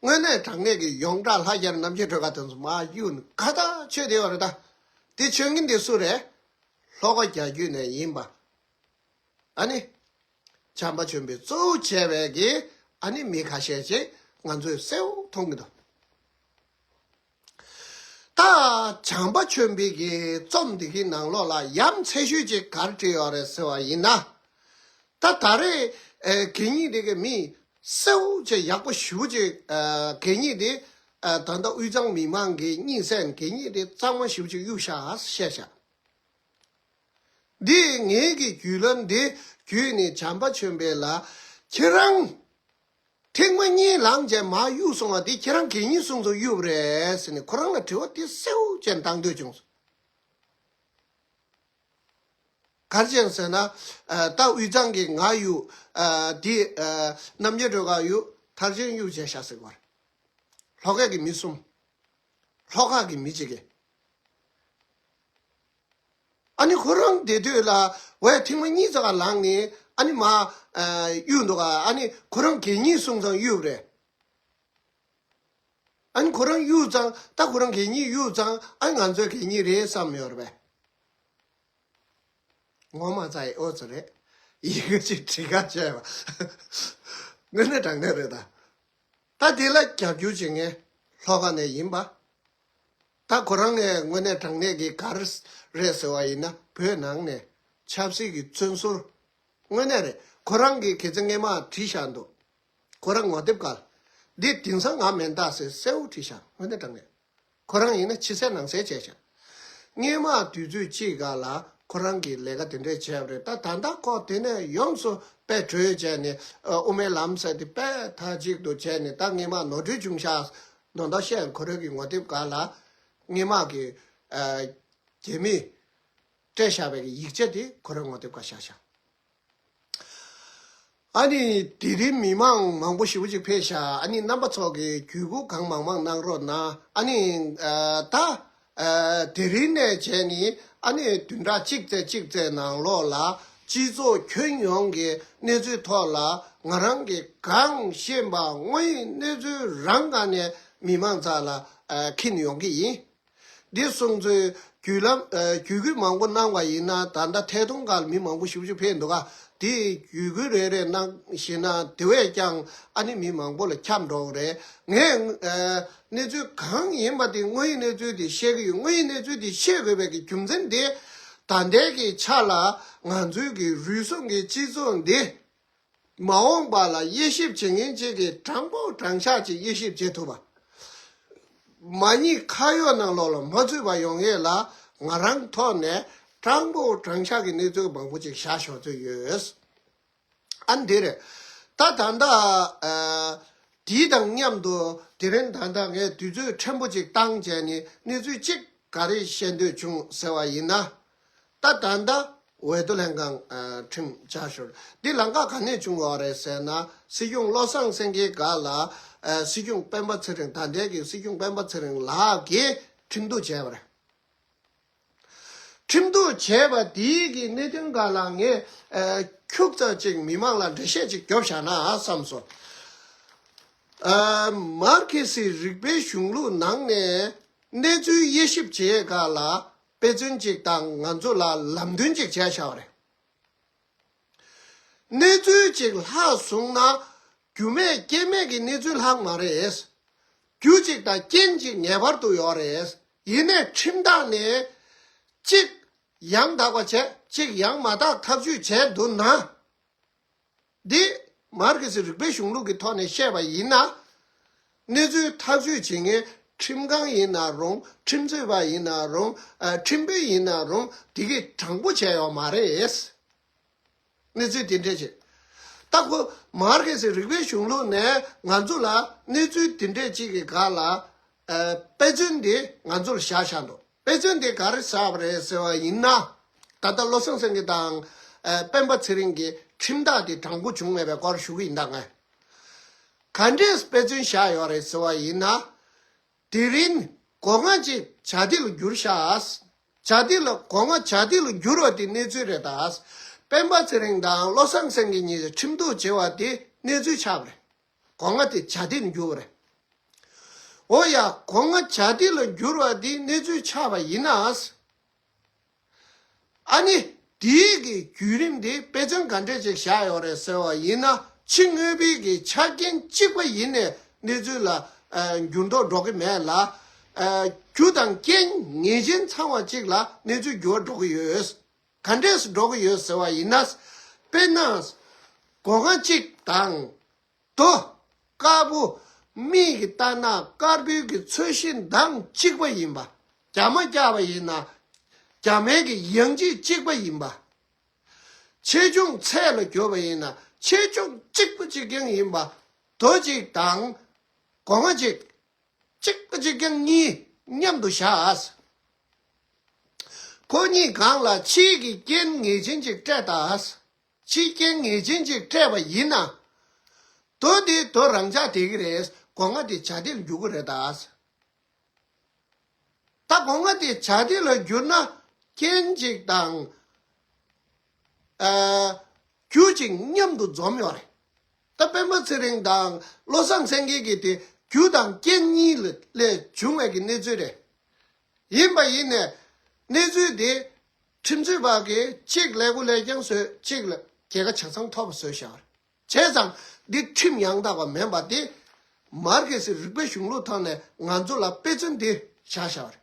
དངོས་གནས་དྲང་གནས་ཀྱི་ཡོངས་གྲགས་ལྷ་རྒྱལ་རྣམ་རྒྱལ་སྒྲོལ་དཀར་དེ་ཚོ་མར་གཡུག་ནས་ཁ་བརྡ་བྱེད་བསྡད་ཡོད་རེད་ད། དེ་བྱེད་མཁན་དེ་སུ་རེད། ལྷོ་ཁ་རྒྱ་བརྒྱུད་ནས་ཡིན་པ། ཨ་ནི། བྱམས་པ་ཆོས་འཕེལ་གཙོ་བོ་བྱས་པའི་གི་ཨ་ནི་མི་ཁ་ཤས་ཅིག་ང་ཚོས་གསལ་བོ་མཐོང་གི་འདུག་ད་བྱམས་པ་ཆོས་འཕེལ་གྱི་རྩོམ་འདི་གི་ནང་ལོགས་ལ་ཡ་མཚན་ཤོས་ཅིག་ག་རེ་བྲིས་ཡོད་རེད་ཟེར་བ་ཡིན་ན། ད་ད་རེས་ཨེ་གད་སྙིགས་དེ་གི་མི་གསལ་བོ་ཅིག་ཡག་པོ་ཞེ་པོ་ཅིག་ཨ་གད་སྙིགས་དེ་ཨ་ད་ལྟ་དབུས་གཙང་མི་མང་གི་གཉིད་སད་གད་སྙིགས་དེ་གཙང་མ་ཞེ་པོ་ཅིག་གཡུག་ཤག་བཤད་ཤག་འདི་ངེད་ཀྱི་བརྒྱུད་ལམ་འདི་བརྒྱུད་ནས་བྱམས་པ་ཆོས་འཕེལ་ལ་ཁྱེད་རང་ཐེངས་མ་གཉིས་ལངས་རྗེས་མར་གཡུག་སོང་བ་འདི་ཁྱེད་རང་གད་སྙིགས་སོང་ཙང་གཡུག་རེད་ཟེར་ནས་ཁོ་རང་ལ་དྲི་བ་འདི་གསལ་བོ་ཅན་བཏང་འདོད་བྱུང་སོང་། ག་རེ་བྱས་ཟེར་ན། ད་དབུས་གཙང་གི་ང་གཡུག་འདི་རྣམ་རྒྱལ་སྒྲོལ་དཀར་གཡུག་མཐར་ཕྱིན་གཡུག་བྱས་ཤག་ཟེར་བ་རེད། ལྷོ་ཁ་གི་མི་གསུམ། ལྷོ་ཁ་གི་མི་གཅིག་གིས། ཨ་ནི་ཁོ་རང་བསྡད་དུས་ལ་ཝེ་ཐེངས་མ་གཉིས་ཙམ་ལངས་ནས་ཨ་ནི་མར་གཡུག་འདུག་ག་ཨ་ནི་ཁོ་རང་གད་སྙིགས་སོང་ཙང་གཡུག་རེད། ཨ་ནི་ཁོ་རང་གཡུག་ཙང་ད་ཁོ་རང་གད་སྙིགས་གཡུག་ཙང་ཨ་ནི་ང་ཚོའི་གད་སྙིགས་རེད་བསམ་ཡོད་རེད་པས། ངོ་མ་ཚ་ཡི་ཨོ་ཙི་རེད། ཡི་གེ་གཅིག་བྲིས་ཁ་བྱས་པ། དངོས་གནས་དྲང་གནས་རེད་ད། ད་དེ་ལ་རྒྱབ་སྐྱོར་བྱེད་མཁན་ལྷོ་ཁ་ནས་ཡིན་པ། ད་ཁོ་རང་ནས་དངོས་གནས་དྲང་གནས་ཀྱི་ག་རེ་རེད་ཟེར་བ་ཡིན་ན་བོད་ནང་ནས་ཆབ་སྲིད་ཀྱི་བཙོན་ཟུར། དངོས་གནས་རེད། ཁོ་རང་གིས་གལ་ཆེ་སྔས་མ་བྲིས་བཞག་འདུག་ཁོ་རང་ངོ་དེབ་སྒང་ལ། འདི་དེང་སང་ང་མིན་ད་ཟེར་གསལ་བོ་བྲིས་བཞག་དངོས་གནས་དྲང་གནས། ཁོ་རང་ཡིན་ན་ཕྱི་གསལ་ནང་གསལ་བྱས་བཞག་སྔས་མ་དུས་ཚོད་གཅིག་སྒང་ལ་ཁོ་རང་གིས་ལས་ཀ་དེ་འདྲས་བྱས་པ་རེད། ད་ད་ལྟ་ཁོ་དེ་ནས་ཡོངས་སུ་དཔེ་བྲོས་བྱས་ནས་ཨ་དབུ་མའི་ལམ་ཟེར་དེ་དཔེ་མཐའ་གཅིག་ཏུ་བྱས་ནས་ད་སྔས་མ་ནོར་འཁྲུལ་བྱུང་ཤག་མདོར་བསྡུས་བཤད་ཁོ་རང་གི་ངོ་དེབ་སྒང་ལ་སྔས་མ་གི་ཨ་རྒྱ་མིས་སྤྲད་བཞག་པའི་གི་ཡིག་ཆ་དེ་ཁོ་རང་ངོ་དེབ་སྒང་བཞག་ཤག་ཨ་ནི་དེ་རིང་མི་མང་མང་པོ་ཞེ་པོ་ཅིག་ཕེབས་ཤག་ཨ་ནི་རྣམ་པ་ཚོ་གིས་བརྒྱུད་སྐུར་གང་མང་མང་གནང་རོགས་གནང་། ཨ་ནི་ཨ་ད་ཨ་དེ་རིང་ནས་བྱས་ནས་ཨ་ནི་བདུན་ཕྲག་གཅིག་ཙམ་གཅིག་ཙམ་ནང་ལོགས་ལ་སྤྱི་ཚོགས་ཁྱོན་ཡོངས་ཀྱི་གནས་ཚུལ་ཐོག་ལ་ང་རང་གིས་གང་ཤེས་པ་དངོས་ཡོད་གནས་ཚུལ་རང་སྒང་ནས་མི་མང་རྩ་ལ་ཨ་འཁྱེར་ཡོང་གི་ཡིན། འདི་སོང་ཚོའི་བརྒྱུད་ལམ་ཨ་བརྒྱུད་སྐུལ་མང་པོ་གནང་བ་ཡིན་ན་ད་ལྟ་ཐད་གཏོང་སྒང་ལ་མི་མང་པོ་ཞེ་པོ་ཅིག་ཕེབས་འདུག་ག་དེ་བརྒྱུད་སྐུལ་རེ་རེ་གནང་ཤེས་ན་དེ་བས་ཀྱང་ཨ་ནི་མི་མང་པོ་ལ་ཁྱབ་འགྲོ་གི་རེད། ངས་ཨ་གནས་ཚུལ་གང་ཡིན་པ་དེ་དངོས་ཡོད་གནས་ཚུལ་དེ་བཤད་ཀྱི་ཡོད། དངོས་ཡོད་གནས་ཚུལ་དེ་བཤད་དགོས་པའི་གི་རྒྱུ་མཚན་དེ་ད་ལྟའི་གི་ཆ་ལ་ང་ཚོའི་གི་རུལ་སུངས་ཀྱི་སྤྱི་ཚོགས་འདི། མ་འོངས་པ་ལ་དབྱེ་ཞིབ་བྱེད་མཁན་ཅིག་གིས་དྲང་པོ་དྲང་བཞག་ཅིག་དབྱེ་ཞིབ་བྱེད་ཐུབ་པ། མ་ཉེས་ཁ་གཡོག་ནང་ལོགས་ལ་མ་ཚུད་པ་ཡོང་ཡས་ལ་ང་རང་ཐོག་ནས་དྲང་པོ་དྲང་བཞག་གི་གནས་ཚུལ་མང་པོ་ཅིག་བཞག་ཞོར་ཚོད་ཡོད། ཨ་འདི་རེད། ད་ད་ལྟ་ཨ་དེའི་དང་མཉམ་དུ་དེ་རིང་ད་ལྟ་ངས་དུས་ཚོད་ཕྲན་བུ་ཅིག་བཏང་བྱས་ནས་གནས་ཚུལ་གཅིག་ག་རེ་བཤད་འདོད་བྱུང་ཟེར་བ་ཡིན་ན། ད་ད་ལྟ་འོས་བསྡུ་ལྷན་ཁང་ཨ་ཁྲིམས་བཅའ་ཞོར་འདི་ལམ་ཁ་ག་ནས་བྱུང་བ་རེད་ཟེར་ན། སྲིད་སྐྱོང་བློ་བཟང་སེང་གེའི་སྒང་ལ་ཨ་སྲིད་སྐྱོང་སྤེན་པ་ཚེ་རིང་ད་ལྟའི་གི་སྲིད་སྐྱོང་སྤེན་པ་ཚེ་རིང་ལགས་ཀྱིས་ཁྲིམས་གཏུག་བྱས་པ་རེད། ཁྲིམས་གཏུག་བྱས་པ་དེའི་གི་གནད་དོན་སྒང་ལ་ངས་ཨ་ཁྱུག་ཙམ་ཅིག་མི་མང་ལ་འགྲེལ་བཤད་ཅིག་རྒྱོབ་བཞག་ན་བསམ་སོང་། ཨ་མར་ཁེ་སི་རིག་པའི་གཞུང་ལུགས་ནང་ནས་གནས་ཚུལ་དབྱེ་ཞིབ་བྱེད་སྒང་ལ་དཔེ་མཚོན་ཅིག་དང་ང་ཚོ་ལ་ལམ་སྟོན་ཅིག་བྱས་བཞག་པ་རེད། གནས་ཚུལ་ཅིག་ལྷག་སོང་ན་རྒྱུ་མེད་རྐྱེན་མེད་ཀྱི་གནས་ཚུལ་ལྷག་མ་རེད། རྒྱུ་ཅིག་དང་རྐྱེན་ཅིག་ངེས་པར་དུ་ཡོད་རེད། ཡིན་ནའི་ཁྲིམས་ཐོག་ནས་གཅིག་ཡང་དག་པ་བྱས་གཅིག་ཡང་མ་དག་ཐག་གཅོད་བྱས་འདུག་ན། འདི་མར་ཁེ་སི་རིག་པའི་གཞུང་ལུགས་ཀྱི་ཐོག་ནས་བཤད་པ་ཡིན་ན། གནས་ཚུལ་ཐག་གཅོད་བྱེད་མཁན་ཁྲིམས་ཁང་ཡིན་ན་རུང་ཁྲིམས་རྩོད་པ་ཡིན་ན་རུང་ཨ་ཁྲིམས་དཔོན་ཡིན་ན་རུང་དེ་གས་དྲང་པོ་བྱས་ཡོད་མ་རེད། གནས་ཚུལ་དེ་འདྲས་བྱེད། ད་ཁོ་མར་ཁེ་སི་རིག་པའི་གཞུང་ལུགས་ནས་ང་ཚོ་ལ་གནས་ཚུལ་དེ་འདྲས་ཅིག་གི་སྒང་ལ་ཨ་དཔེ་མཚོན་འདི་ང་ཚོར་བཞག་བཞག་འདུག་དཔེ་མཚོན་དེ་ག་རེ་ཟེར་བ་རེད་ཟེར་བ་ཡིན་ན། ད་ལྟ་བློ་བཟང་སེང་གེ་དང་ཨ་སྤེན་པ་ཚེ་རིང་གི་ཁྲིམས་ཐག་དེ་དྲང་པོ་བྱུང་མེད་པའི་སྐོར་ཞུ་གི་ཡིན་ད་ངས། ག་འདྲས་དཔེ་མཚོན་བཞག་ཡོད་རེད་ཟེར་བ་ཡིན་ན། དེ་རིང་སྒོ་ང་གཅིག་བྱ་དེ་ལ་བསྒྱུར་ཤག་བྱ་དེ་ལ་སྒོ་ང་བྱ་དེ་ལ་བསྒྱུར་བ་དེ་གནས་ཚུལ་རེད་ད། སྤེན་པ་ཚེ་རིང་དང་བློ་བཟང་སེང་གེ་གཉིས་ཁྲིམས་གཏུག་བྱས་པ་དེ་གནས་ཚུལ་ཆགས་པ་རེད། སྒོ་ང་དེ་བྱ་དེ་ལ་བསྒྱུར་བ་རེད། འོ་ཡ། སྒོ་ང་བྱ་དེ་ལ་བསྒྱུར་བ་དེ་གནས་ཚུལ་ཆགས་པ་ཡིན་ན། ཨ་ནི། དེའི་གི་བརྒྱུད་རིམ་དེ་དཔེ་མཚོན་ག་འདྲས་ཅིག་བཞག་ཡོད་རེད་ཟེར་བ་ཡིན་ན། ཕྱི་དངོས་པོའི་གི་ཆ་རྐྱེན་གཅིག་པ་ཡིན་ནས་གནས་ཚུལ་ལ་ཨ་འགྱུར་ལྡོག་འགྲོ་གི་མེད་ལ། ཨ་རྒྱུ་དང་རྐྱེན་ངེས་ཅན་ཚང་བ་གཅིག་ལ་གནས་ཚུལ་འགྱུར་བ་འགྲོ་གི་ཡོད། ག་འདྲས་སུ་འགྲོ་གི་ཡོད་ཟེར་བ་ཡིན་ན། དཔེར་ན། སྒོ་ང་གཅིག་དང་། རྡོ། དཀར་པོ། མིག་གིས་ལྟ་ན་དཀར་པོའི་གི་ཚོས་གཞི་མདངས་གཅིག་པ་ཡིན་པ། རྒྱ་མ་བཀྱགས་པ་ཡིན་ན། རྒྱ་མའི་གི་ཡང་ལྗིད་གཅིག་པ་ཡིན་པ། ཆེ་ཆུང་ཚད་ལ་གྱུར་པ་ཡིན་ན་ཆེ་ཆུང་གཅིག་པ་གཅིག་རྐྱང་ཡིན་པ། རྡོ་གཅིག་དང་། སྒོ་ང་གཅིག་གཅིག་པ་གཅིག་རྐྱང་གཉིས་མཉམ་དུ་བཞག་ཁོ་གཉིས་སྒང་ལ་ཕྱིའི་གི་རྐྱེན་ངེས་ཅན་ཅིག་སྤྲད་ད། ཕྱིའི་རྐྱེན་ངེས་ཅན་ཅིག་སྤྲད་པ་ཡིན་ན། རྡོ་དེ་རྡོ་རང་ཆགས་བསྡད་ཀྱི་རེད། སྒོ་ང་དེ་བྱ་དེ་ལ་འགྱུར་གྱི་རེད་ད། ད་སྒོ་ང་དེ་བྱ་དེ་ལ་བསྒྱུར་ན་རྐྱེན་ཅིག་དང་། ཨ། རྒྱུ་ཅིག་མཉམ་དུ་འཛོམས་ཡོད་རེད། ད་སྤེན་པ་ཚེ་རིང་དང་བློ་བཟང་སེང་གེ་གི་དེ་རྒྱུ་དང་རྐྱེན་གཉིས་ལ་ལས་བྱུང་བའི་གི་གནས་ཚུལ་རེད། ཡིན་པ་ཡིན་ནས་གནས་ཚུལ་དེ་ཁྲིམས་རྩོད་པ་གིས་གཅིག་ལས་འགུལ་ལས་རྐྱང་བཟོས། གཅིག་ལ་རྒྱལ་ཁ་ཆ་ཚང་ཐོབ་པ་བཟོས་བཞག་པ་རེད། བྱས་ཙང་འདི་ཁྲིམས་ཡང་དག་པ་མིན་པ་དེ་མར་ཁེ་སི་རིག་པའི་གཞུང་ལུགས་ཐོག་ནས་ང་ཚོ་ལ་དཔེ་མཚོན་དེ་བཞག་བཞག་པ་རེད།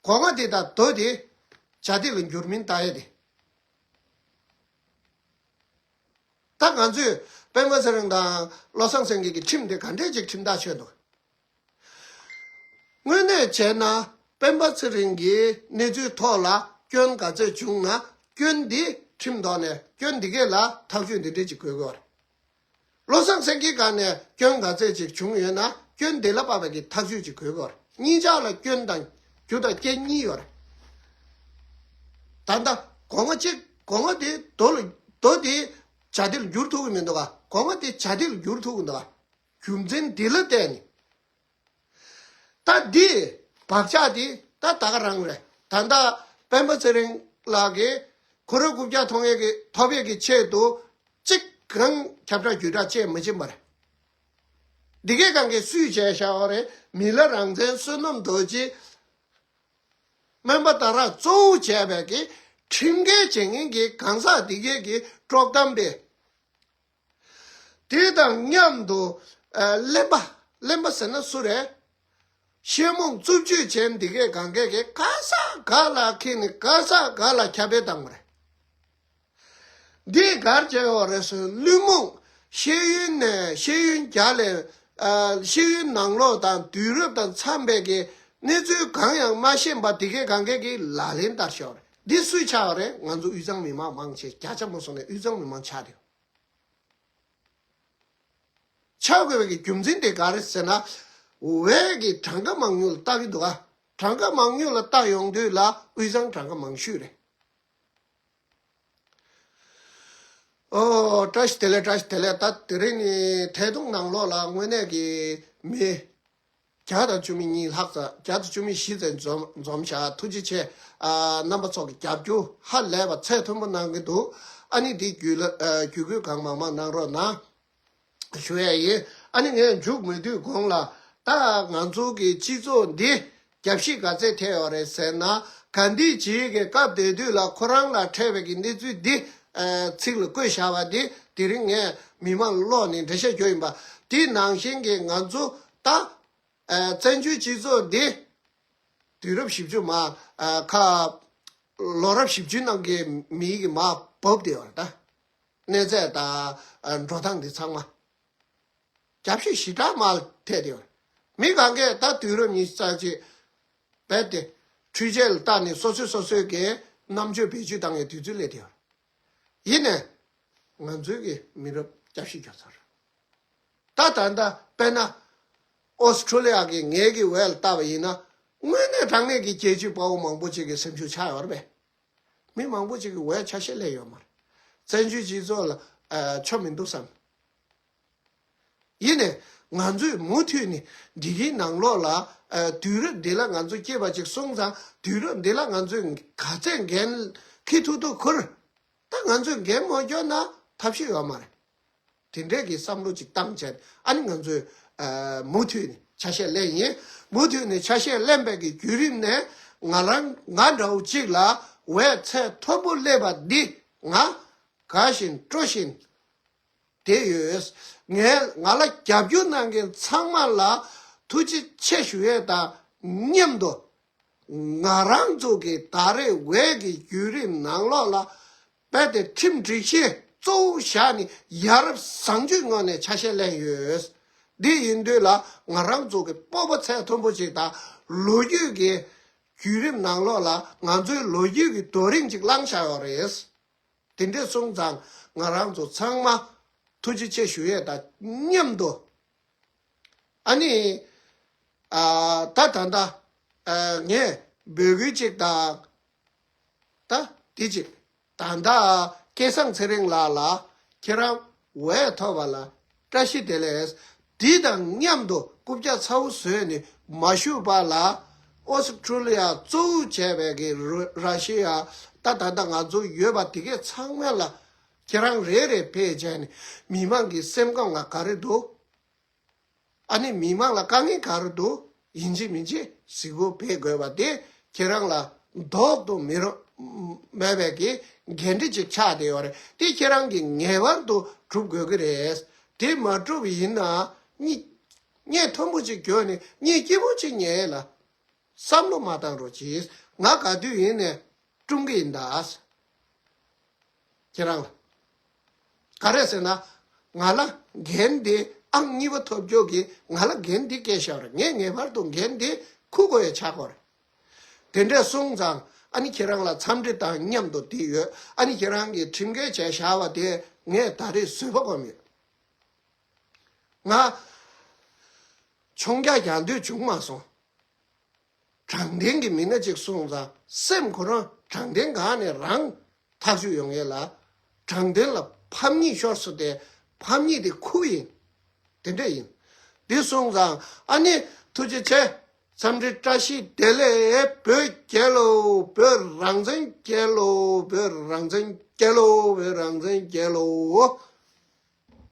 སྒོ་ང་དེ་དང་རྡོ་དེ་བྱ་དེ་ལ་འགྱུར་མིན་ལྟ་ཡས་དེ། ད་ང་ཚོས་སྤེན་པ་ཚེ་རིང་དང་བློ་བཟང་སེང་གེ་གི་ཁྲིམས་དེ་ག་འདྲས་ཅིག་ཁྲིམས་ཐག་ཆོད་འདུག་དངོས་གནས་བྱས་ན་སྤེན་པ་ཚེ་རིང་གིས་གནས་ཚུལ་ཐོག་ལ་སྐྱོན་ག་ཚོད་བྱུང་ན་སྐྱོན་འདི་ཁྲིམས་ཐོག་ནས་སྐྱོན་འདི་གས་ལ་ཐག་གཅོད་འདི་འདྲས་ཅིག་དགོས་ཀྱི་ཡོད་རེད། བློ་བཟང་སེང་གེའི་སྒང་ནས་སྐྱོན་ག་ཚད་ཅིག་བྱུང་ཡོད་ན་སྐྱོན་དེ་ལ་དཔག་པའི་གི་ཐག་གཅོད་ཅིག་དགོས་ཀྱི་ཡོད་རེད། གཉིས་ཆ་ལ་སྐྱོན་དང་རྒྱུ་དང་རྐྱེན་གཉིས་ཡོད་རེད། ད་ལྟ་སྒོ་ང་གཅིག་སྒོ་ང་དེ་རྡོ་ལ་རྡོ་དེ་བྱ་དེ་ལ་འགྱུར་ཐུབ་ཀྱི་མི་འདུག་ག་སྒོ་ང་དེ་བྱ་དེ་ལ་འགྱུར་ཐུབ་ཀྱི་འདུག་ག་རྒྱུ་མཚན་འདི་ལ་བརྟེན་ནས། ད་འདི་བག་ཆགས་འདི་ད་ད་ག་རང་རེད། ད་ལྟ་སྤེན་པ་ཚེ་རིང་ལགས་ཀྱིས་ཁོ་རང་རྐུབ་བཀྱག་ཐོབ་ཡས་ཀྱི་ཐོབ་ཡས་ཀྱི་ཆེད་དུ་གཅིག་གང་ཁྱབ་བསྒྲགས་བརྒྱུད་བསྒྲགས་བྱས་མི་ཕྱིན་པ་རེད། འདི་གའི་སྒང་གས་སུས་བྱས་བཞག་པ་རེད། མི་ལ་རང་བཙན་བསོད་ནམས་རྡོ་རྗེ་སྨན་པ་ད་རག་གཙོ་བོ་བྱས་པའི་གི་ཁྲིམས་འགལ་བྱེད་མཁན་གྱི་གང་ཟག་འདི་གའི་གི་དཀྲོག་གཏམ་པས། དེ་དང་མཉམ་དུ་ཨ་གླེན་པ་གླེན་པ་ཟེར་ན་སུ་རེད། ཤེས་རྨོངས་རྩུབ་སྤྱོད་ཅན་འདི་གས་གང་གས་ཀྱིས་ག་ས་ག་ལ་འཁྱེར་ནས་ག་ས་ག་ལ་ཁྱབ་སྤེལ་བཏང་བ་རེད། འདིས་ག་རེ་བྱས་ཡོད་རེད་ཟེར་བླུན་རྨོངས་ཤེས་ཡོན་ནས་ཤེས་ཡོན་རྒྱ་ལས་ཨ་ཤེས་ཡོན་ནང་ལོགས་དང་དུས་རབས་དང་འཚམས་པའི་གི་གནས་ཚུལ་གང་ཡང་མ་ཤེས་པ་འདི་གས་གང་གས་ཀྱིས་ལག་ལེན་བསྟར་བཞག་པ་རེད། འདི་སུས་ཆགས་པ་རེད། ང་ཚོ་དབུས་གཙང་མི་མང་མང་ཆེ་བརྒྱ་ཆ་མ་སོང་ནས་དབུས་གཙང་མི་མང་ཆགས་དེ། ཆགས་དགོས་པའི་གི་རྒྱུ་མཚན་དེ་ག་རེ་ཟེར་ན། འོས་ཀྱི་གྲངས་ཀ་མང་ཉུང་ལ་བལྟ་གི་འདུག་ག་གྲངས་ཀ་མང་ཉུང་ལ་བལྟ་ཡོང་དུས་ལ་དབུས་གཙང་གྲངས་ཀ་མང་ཤོས་རེད། ཨོ། བཀྲ་ཤིས་བདེ་ལེགས། བཀྲ་ཤིས་བདེ་ལེགས། ད་དེ་རིང་ནི་ཐད་གཏོང་ནང་ལོགས་ལ་དངོས་གནས་ཀྱི་མི་བརྒྱ་དང་བཅུ་མེད་གཉིས་ལྷག་ཙམ། བརྒྱ་དང་བཅུ་མེད་བཞི་ཙམ་འཛོམས་འཛོམས་ཤག་ཐུགས་རྗེ་ཆེ། ཨ་རྣམ་པ་ཚོ་གི་རྒྱབ་སྐྱོར་ཧ་ལས་པ་ཚད་མཐོན་པོ་གནང་གི་འདུག་ཨ་ནི་འདི་བརྒྱུད་ལ་ཨ་བརྒྱུད་སྐུལ་གང་མང་མང་གནང་རོགས་གནང་ཞུ་ཡ་ཡིན། ཨ་ནི་ངས་མཇུག་མི་བསྡུས་གོང་ལ། ད་ང་ཚོ་གི་སྤྱི་ཚོགས་འདི་རྒྱབ་བཤིག་ག་ཚད་ཐེབས་ཡོད་རེད་ཟེར་ན། གྷན་དྷི་ཇི་གི་སྐབས་དེ་དུས་ལ་ཁོ་རང་ལ་འཕྲད་པའི་གི་གནས་ཚུལ་འདི་ཨ་ཚིག་ལ་བཀོད་བཞག་པ་འདི་དེ་རིང་ངས་མི་མང་ལ་ཀློག་ནས་འགྲེལ་བཤད་རྒྱག་ཡིན་པ། དེ་ནང་བཞིན་གྱི་ང་ཚོ་ད་ཨ་བཙན་བྱོལ་སྤྱི་ཚོགས་འདི་དུས་རབས་བཞི་བཅུ་མ་ཨ་ཁ་ལོ་རབས་བཞི་བཅུའི་ནང་གི་མི་གི་མར་བབས་བསྡད་ཡོད་རེད་ད། གནས་ཚད་དང་ཨ་འགྲོ་སྟངས་འདི་ཚང་མ། རྒྱབ་བཤིག་ཞེ་དྲག་མར་ཐེབས་ཏེ་ཡོད། མི་གང་གས་ད་དུས་རབས་ཉི་ཤུ་རྩ་གཅིག་རྦད་དེ་འཕྲུལ་ཆས་ལ་བལྟས་ནས་སོ་སོས་སོ་སོའི་གི་རྣམ་དཔྱོད་བེད་སྤྱོད་བཏང་བའི་དུས་ཚོད་སླེབས་ཏེ་ཡོད། ཡིན་ནའི་ང་ཚོའི་གི་མི་རབས་རྒྱབ་བཤིག་རྒྱག་ཚར། ད་ད་ལྟ་དཔེར་ན་ཨོ་སི་ཁྲུ་ལི་ཡ་གི་ངེད་ཀྱི་འོས་ལ་བལྟས་པ་ཡིན་ན། དངོས་གནས་དྲང་གནས་ཀྱི་རྒྱལ་གཅེས་དཔའ་བོ་མང་པོ་ཅིག་གི་སེམས་ཤུགས་ཆག་ཡོད་རེད་པས། མི་མང་པོ་ཅིག་གི་འོས་ཆ་ཤས་སླེབས་ཡོད་མ་རེད། བཙན་བྱོལ་སྤྱི་ཚོགས་ལ་ཨ་ཆོ་མི་འདུག་བསམ། ཡིན་ནས་ང་ཚོས་མུ་མཐུད་ནས་འདི་གའི་ནང་ལོགས་ལ་ཨ་དུས་རབས་འདི་ལ་ང་ཚོ་སྐྱེས་པ་ཅིག་སོང་ཙང་དུས་རབས་འདི་ལ་ང་ཚོས་ག་ཚད་འགན་འཁྱེར་ཐུབ་ཐུབ་འཁུར། ད་ང་ཚོས་འགན་མ་འཁྱེར་ན་ཐབས་ཤེས་ཡོད་མ་རེད། དེ་འདྲས་ཀྱི་བསམ་བློ་ཅིག་བཏང་བྱས་ཨ་ནི་ང་ཚོས་ཨ་མུ་མཐུད་ནས་ཆ་ཤས་ལེན་ཡིན། མུ་མཐུད་ནས་ཆ་ཤས་ལེན་པའི་གི་བརྒྱུད་རིམ་ནས་ང་རང་ང་འདྲ་བོ་ཅིག་ལ་འོས་ཚད་མཐོན་པོ་སླེབས་པ་འདི་ང་དགའ་བཞིན་སྤྲོ་བཞིན་དེ་ཡོད། ངས་ང་ལ་རྒྱབ་སྐྱོར་གནང་མཁན་ཚང་མ་ལ་ཐུགས་རྗེ་ཆེ་ཞུ་ཡས་དང་མཉམ་དུ། ང་རང་ཚོ་གི་ད་རེས་འོས་ཀྱི་བརྒྱུད་རིམ་ནང་ལོགས་ལ་རྦད་དེ་ཁྲིམས་སྒྲིག་གཞི་གཙོ་བོ་བཞག་ནས་ཡ་རབས་བཟང་སྤྱོད་ངོས་ནས་ཆ་ཤས་ལེན་ཡོད། འདི་ཡིན་དུས་ལ་ང་རང་ཚོ་གི་སྤོབས་པ་ཚད་མཐོན་པོ་ཅིག་དང་ལོ་རྒྱུས་ཀྱི་བརྒྱུད་རིམ་ནང་ལོགས་ལ་ང་ཚོའི་ལོ་རྒྱུས་ཀྱི་རྡོ་རིང་ཅིག་བསླངས་བཞག་ཡོད་རེད། དེ་འདྲས་སོང་ཙང་ང་རང་ཚོ་ཚང་མ་ཐུགས་རྗེ་ཆེ་ཞུ་ཡས་དང་མཉམ་དུ། ཨ་ནི། ཨ་ད་ད་ད་ཨ་ངས་འབོད་སྐུལ་ཅིག་དང་། ད་དེ་ཅིག་ད་ད་སྐལ་བཟང་ཚེ་རིང་ལགས་ལ་ཁྱེད་རང་འོས་ཐོབ་པ་ལ་བཀྲ་ཤིས་བདེ་ལེགས། དེ་དང་མཉམ་དུ་རྐུབ་བཀྱག་ཚ་བོ་བཟོས་ནས་མ་བཞུགས་པ་ལ་ཨོ་སི་ཁྲུ་ལི་ཡ་གཙོ་བོ་བྱས་པའི་གི་ར་ཤི་ཡ་ད་ད་ད་ང་ཚོ་ཡོད་པ་དེ་གས་ཚང་མ་ལ་ཁྱེད་རང་རེ་རེ་ཕེབས་བྱས་ནས་མི་མང་གི་སེམས་ཁམས་ལ་ག་རེ་འདུག་ཨ་ནི་མི་མང་ལ་དཀའ་ངལ་ག་རེ་འདུག་ཡིན་གཅིག་མིན་གཅིག་གཟིགས་སྐོར་ཕེབས་དགོས་པ་དེ་ཁྱེད་རང་ལ་ལྡོག་ཏུ་མི་རུང་མེད་པའི་གི་འགན་འཁྲི་ཅིག་ཆགས་བསྡད་ཡོད་རེད། དེ་ཁྱེད་རང་གིས་ངེས་པར་དུ་སྒྲུབ་དགོས་ཀྱི་རེད། དེ་མ་སྒྲུབ་ཡིན་ན་གཉིད་གཉིད་མཐོན་པོ་ཅིག་གྱོན་ནས་གཉིད་སྐྱིད་པོ་ཅིག་ཉལ་ལ། བསམ་བློ་མ་བཏང་རོགས་གྱིས། ང་ག་དུས་ཡིན་ནས་སྐྲུན་གྱི་ཡིན་ད། ཁྱེད་རང་ལ། ག་རེ་ཟེར་ན། ང་ལ་འགན་འདི་ཨང་གཉིས་པ་ཐོབ་རྒྱུ་གི་ང་ལ་འགན་འདི་བཀལ་བཞག་རེད། ངས་ངེས་པར་དུ་འགན་འདི་འཁུར་དགོས་ཡ་ཆགས་ཀྱི་ཡོད་རེད། དེ་འདྲས་སོང་ཙང་ཨ་ནི་ཁྱེད་རང་ལ་འཚམས་འདྲི་དང་མཉམ་དུ་འདི་ཡོད། ཨ་ནི་ཁྱེད་རང་གིས་ཁྲིམས་འགལ་བྱས་བཞག་པ་དེ་ངས་ད་རེས་བཟོད་པ་སྒོམ་ཡོད། ང་མཆོང་རྒྱག་རྒྱག་འདོད་བྱུང་མ་སོང་། དྲང་བདེན་གྱི་མི་སྣ་གཅིག་སོང་ཙང་སེམས་ཁོ་རང་དྲང་བདེན་སྒང་ནས་རང་ཐག་གཅོད་ཡོང་ཡས་ལ། དྲང་བདེན་ལ་ཕམ་ཉེས་ཤོར་སོང་སྟེ་ཕམ་ཉེས་དེ་ཁུར་ཡིན། དེ་འདྲ་ཡིན། འདི་སོང་ཙང་ཨ་ནི་ཐུགས་རྗེ་ཆེ། འཚམས་འདྲི་བཀྲ་ཤིས་བདེ་ལེགས། བོད་རྒྱལ་ལོ། བོད་རང་བཙན་རྒྱལ་ལོ། བོད་རང་བཙན་རྒྱལ་ལོ། བོད་རང་བཙན་རྒྱལ་ལོ།